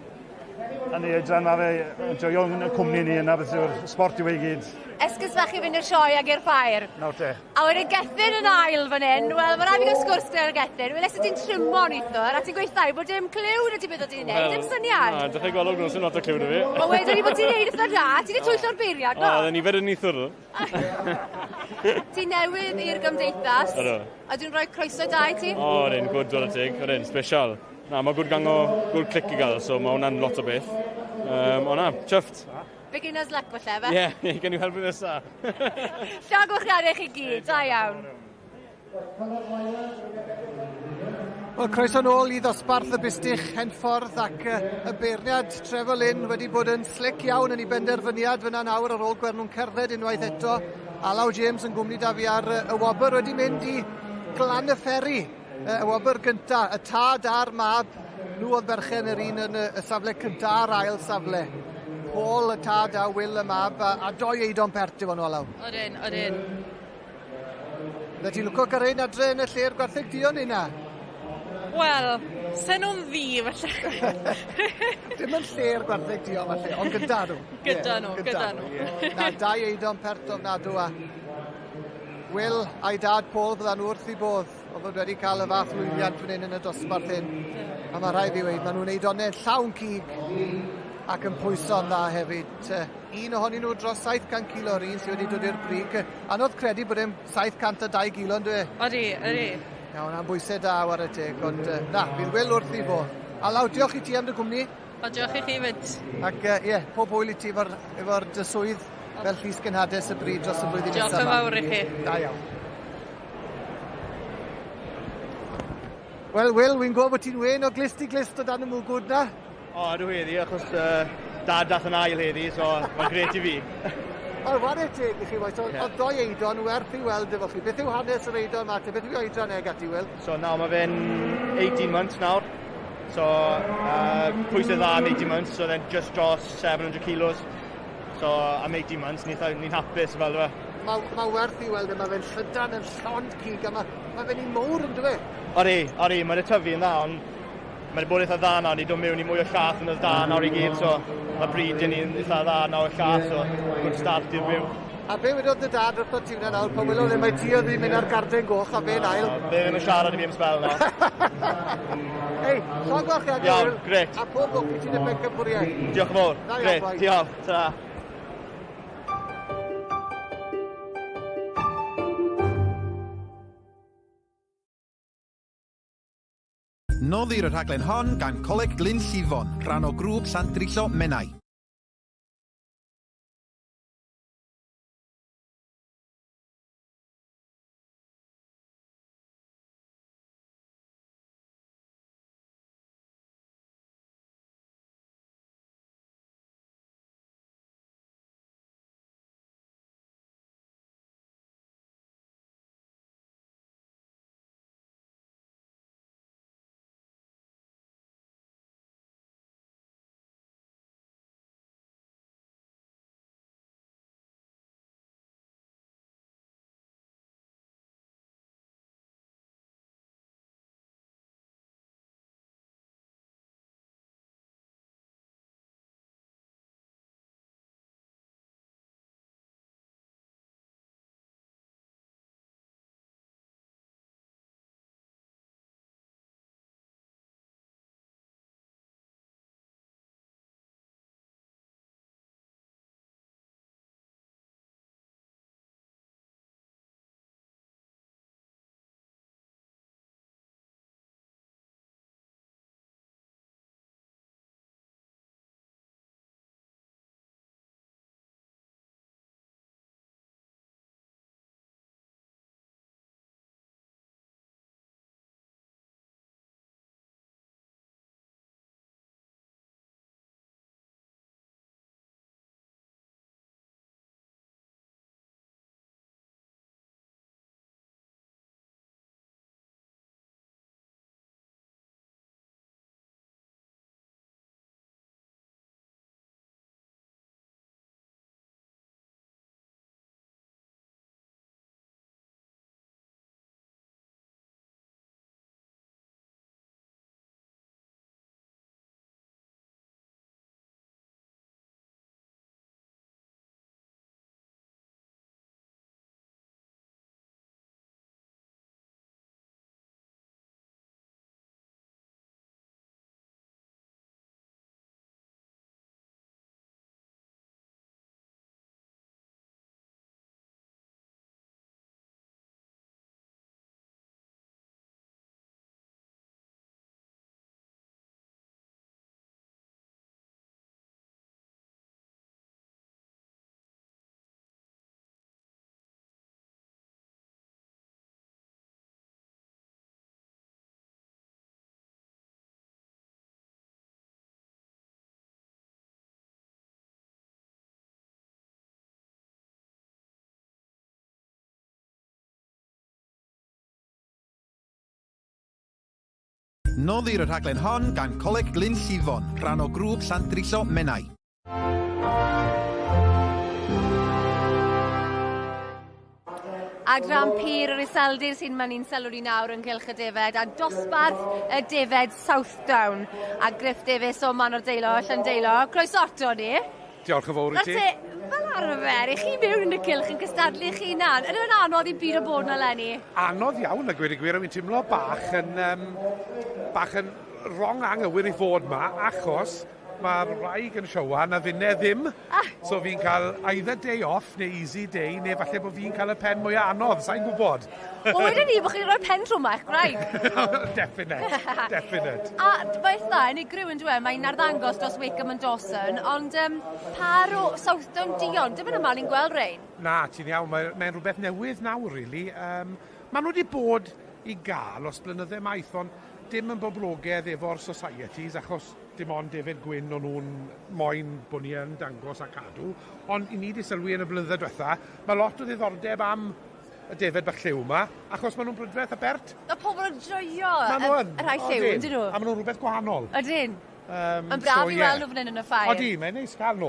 yn ei oedran, mae fe yn joio yn y cwmni ni yna, beth yw'r sport yw ei gyd. Esgus fach i fynd i'r sioe ag i'r ffair. Nawr te. A wedyn Gethin yn ail fan hyn, wel, mae rhaid fi gael sgwrs gyda'r Gethin. Wel, es ti'n trymo neithiwr, a ti'n gweithio bod dim cliw na ti beth o ti'n neud, dim syniad. Na, dechrau gweld o'n sy'n lot o cliw na fi. Ond wedyn ni bod ti'n neud eitha da, ti wedi twyllo'r beiriad, no? O, oedd nifer yn neithiwr. Ti newydd i'r gymdeithas. Ydw. A dwi'n rhoi croeso da i ti. O, oh, rydyn, gwd, wrth teg, rydyn, special. Na, mae gwd gang o, gwd clic i gael, so mae hwnna'n lot o beth. Um, o na, chuffed. Beginner's luck falle, fe? Ie, yeah, gen i helpu nesa. Llongyfarchiadau chi gyd, da iawn. Wel, croeso nôl i ddosbarth y Bustych Henffordd ac y beirniad Trevor Lynn wedi bod yn slic iawn yn ei benderfyniad fyna nawr ar ôl gweld nhw'n cerdded unwaith eto. Alaw James yn gwmni da fi ar y wobr wedi mynd i Glan y Fferi, y wobr gynta, y tad a'r mab, nhw oedd berchen yr un yn y safle cynta a'r ail safle. Paul y tad a Will y mab, a, a doi eidon pert efo nhw, Alaw. Odyn, odyn. Bydde ti'n lwco gael rhein adre yn y lle'r gwartheg duon neu na? Wel, sen nhw'n ddu falle. Dim yn lle'r gwartheg duon falle, ond gyda nhw. Gyda nhw, gyda nhw. Na, dau eiddo'n pert ofnadw a Will a'i dad Paul byddan nhw wrth i bodd o fod wedi cael y fath lwyddiant fan hyn yn y dosbarth hyn. A mae rhaid fi weud, maen nhw'n neud onau llawn cig ac yn pwyso'n dda hefyd. Un ohonyn nhw dros 700 kilo, yr un sydd wedi dod i'r brig. Anodd credu bod e'n 702 kilo, yn dwi? Odi, odi. Na, hwnna'n bwysau da, war y teg, ond na, fydd Will wrth i fo. Alaw, diolch i ti am dy gwmni. O, diolch i chi fyd. Ac ie, yeah, pob hwyl i ti efo'r efo dy swydd fel llys genhades y bryd dros y flwyddyn nesaf. Diolch yn fawr i chi. Da iawn. Wel, Will, wy'n gwybod bod ti'n wen o glist i glist o dan y mwgwd na. O, ydw heddi, achos uh, dad dath yn ail heddi, so mae'n gret i fi. Wel, ware teg i chi, waith. Oedd yeah. doi eidon werth i weld efo chi. Beth yw hanes yr eidon ma? Beth yw oedran eg ati, Will? So, nawr mae fe'n 18 months nawr. So, uh, pwysau dda am 18 months, so then just dros 700 kilos. So, am 18 months, ni'n ni hapus fel dwi. Mae ma werth i weld e, mae fe'n llydan yn llond cig a mae ma fe'n un mowr yn dwi? Ori, ori, mae'n tyfu yn dda, ond mae'n bod eitha dda nawr, ni'n dod mewn i mwy o llath yn y dda nawr i gyd, so mae bryd yn ni'n eitha dda nawr y llath, so good start i'r byw. A be wedodd dy dad wrtho ti wna nawr, pan welodd e mai ti oedd wedi mynd ar garden goch a fe'n ail? Fe ddim yn siarad i fi am sbel nawr. Ei, llongyfarchiadau. Iawn, grêt. A pob lwc i ti yn y bencampwriaeth. Diolch yn fawr. Grêt, diolch. Ta. Noddir y rhaglen hon gan Coleg Glyn Llifon, rhan o grŵp Llandrillo Menai. Noddir y rhaglen hon gan Coleg Glyn Llifon, rhan o grŵp Llandrillo Menai. Adran Pur yr Iseldir sy'n ma'n ni'n sylw ni nawr ynghylch y defed a dosbarth y defed Southdown a Griff Davies o Manor Deilo, Llandeilo. Croeso ato ni. Diolch yn fawr i ti. Fel arfer, i chi mewn yn y cylch yn cystadlu eich hunan. Ydy fe'n anodd i byd o bod 'na leni? Anodd iawn a gweud y gwir, a fi'n teimlo bach yn, um, bach yn wrong anghywir i fod ma, achos mae'r wraig yn siowan a finne ddim. Ah. So fi'n cael either day off neu easy day, neu falle bod fi'n cael y pen mwyaf anodd, sa'n gwybod. Wel, wedyn ni bod chi'n rhoi pen trwm eich gwraig. definite, definite. A mae eitha unigryw yn dweud, mae'n arddangos dros Wakeham and Dawson, ond um, par o Southdown Dion, dim yn aml i'n gweld rein. Na, ti'n iawn, mae'n mae rhywbeth newydd nawr, really. Um, maen nhw wedi bod i gael os blynydde maith, ond dim yn boblogaidd efo'r societies achos dim ond defed gwyn o'n nhw'n moyn bod ni yn dangos a cadw, ond i ni 'di sylwi yn y blynyddoedd diwetha, mae lot o ddiddordeb am y defed bach lliw 'ma, achos maen nhw'n brydferth a bert. Mae pobl yn joio Ma' nhw yn. y rhai lliw, Odyn. yn dyn nhw? A maen nhw'n rhywbeth gwahanol. Ydyn. Um, Mae'n braf so, i ie. weld nhw fan hyn yn y ffair. Odi, mae'n neis cael nhw.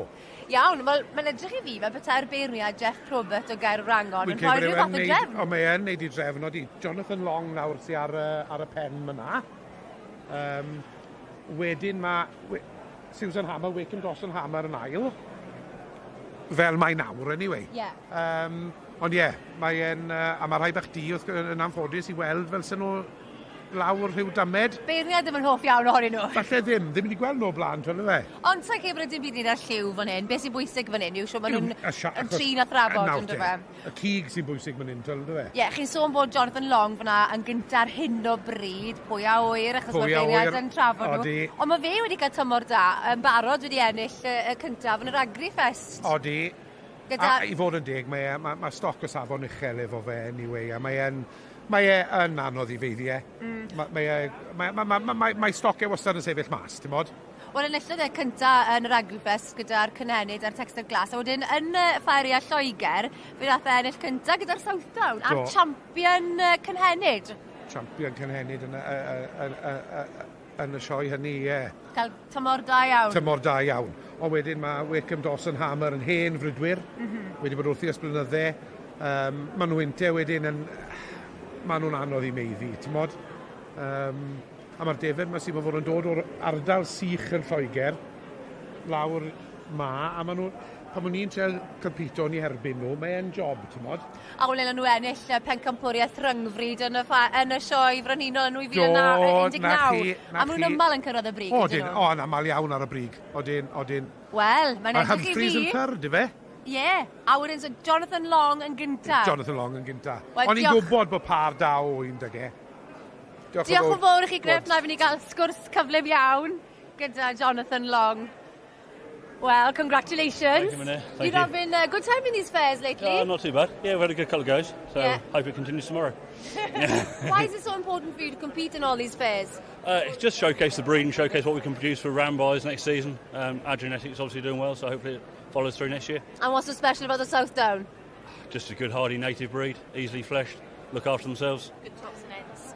Iawn, wel, mae'n edrych i fi fel petai'r beirniad Jeff Probert o Gaerwrangon Wi'n yn rhoi credu rhyw bod fath o e'n neud, drefn. o, mae e'n neud i drefn, odi. Jonathan Long nawr sy ar, ar y pen myna. Um, wedyn mae Susan Hammer, Wakeham Dawson Hammer yn ail. Fel mae nawr, anyway. Ie. Um, ond ie, yeah, mae e'n... a mae rhai bach di wrth, yn anffodus i weld fel sy'n nhw lawr rhyw damed. Beirniad ddim yn hoff iawn ohonyn nhw. Falle ddim, ddim wedi gweld nhw o blaen, ti'n fe? Ond sa'n credu bod dim byd i wneud â'r lliw fan hyn. Beth sy'n bwysig fan hyn yw siwr maen nhw'n Y sia- yn achos- trin a thrafod, Nawr yn te, dyfe? Y cig sy'n bwysig fan hyn, ti'n fe? Ie, chi'n sôn bod Jonathan Long fyna yn gynta ar hyn o bryd, pwy a ŵyr, achos Pwy mae'r a beirniad ŵyr, yn trafod nhw. odi. Ond mae fe wedi cael tymor da, yn barod wedi ennill y, y cyntaf yn yr Agrifest. Odi. Gyda- A i fod yn deg, mae, e, mae, mae stoc o safon uchel efo fe anyway, a mae e'n mae e yn anodd i feiddi e. Mae, mae, e, mae, mae, mae, mae, mae stoc e wastad yn sefyll mas, ti'n mod? Wel, enillodd e cynta yn yr Agrifest gyda'r cynhenid a'r Texter Glas, a wedyn yn y Ffair Aeaf Lloegr, fe nath e ennill cynta gyda'r Southdown, a'r Do. champion cynhenid. Champion cynhenid yn y, y, y, y, y, yn y sioe hynny, ie. Cael tymor da iawn. Tymor da iawn. Ond wedyn mae Wakeham Dawson Hammer yn hen frydwyr, wedi bod wrthi ers blynydde. Um, maen nhw inte wedyn yn... Maen nhw'n anodd i meiddi, ti'n mod? Um, a mae'r defed ma sy'n fod yn dod o'r ardal sych yn Lloegr lawr ma, a maen nhw... Pan maen ni'n treial compito yn eu herbyn nhw, mae e'n job, ti'n mod? A wedyn nhw ennill y pencampwriaeth rhyngfryd yn y, yn y sioe frenhinol yn Do, 2019. na chi, na A maen nhw'n chi. ymal yn cyrraedd y brig, Odyn, ydyn nhw? o, yn aml iawn ar y brig. Odyn, odyn. Wel, mae'n Mae edrych i Humphreys fi. yn third, ife? Ie, a wedyn so Jonathan Long yn gynta. Jonathan Long yn gynta. Wel, O'n i'n diolch. gwybod bod par da o un dag e. Diolch Diolch yn fawr i chi, Griff. Na i fynd i gael sgwrs cyflym iawn gyda Jonathan Long. Well, congratulations. Thank you, Mene. Thank You've you. having a good time in these fairs lately. Not too bad. Yeah, we've had a good couple of goes, so Yeah. hope it continues tomorrow. Why is it so important for you to compete in all these fairs? It's just showcase the breed and showcase what we can produce for ram buys next season. Our genetics obviously doing well, so hopefully it follows through next year. And what's so special about the Southdown? Just a good hardy native breed, easily fleshed, look after themselves. Good tops and ends.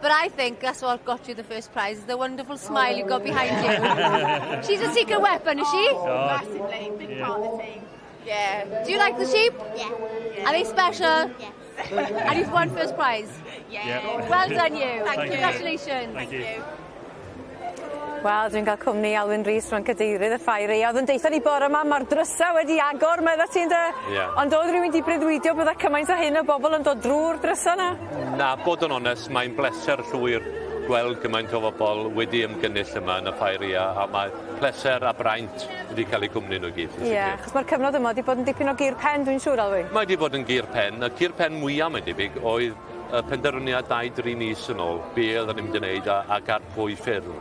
But I think that's what got you the first prize, is the wonderful smile you've got behind you. She's a secret weapon, is she? Oh, massively. Big Yeah. part of the team. Yeah. Do you like the sheep? Yeah. Are they special? Yes. And you've won first prize? Yeah. Yeah. Well done you. Thank you. Congratulations. Thank you. Wel, dwi'n cael cwmni Alwyn Rees rwan cadeirydd y ffair aeaf. Oedd yn deutha ni bore yma, mae'r drysa wedi agor, medda ti ynde? Ie. Ond oedd rhywun 'di breuddwydio bydda cymaint o hyn o bobl yn dod drwy'r drysa 'na? Na, bod yn onest, mae'n bleser llwyr gweld gymaint o bobl wedi ymgynnull yma yn y ffair aeaf, a mae pleser a braint wedi cael eu cwmni nhw i gyd. yn Ie, sicr. achos mae'r cyfnod yma wedi bod yn dipyn o gur pen, dwi'n siŵr, Alwyn. Mae wedi bod yn gur pen. Y gur pen mwyaf, mae'n debyg, oedd y penderfyniad 2-3 mis yn ôl, be oedden ni'n mynd i wneud ac ar pwy ffurf.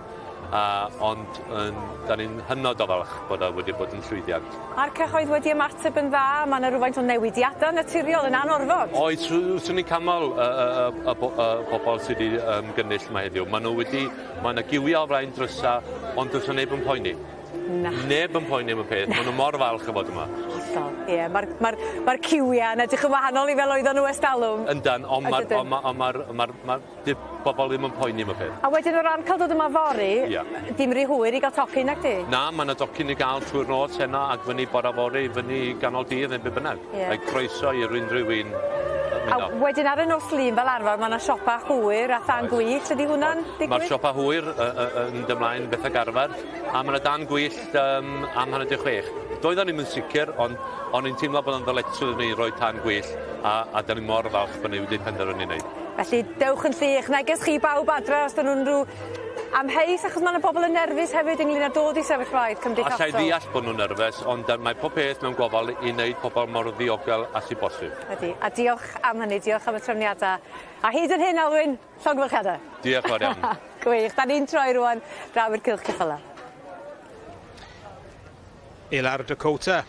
Ond yn, da ni'n hynod o falch bod o wedi bod yn llwyddiant. A'r cyhoedd wedi ymateb yn dda, mae yna rhywfaint o newidiadau naturiol yn anorfod. Oes, swn i'n canmol y, y, y, y, bo- y bobl sydd wedi ymgynnull yma heddiw. Maen nhw wedi, mae yna giwia o flaen drysa, ond does 'na neb yn poeni. Na. Neb yn poeni am y peth, maen nhw mor falch o fod yma. Hollol, ie. Mae'r ma ma ciwia yn edrych yn wahanol i fel oedden nhw ers talwm. Yndan, ond mae'r Ydyn. on ma, on ma, ma, ma, ma, bobl ddim yn poeni am y peth. A wedyn o ran cael dod yma fory, Ie. dim rhy hwyr i gael tocyn nag di? Na, mae yna docyn i gael trwy'r nos heno ac fyny bore fory, fyny i ganol dydd neu be bynnag. Ie. Mae croeso i unrhyw un A ymuno. wedyn ar y nos Lun fel arfer, mae yna siopa hwyr a thân gwyllt, ydy hwnna'n Mae'r digwydd? siopa hwyr yn mynd ymlaen beth ag arfer, a mae yna dan gwyllt am 5:30. Doedden ni'm yn sicr, ond o'n i'n teimlo bod o'n ddyletswydd ni roi tân gwyllt, a da ni mor falch bod ni wedi penderfynu wneud. Felly dewch yn llu, eich neges chi bawb adre os dyn nhw'n rhyw amheus, achos mae yna bobl yn nerfus hefyd ynglyn â dod i sefyllfaoedd cymdeithasol. Alla i ddeall bod nhw'n nerfus, ond mae pob peth mewn gofal i wneud pobl mor ddiogel a sy'n bosib. Ydy, a diolch am hynny, diolch am y trefniadau. A hyd yn hyn, Alwyn, llongyfarchiadau. Diolch yn fawr iawn. Gwych, da ni'n troi rwan draw i'r cylch ceffylau. Ilar Dakota.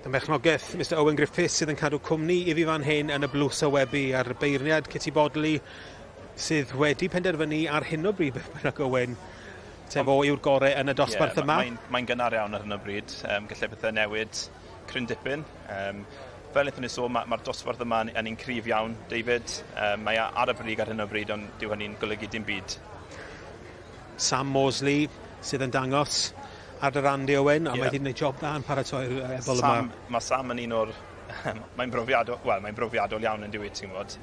Y merchnogaeth Mr Owen Griffiths sydd yn cadw cwmni i fi fan hyn yn y blws awybu a'r beirniad Kitty Bodley Sydd wedi penderfynu ar hyn o bryd, beth bynnag Owen, te fo yw'r gorau yn y dosbarth yeah, yma. Mae'n mae gynnar iawn ar hyn o bryd. Gallai pethau newid cryn dipyn. Fel wnaethon ni sôn, mae'r ma dosbarth yma yn, yn un cryf iawn, David. Mae ar y brig ar hyn o bryd, ond dyw hynny'n golygu dim byd. Sam Mosley sydd yn dangos ar dy ran di Owen, a yeah. mae wedi gwneud job dda yn paratoi'r ebol yma. Mae Sam yn un o'r... mae'n brofiadol, wel, mae'n brofiadol iawn yn diwy, ti'n gwybod.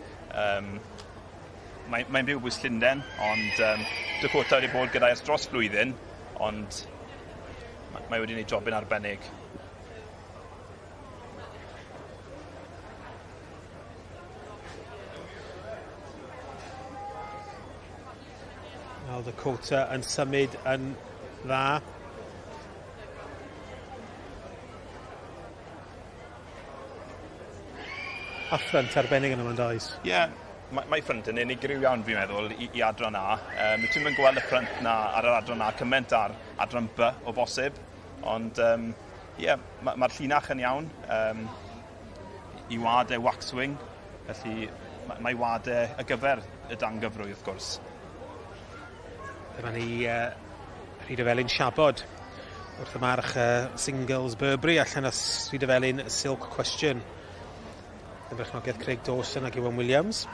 Mae'n mae byw bwys Llundain, ond Dakota wedi bod gyda ers dros flwyddyn, ond mae wedi gwneud jobyn arbennig. Wel, Dakota yn symud yn dda. A ffrynt arbennig yn yma'n does? Ie, yeah, mae, mae ffrynt yn unigryw iawn fi'n meddwl i, i adran A. Ti'n mynd gweld y ffrynt na ar yr adran A cymaint ar adran B o bosib, ond ie, yeah, mae'r ma llinach yn iawn. I wad e waxwing, felly mae, mae wad e y gyfer y dangyfrwy wrth gwrs. Dyma ni Rhyd y Felin Siabod wrth y march singles Burberry allan o Rhyd y Felin Silk Question. Yn berchnogaeth Craig Dawson ac Iwan Williams.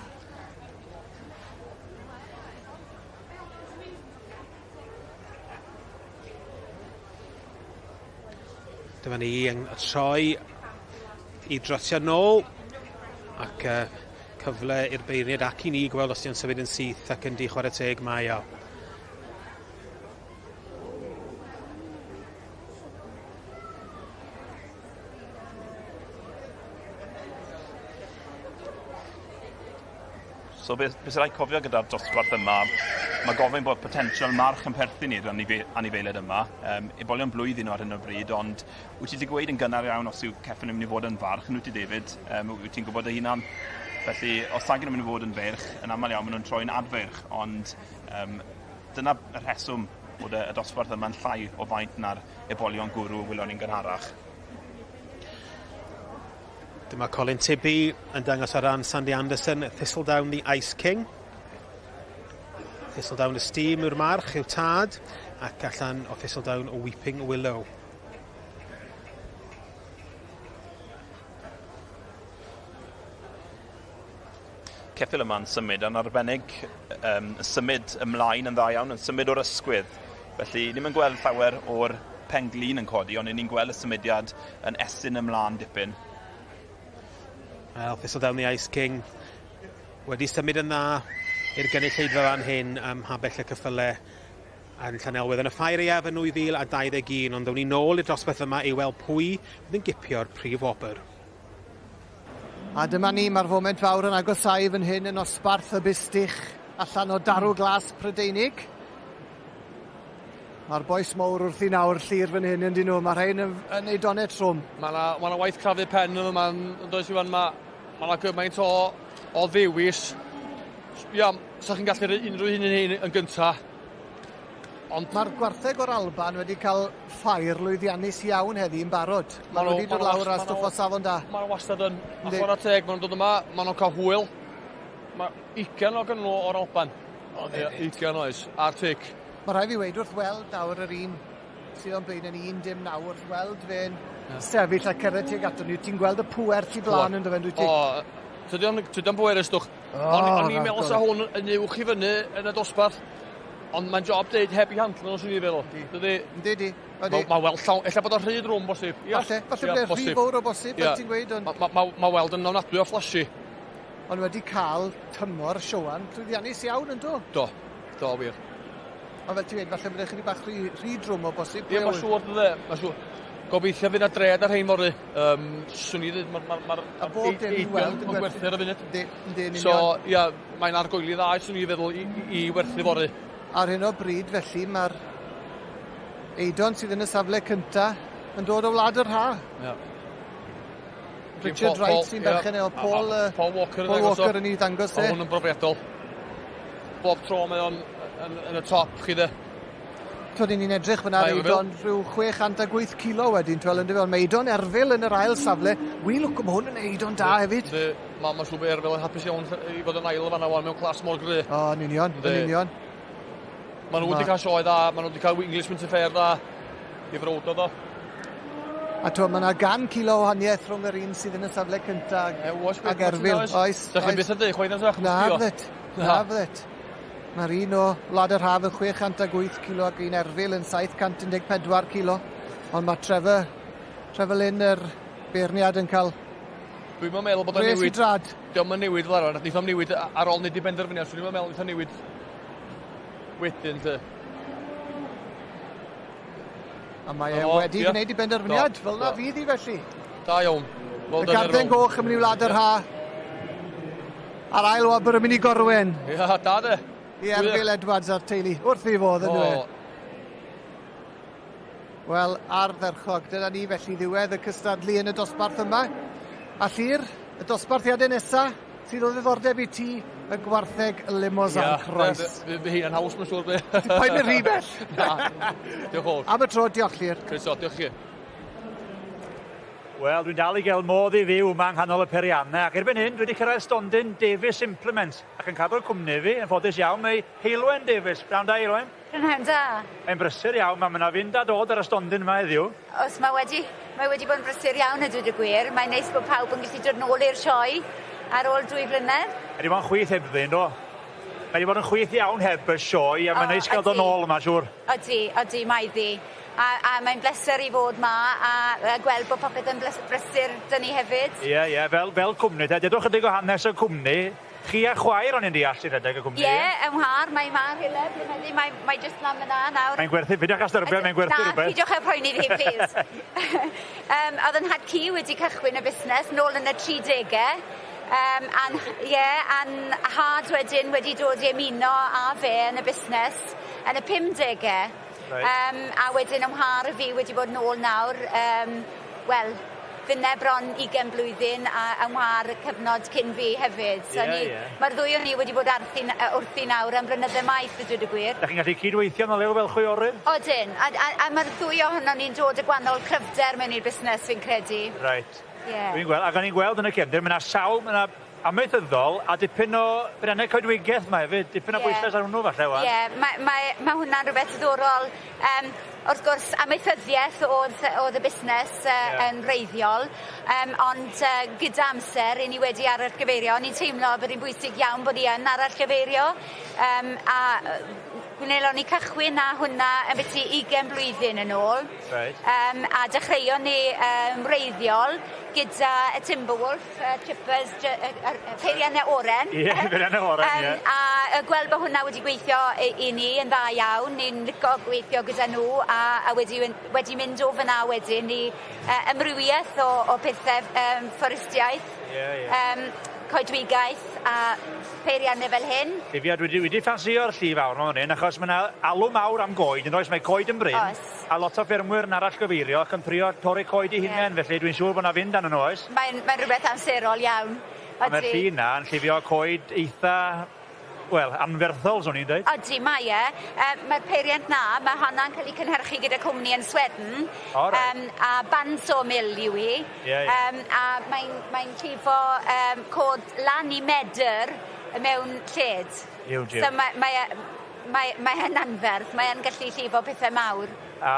Dyma ni yn troi i drotio nôl ac cyfle i'r beirniad ac i ni gweld os ydy'n symud yn syth ac yn di chwarae teg mae o. So beth, beth sy'n rhaid cofio gyda'r dosbarth yma, mae gofyn bod potensial march yn perthyn i'r anifeiliaid yma. Ebolion blwyddyn nhw ar hyn o bryd, ond wyt ti wedi gweud yn gynnar iawn os yw ceffyn yn mynd i fod yn farch, yn wyt ti David? Wyt ti'n gwybod dy hunan? Felly, os nag yn mynd i fod yn feirch, yn aml iawn maen nhw'n troi'n adfeirch, ond dyna y rheswm bod y dosbarth yma'n llai o faint na'r ebolion gwrw welon ni'n gynharach. Dyma Colin Tibby yn dangos ar ran Sandy Anderson, Thistledown the Ice King. Thistledown the Steam yw'r march, yw tad, ac allan o Thistledown o Weeping Willow. Ceffyl yma'n symud yn arbennig, yn symud ymlaen yn dda iawn, yn symud o'r ysgwydd. Felly, ni'n mynd gweld llawer o'r penglin yn codi, ond ni'n gweld y symudiad yn estyn ymlaen dipyn. Wel, Thistledown the Ice King wedi symud yn dda i'r gynulleidfa fan hyn ym Mhabell y Cyffyle yn Llanelwedd yn y Ffair Aeaf yn 2021, ond ddown ni nôl i'r dosbarth yma i weld pwy fydd yn gipio'r prif wobr. A dyma ni, mae'r foment fawr yn agosáu fan hyn yn nosbarth y Bustych allan o Darw Glas Prydeinig. Mae'r bois mowr wrthi nawr, Llyr, fan hyn, yn dyn nhw. Mae rhain yn, yn ei donau trwm. Mae yna ma waith crafu pen yn yma, yn does Iwan? Mae ma yna gymaint o, o ddewis. Ia, sa chi'n gallu rhoi unrhyw un yn hyn yn gynta. Ond mae'r gwartheg o'r Alban wedi cael ffair lwyddiannus iawn heddi yn barod. Maen nhw wedi dod lawr a stwff o safon da. Maen nhw wastad yn, a chwarae teg, maen nhw'n dod yma, maen nhw'n cael hwyl. Mae 20 o gynnu o'r Alban. O, Ie, 20 oes, a'r tic. Mae rhaid fi weud wrth weld nawr yr un sydd o'n blaen yn 19 wrth weld fe'n sefyll a cerdded tuag aton ni, ti'n gweld y pŵer tu blaen yn dyfen, dwyt ti? O, tydi o'n, tydi o'n bwerus, dwch. O'n i'n meddwl sa hwn yn uwch i fyny yn y dosbarth, ond mae'n job deud heb i handlo nhw, swn i'n feddwl. Dydy? Yndi, di. Mae ma weld llawn, ella bod o'n rhy drwm bosib. Ia. Falle, falle bod e'n rhy fawr o bosib, fel ti'n gweud. Ond... Mae ma, ma weld yn ofnadwy o flashy. Ond wedi cael tymor Siowan llwyddiannus iawn yn do? Do, do wir. Ond fel ti'n gweud, falle bod e'n chydig bach rhy, rhy drwm o bosib. Ie, mae'n siŵr, dydy, mae'n siŵr. Gobeithio fydd na dred ar rhein fory. Swn i ddweud, mae'r ma, ma, A bob dim i weld yn gwerthu ar y funud. Yndi, yndi, yn union. So, ia, mae'n argoeli dda, swn i feddwl, i, i, i werthu fory. Ar hyn o bryd, felly, mae'r Eidon sydd yn y safle cynta yn dod o Wlad yr Ha. Ia. Richard Wright sy'n berchen e o Paul, Paul Walker, Paul Walker yn ei ddangos e. Mae hwn yn brofiadol. Bob tro mae o'n yn, yn y top, chi de. Twyd, ni'n edrych fyna ar Eidon rhyw 608 kilo wedyn, twel, yn dweud, mae Eidon Erfil yn yr ail safle. Wi, lwc, mae hwn yn Eidon da hefyd. Mae ma siŵr bod Erfil yn hapus iawn i fod yn ail fanna wan mewn clas mor gry. O, yn union, yn union. Mae nhw wedi cael sioe dda, mae nhw wedi cael English Winter Fair dda i frowd o ddo. A to, mae yna gan kilo o wahaniaeth rhwng yr un sydd yn y safle cyntaf ag Erfil. Oes. Da chi'n byth yn dweud chwaith na Na, fyddet. Na, fyddet. Mae'r un o Wlad yr Haf yn 608 kilo ac un Erfil yn 714 kilo. Ond mae Trevor, Trevor Lynn, yr beirniad yn cael Dwi'm yn meddwl bod o'n newid. newid. Drad. Dio'm yn newid fel arfer. Neith o'm newid ar ôl neud i benderfyniad. Swn i'm yn meddwl neith o newid wedyn, lle. A mae e wedi gwneud i benderfyniad, fel na fydd i felly. Da iawn. Well y garden goch yn mynd i wlad yr ha. A'r ail wobr yn mynd i Gorwen. Ia, da de. I Erfil Edwards a'r teulu. Wrth i fod yn dweud. Wel, ardderchog. Dyna ni felly ddiwedd y cystadlu yn y dosbarth yma. A Llyr, y dosbarthiadau nesaf sydd o ddiddordeb i ti, y gwartheg Limousin yeah, Croes. Ie, fy hunan haws, mae'n siŵr. Paid mynd rhy bell. Na, diolch o'r. Am y tro, diolch Llyr. Croeso, diolch chi. Wel, dwi'n dal i gael modd i fyw yma yng nghanol y periannau, ac erbyn hyn dwi wedi cyrraedd stondin Davies Implements, ac yn cadw'r cwmni fi, yn ffodus iawn, mae Heulwen Davies. Prynhawn da, Heulwen. Prynhawn da. Mae'n brysur iawn, mae yna fynd a dod ar y stondin yma heddiw. Os mae wedi, mae wedi bod yn brysur iawn a dweud y gwir. Mae'n neis bod pawb yn gallu dod nôl i'r sioe ar ôl 2 flynedd. Mae wedi bod yn chwith hebddi, yndo? Mae wedi bod yn chwith iawn heb y sioe, a mae'n neis cael dod nôl yma, siŵr. Odi, odi, mae ddi. A mae'n bleser i fod ma a gweld bod popeth yn brysur dyn ni hefyd. Ie, ie, fel cwmni, te. Dedwch chydig o hanes y cwmni. Chi a chwaer o'n i'n deall sy'n rhedeg y cwmni. Ie, yng Nghwar, mae ma rhywle, dwi'n meddwl, mae jyst lan fyna nawr. Mae'n gwerthu, peidiwch â styrbio, mae'n gwerthu rhywbeth. Na, peidiwch â poeni fi, please. Oedd yn nhad cu wedi cychwyn y busnes nôl yn y 30au. A'n nhad wedyn wedi dod i ymuno â fe yn y busnes yn y 50au. Right. A wedyn yng Nghwar fi wedi bod nôl nawr, wel, finne bron 20 blwyddyn a yng Nghwar cyfnod cyn fi hefyd. So Mae'r ddwy o'n ni wedi bod wrthi nawr am blynydde maith, a dweud y gwir. Da chi'n gallu cydweithio yn o lew fel chwiorydd? Odyn, a mae'r ddwy ohonon ni'n dod y gwahanol cryfder mewn i'r busnes, fi'n credu. Right. Yeah. Dwi'n gweld, ac o'n i'n gweld yn y cefndir, mae yna sawl, mae yna amaethyddol a dipyn o brennau coedwigaeth yma hefyd, dipyn o bwyslais ar hwnnw falle wan. Ie, mae hwnna'n rhywbeth diddorol. Wrth gwrs, amaethyddiaeth oedd y busnes yn wreiddiol, ond gyda amser, i ni wedi arallgyfeirio. O'n i'n teimlo bod hi'n bwysig iawn bod ni yn arallgyfeirio, a gwnaethon ni cychwyn â hwnna ambiti 20 blwyddyn yn ôl. Right. A dechreuon ni wreiddiol gyda y Timberwolf, chippers, peiriannau oren. Ie, peiriannau oren, ie. A gweld bod hwnna wedi gweithio i ni yn dda iawn, ni'n licio gweithio gyda nhw a wedi mynd o fyna wedyn i amrywiaeth o pethau fforestiaeth, coedwigaeth a peiriannau fel hyn. Ifia, dwi wedi ffansio'r llif awr mewn hyn, achos mae yna alw mawr am goed, yn oes, mae coed yn brin, a lot o ffermwyr yn arallgyfeirio ac yn trio torri coed i hunain, felly dwi'n siŵr bod yna fynd arnyn nhw, oes? Mae'n rhywbeth amserol iawn. A mae'r llun na yn llifio coed eitha, wel, anferthol, swn i'n dweud. Odi, mae e. Mae'r peiriant na, mae honna'n cael ei cynhyrchu gyda cwmni yn Sweden. O, reit. A bandsaw mill yw hi. Ie, ie. A mae'n llifo cod lan i medr mewn lled. Jiw, jiw. So mae e'n anferth, mae e'n gallu llifo pethau mawr. A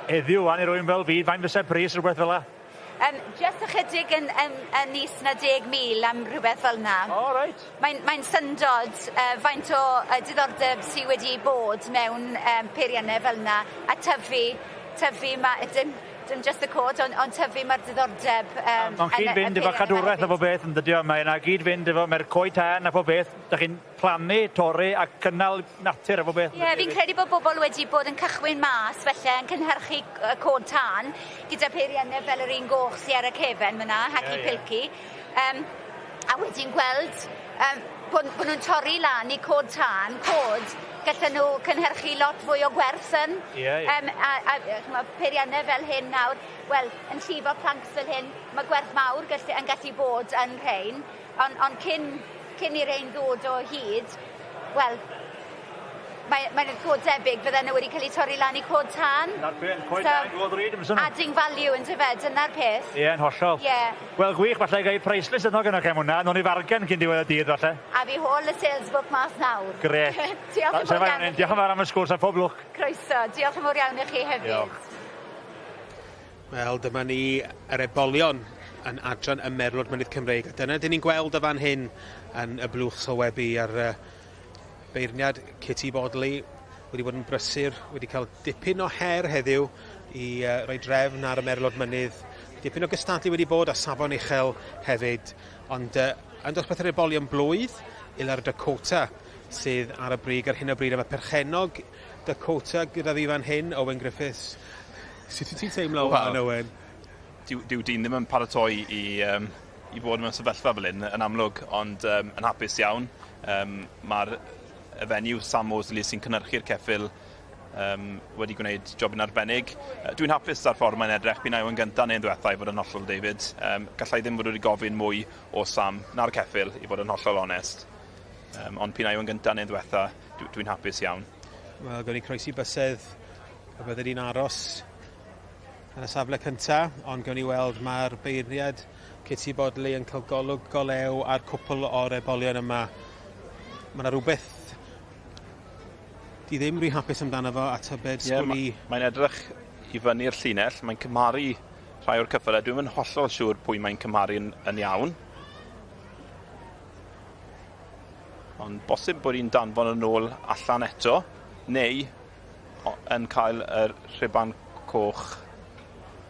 heddiw, wan i rywun fel fi, faint fysa pris rhywbeth fel 'a? Just ychydig yn is na 10,000 am rhywbeth fel 'na. O, reit. Mae'n syndod faint o diddordeb sydd wedi bod mewn peiriannau fel 'na a tyfu dim just y cod, ond tyfu mae'r diddordeb. Mae'n cyd-fynd efo cadwraeth a pob beth yn dydi o, mae yna gyd-fynd efo, mae'r coed tân a pob beth, da chi'n plannu, torri a cynnal natur a pob beth. Ie, fi'n credu bod bobl wedi bod yn cychwyn mas, felly yn cynhyrchu cod tân, gyda peiriannau fel yr un goch sydd ar y cefen fyna, Hacky Pilky. A wedi'n gweld bod nhw'n torri lan i cod tân, cod, gallan nhw cynhyrchu lot fwy o gwerth yn. A peiriannau fel hyn nawr, wel, yn llifo planks fel hyn, mae gwerth mawr yn gallu bod yn rhain, ond cyn i rhain ddod o hyd, wel, Mae, mae'n cod debyg, fydden nhw wedi cael eu torri lan i cod tân. Na'r peth, coed so, tân, gweld ryd, ymsyn. Adding value yn dyfe, dyna'r peth. Ie, yn hollol. Ie. Wel, gwych, falle gael priceless yno gynnwch am hwnna. Nown ni fargen cyn diwedd y dydd, falle. A fi hôl y sales book mas nawr. Gret. Diolch yn fawr iawn. Diolch yn fawr am y sgwrs a phob lwc. Croeso, diolch yn fawr iawn i chi hefyd. Diolch. Wel, dyma ni yr ebolion yn adran y Merlod Mynydd Cymreig. A dyna dyn ni'n gweld y fan hyn yn y blwch sylwebu ar uh, beirniad Kitty Bodley wedi bod yn brysur, wedi cael dipyn o her heddiw i uh, roi drefn ar y Merlod Mynydd. Dipyn o gystadlu wedi bod a safon uchel hefyd, ond uh, yn dosbarth yr ebolion blwydd, Ilar Dakota sydd ar y brig ar hyn o bryd. A mae perchennog Dakota gyda fi fan hyn, Owen Griffiths. Sut wyt ti'n teimlo well, Owen? Dyw, dyw dyn ddim yn paratoi i, um, i fod mewn sefyllfa fel hyn, yn amlwg, ond um, yn hapus iawn. Um, Mae'r y fenyw Sam Mosley sy'n cynhyrchu'r ceffyl um, wedi gwneud job yn arbennig. Uh, Dwi'n hapus ar ffordd mae'n edrych, p'un ai yn gyntaf neu'n ddiwethaf i fod yn hollol David. Um, gallai ddim fod wedi gofyn mwy o Sam na'r ceffyl i fod yn hollol onest. Um, ond p'un ai yn gyntaf neu'n ddiwethaf, dwi'n dwi hapus iawn. Wel, gawn ni croesi bysedd a bydde ni'n aros yn y safle cyntaf, ond gawn ni weld mae'r beirniad Kitty Bodley yn cael golwg golew ar cwpl o'r ebolion yma. Mae yna rhywbeth di ddim rhy hapus amdano fo a tybed yeah, sgwn i... Mae'n edrych i fyny'r llinell, mae'n cymharu rhai o'r cyffyrau. Dwi'n yn hollol siŵr pwy mae'n cymharu yn, yn iawn. Ond bosib bod hi'n danfon yn ôl allan eto, neu yn cael yr rhuban coch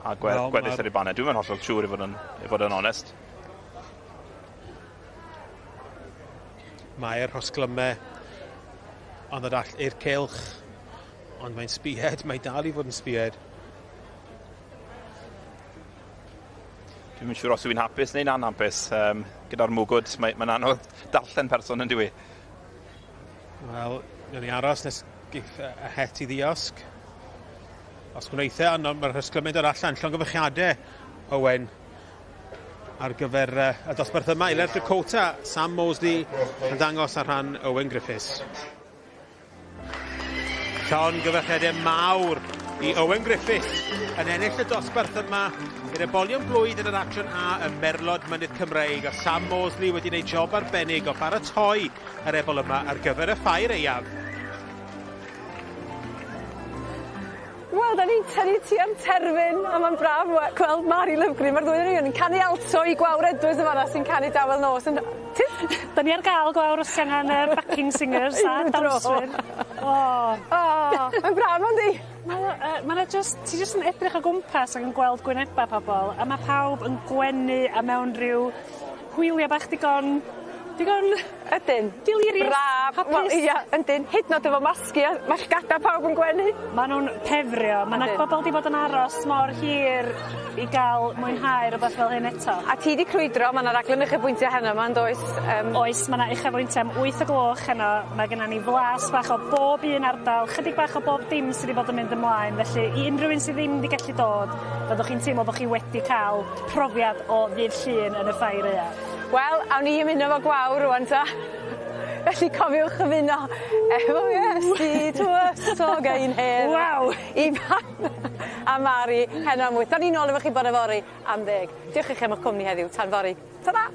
a gwe well, gweddill yr rhubanau. Dwi'n yn hollol siŵr i fod yn, i fod yn onest. Mae'r rhosglymau ond ddod all i'r cylch, ond mae'n sbied, mae dal i fod yn sbied. Dwi'm yn siŵr os yw'n hapus neu'n anhapus um, gyda'r mwgwd. Mae'n mae anodd darllen person yn dyw i. Wel, newn ni aros nes geith y het i ddiosg. Os gwneith e, ond mae'r rhysglymu'n dod allan. Llongyfarchiadau, Owen, ar gyfer uh, y dosbarth yma. Iler Dakota, Sam Mosley yn dangos ar rhan Owen Griffiths. Llongyfarchiadau mawr i Owen Griffiths yn ennill y dosbarth yma i'r ebolion blwydd yn yr adran A y Merlod Mynydd Cymreig a Sam Mosley wedi gwneud job arbennig o baratoi yr ebol yma ar gyfer y ffair aeaf. Wel, da ni'n tynnu tua'r terfyn, a mae'n braf gweld Mari Lyfgrin. Mae'r ddwy ohonyn ni'n canu alto i Gwawr Edwards yn fan'na sy'n canu Dawel Nos yn... Da ni ar gael Gwawr os ti angen uh, backing singers a dawnswyr. O. O, mae'n braf yndi? Mae o yy ma' 'na jyst ti jyst yn edrych o gwmpas ac yn gweld gwyneba pobol a ma' pawb yn gwenu a mewn rhyw hwylia bach digon digon... Ydyn. Delirious. Braf. Hapus. Wel ia yndyn hyd yn o'd efo masgia ma' llgada pawb yn gwenu. Ma' nw'n pefrio ma' 'na bobol 'di bod yn aros mor hir i ga'l mwynhau rwbeth fel hyn eto. A ti 'di crwydro ma' 'na raglen uchafbwyntie heno 'ma yndoes yym. Oes ma' 'na uchafbwyntie am wyth o gloch heno ma' genna ni flas bach o bob un ardal chydig bach o bob dim sy 'di bod yn mynd ymlaen felly i unrhyw un sy ddim 'di gallu dod fyddwch chi'n teimlo bo' chi wedi ca'l profiad o ddydd Llun yn y ffair aeaf. Wel, awn ni ymuno efo Gwawr rŵan ta. Felly cofiwch ymuno efo Iesu tywysog ein hedd. Waw! Ifan a Mari heno am wyth. 'Dan ni nôl efo chi bore fory am ddeg. Diolch i chi am 'ych cwmni heddiw. Tan fory. Tara!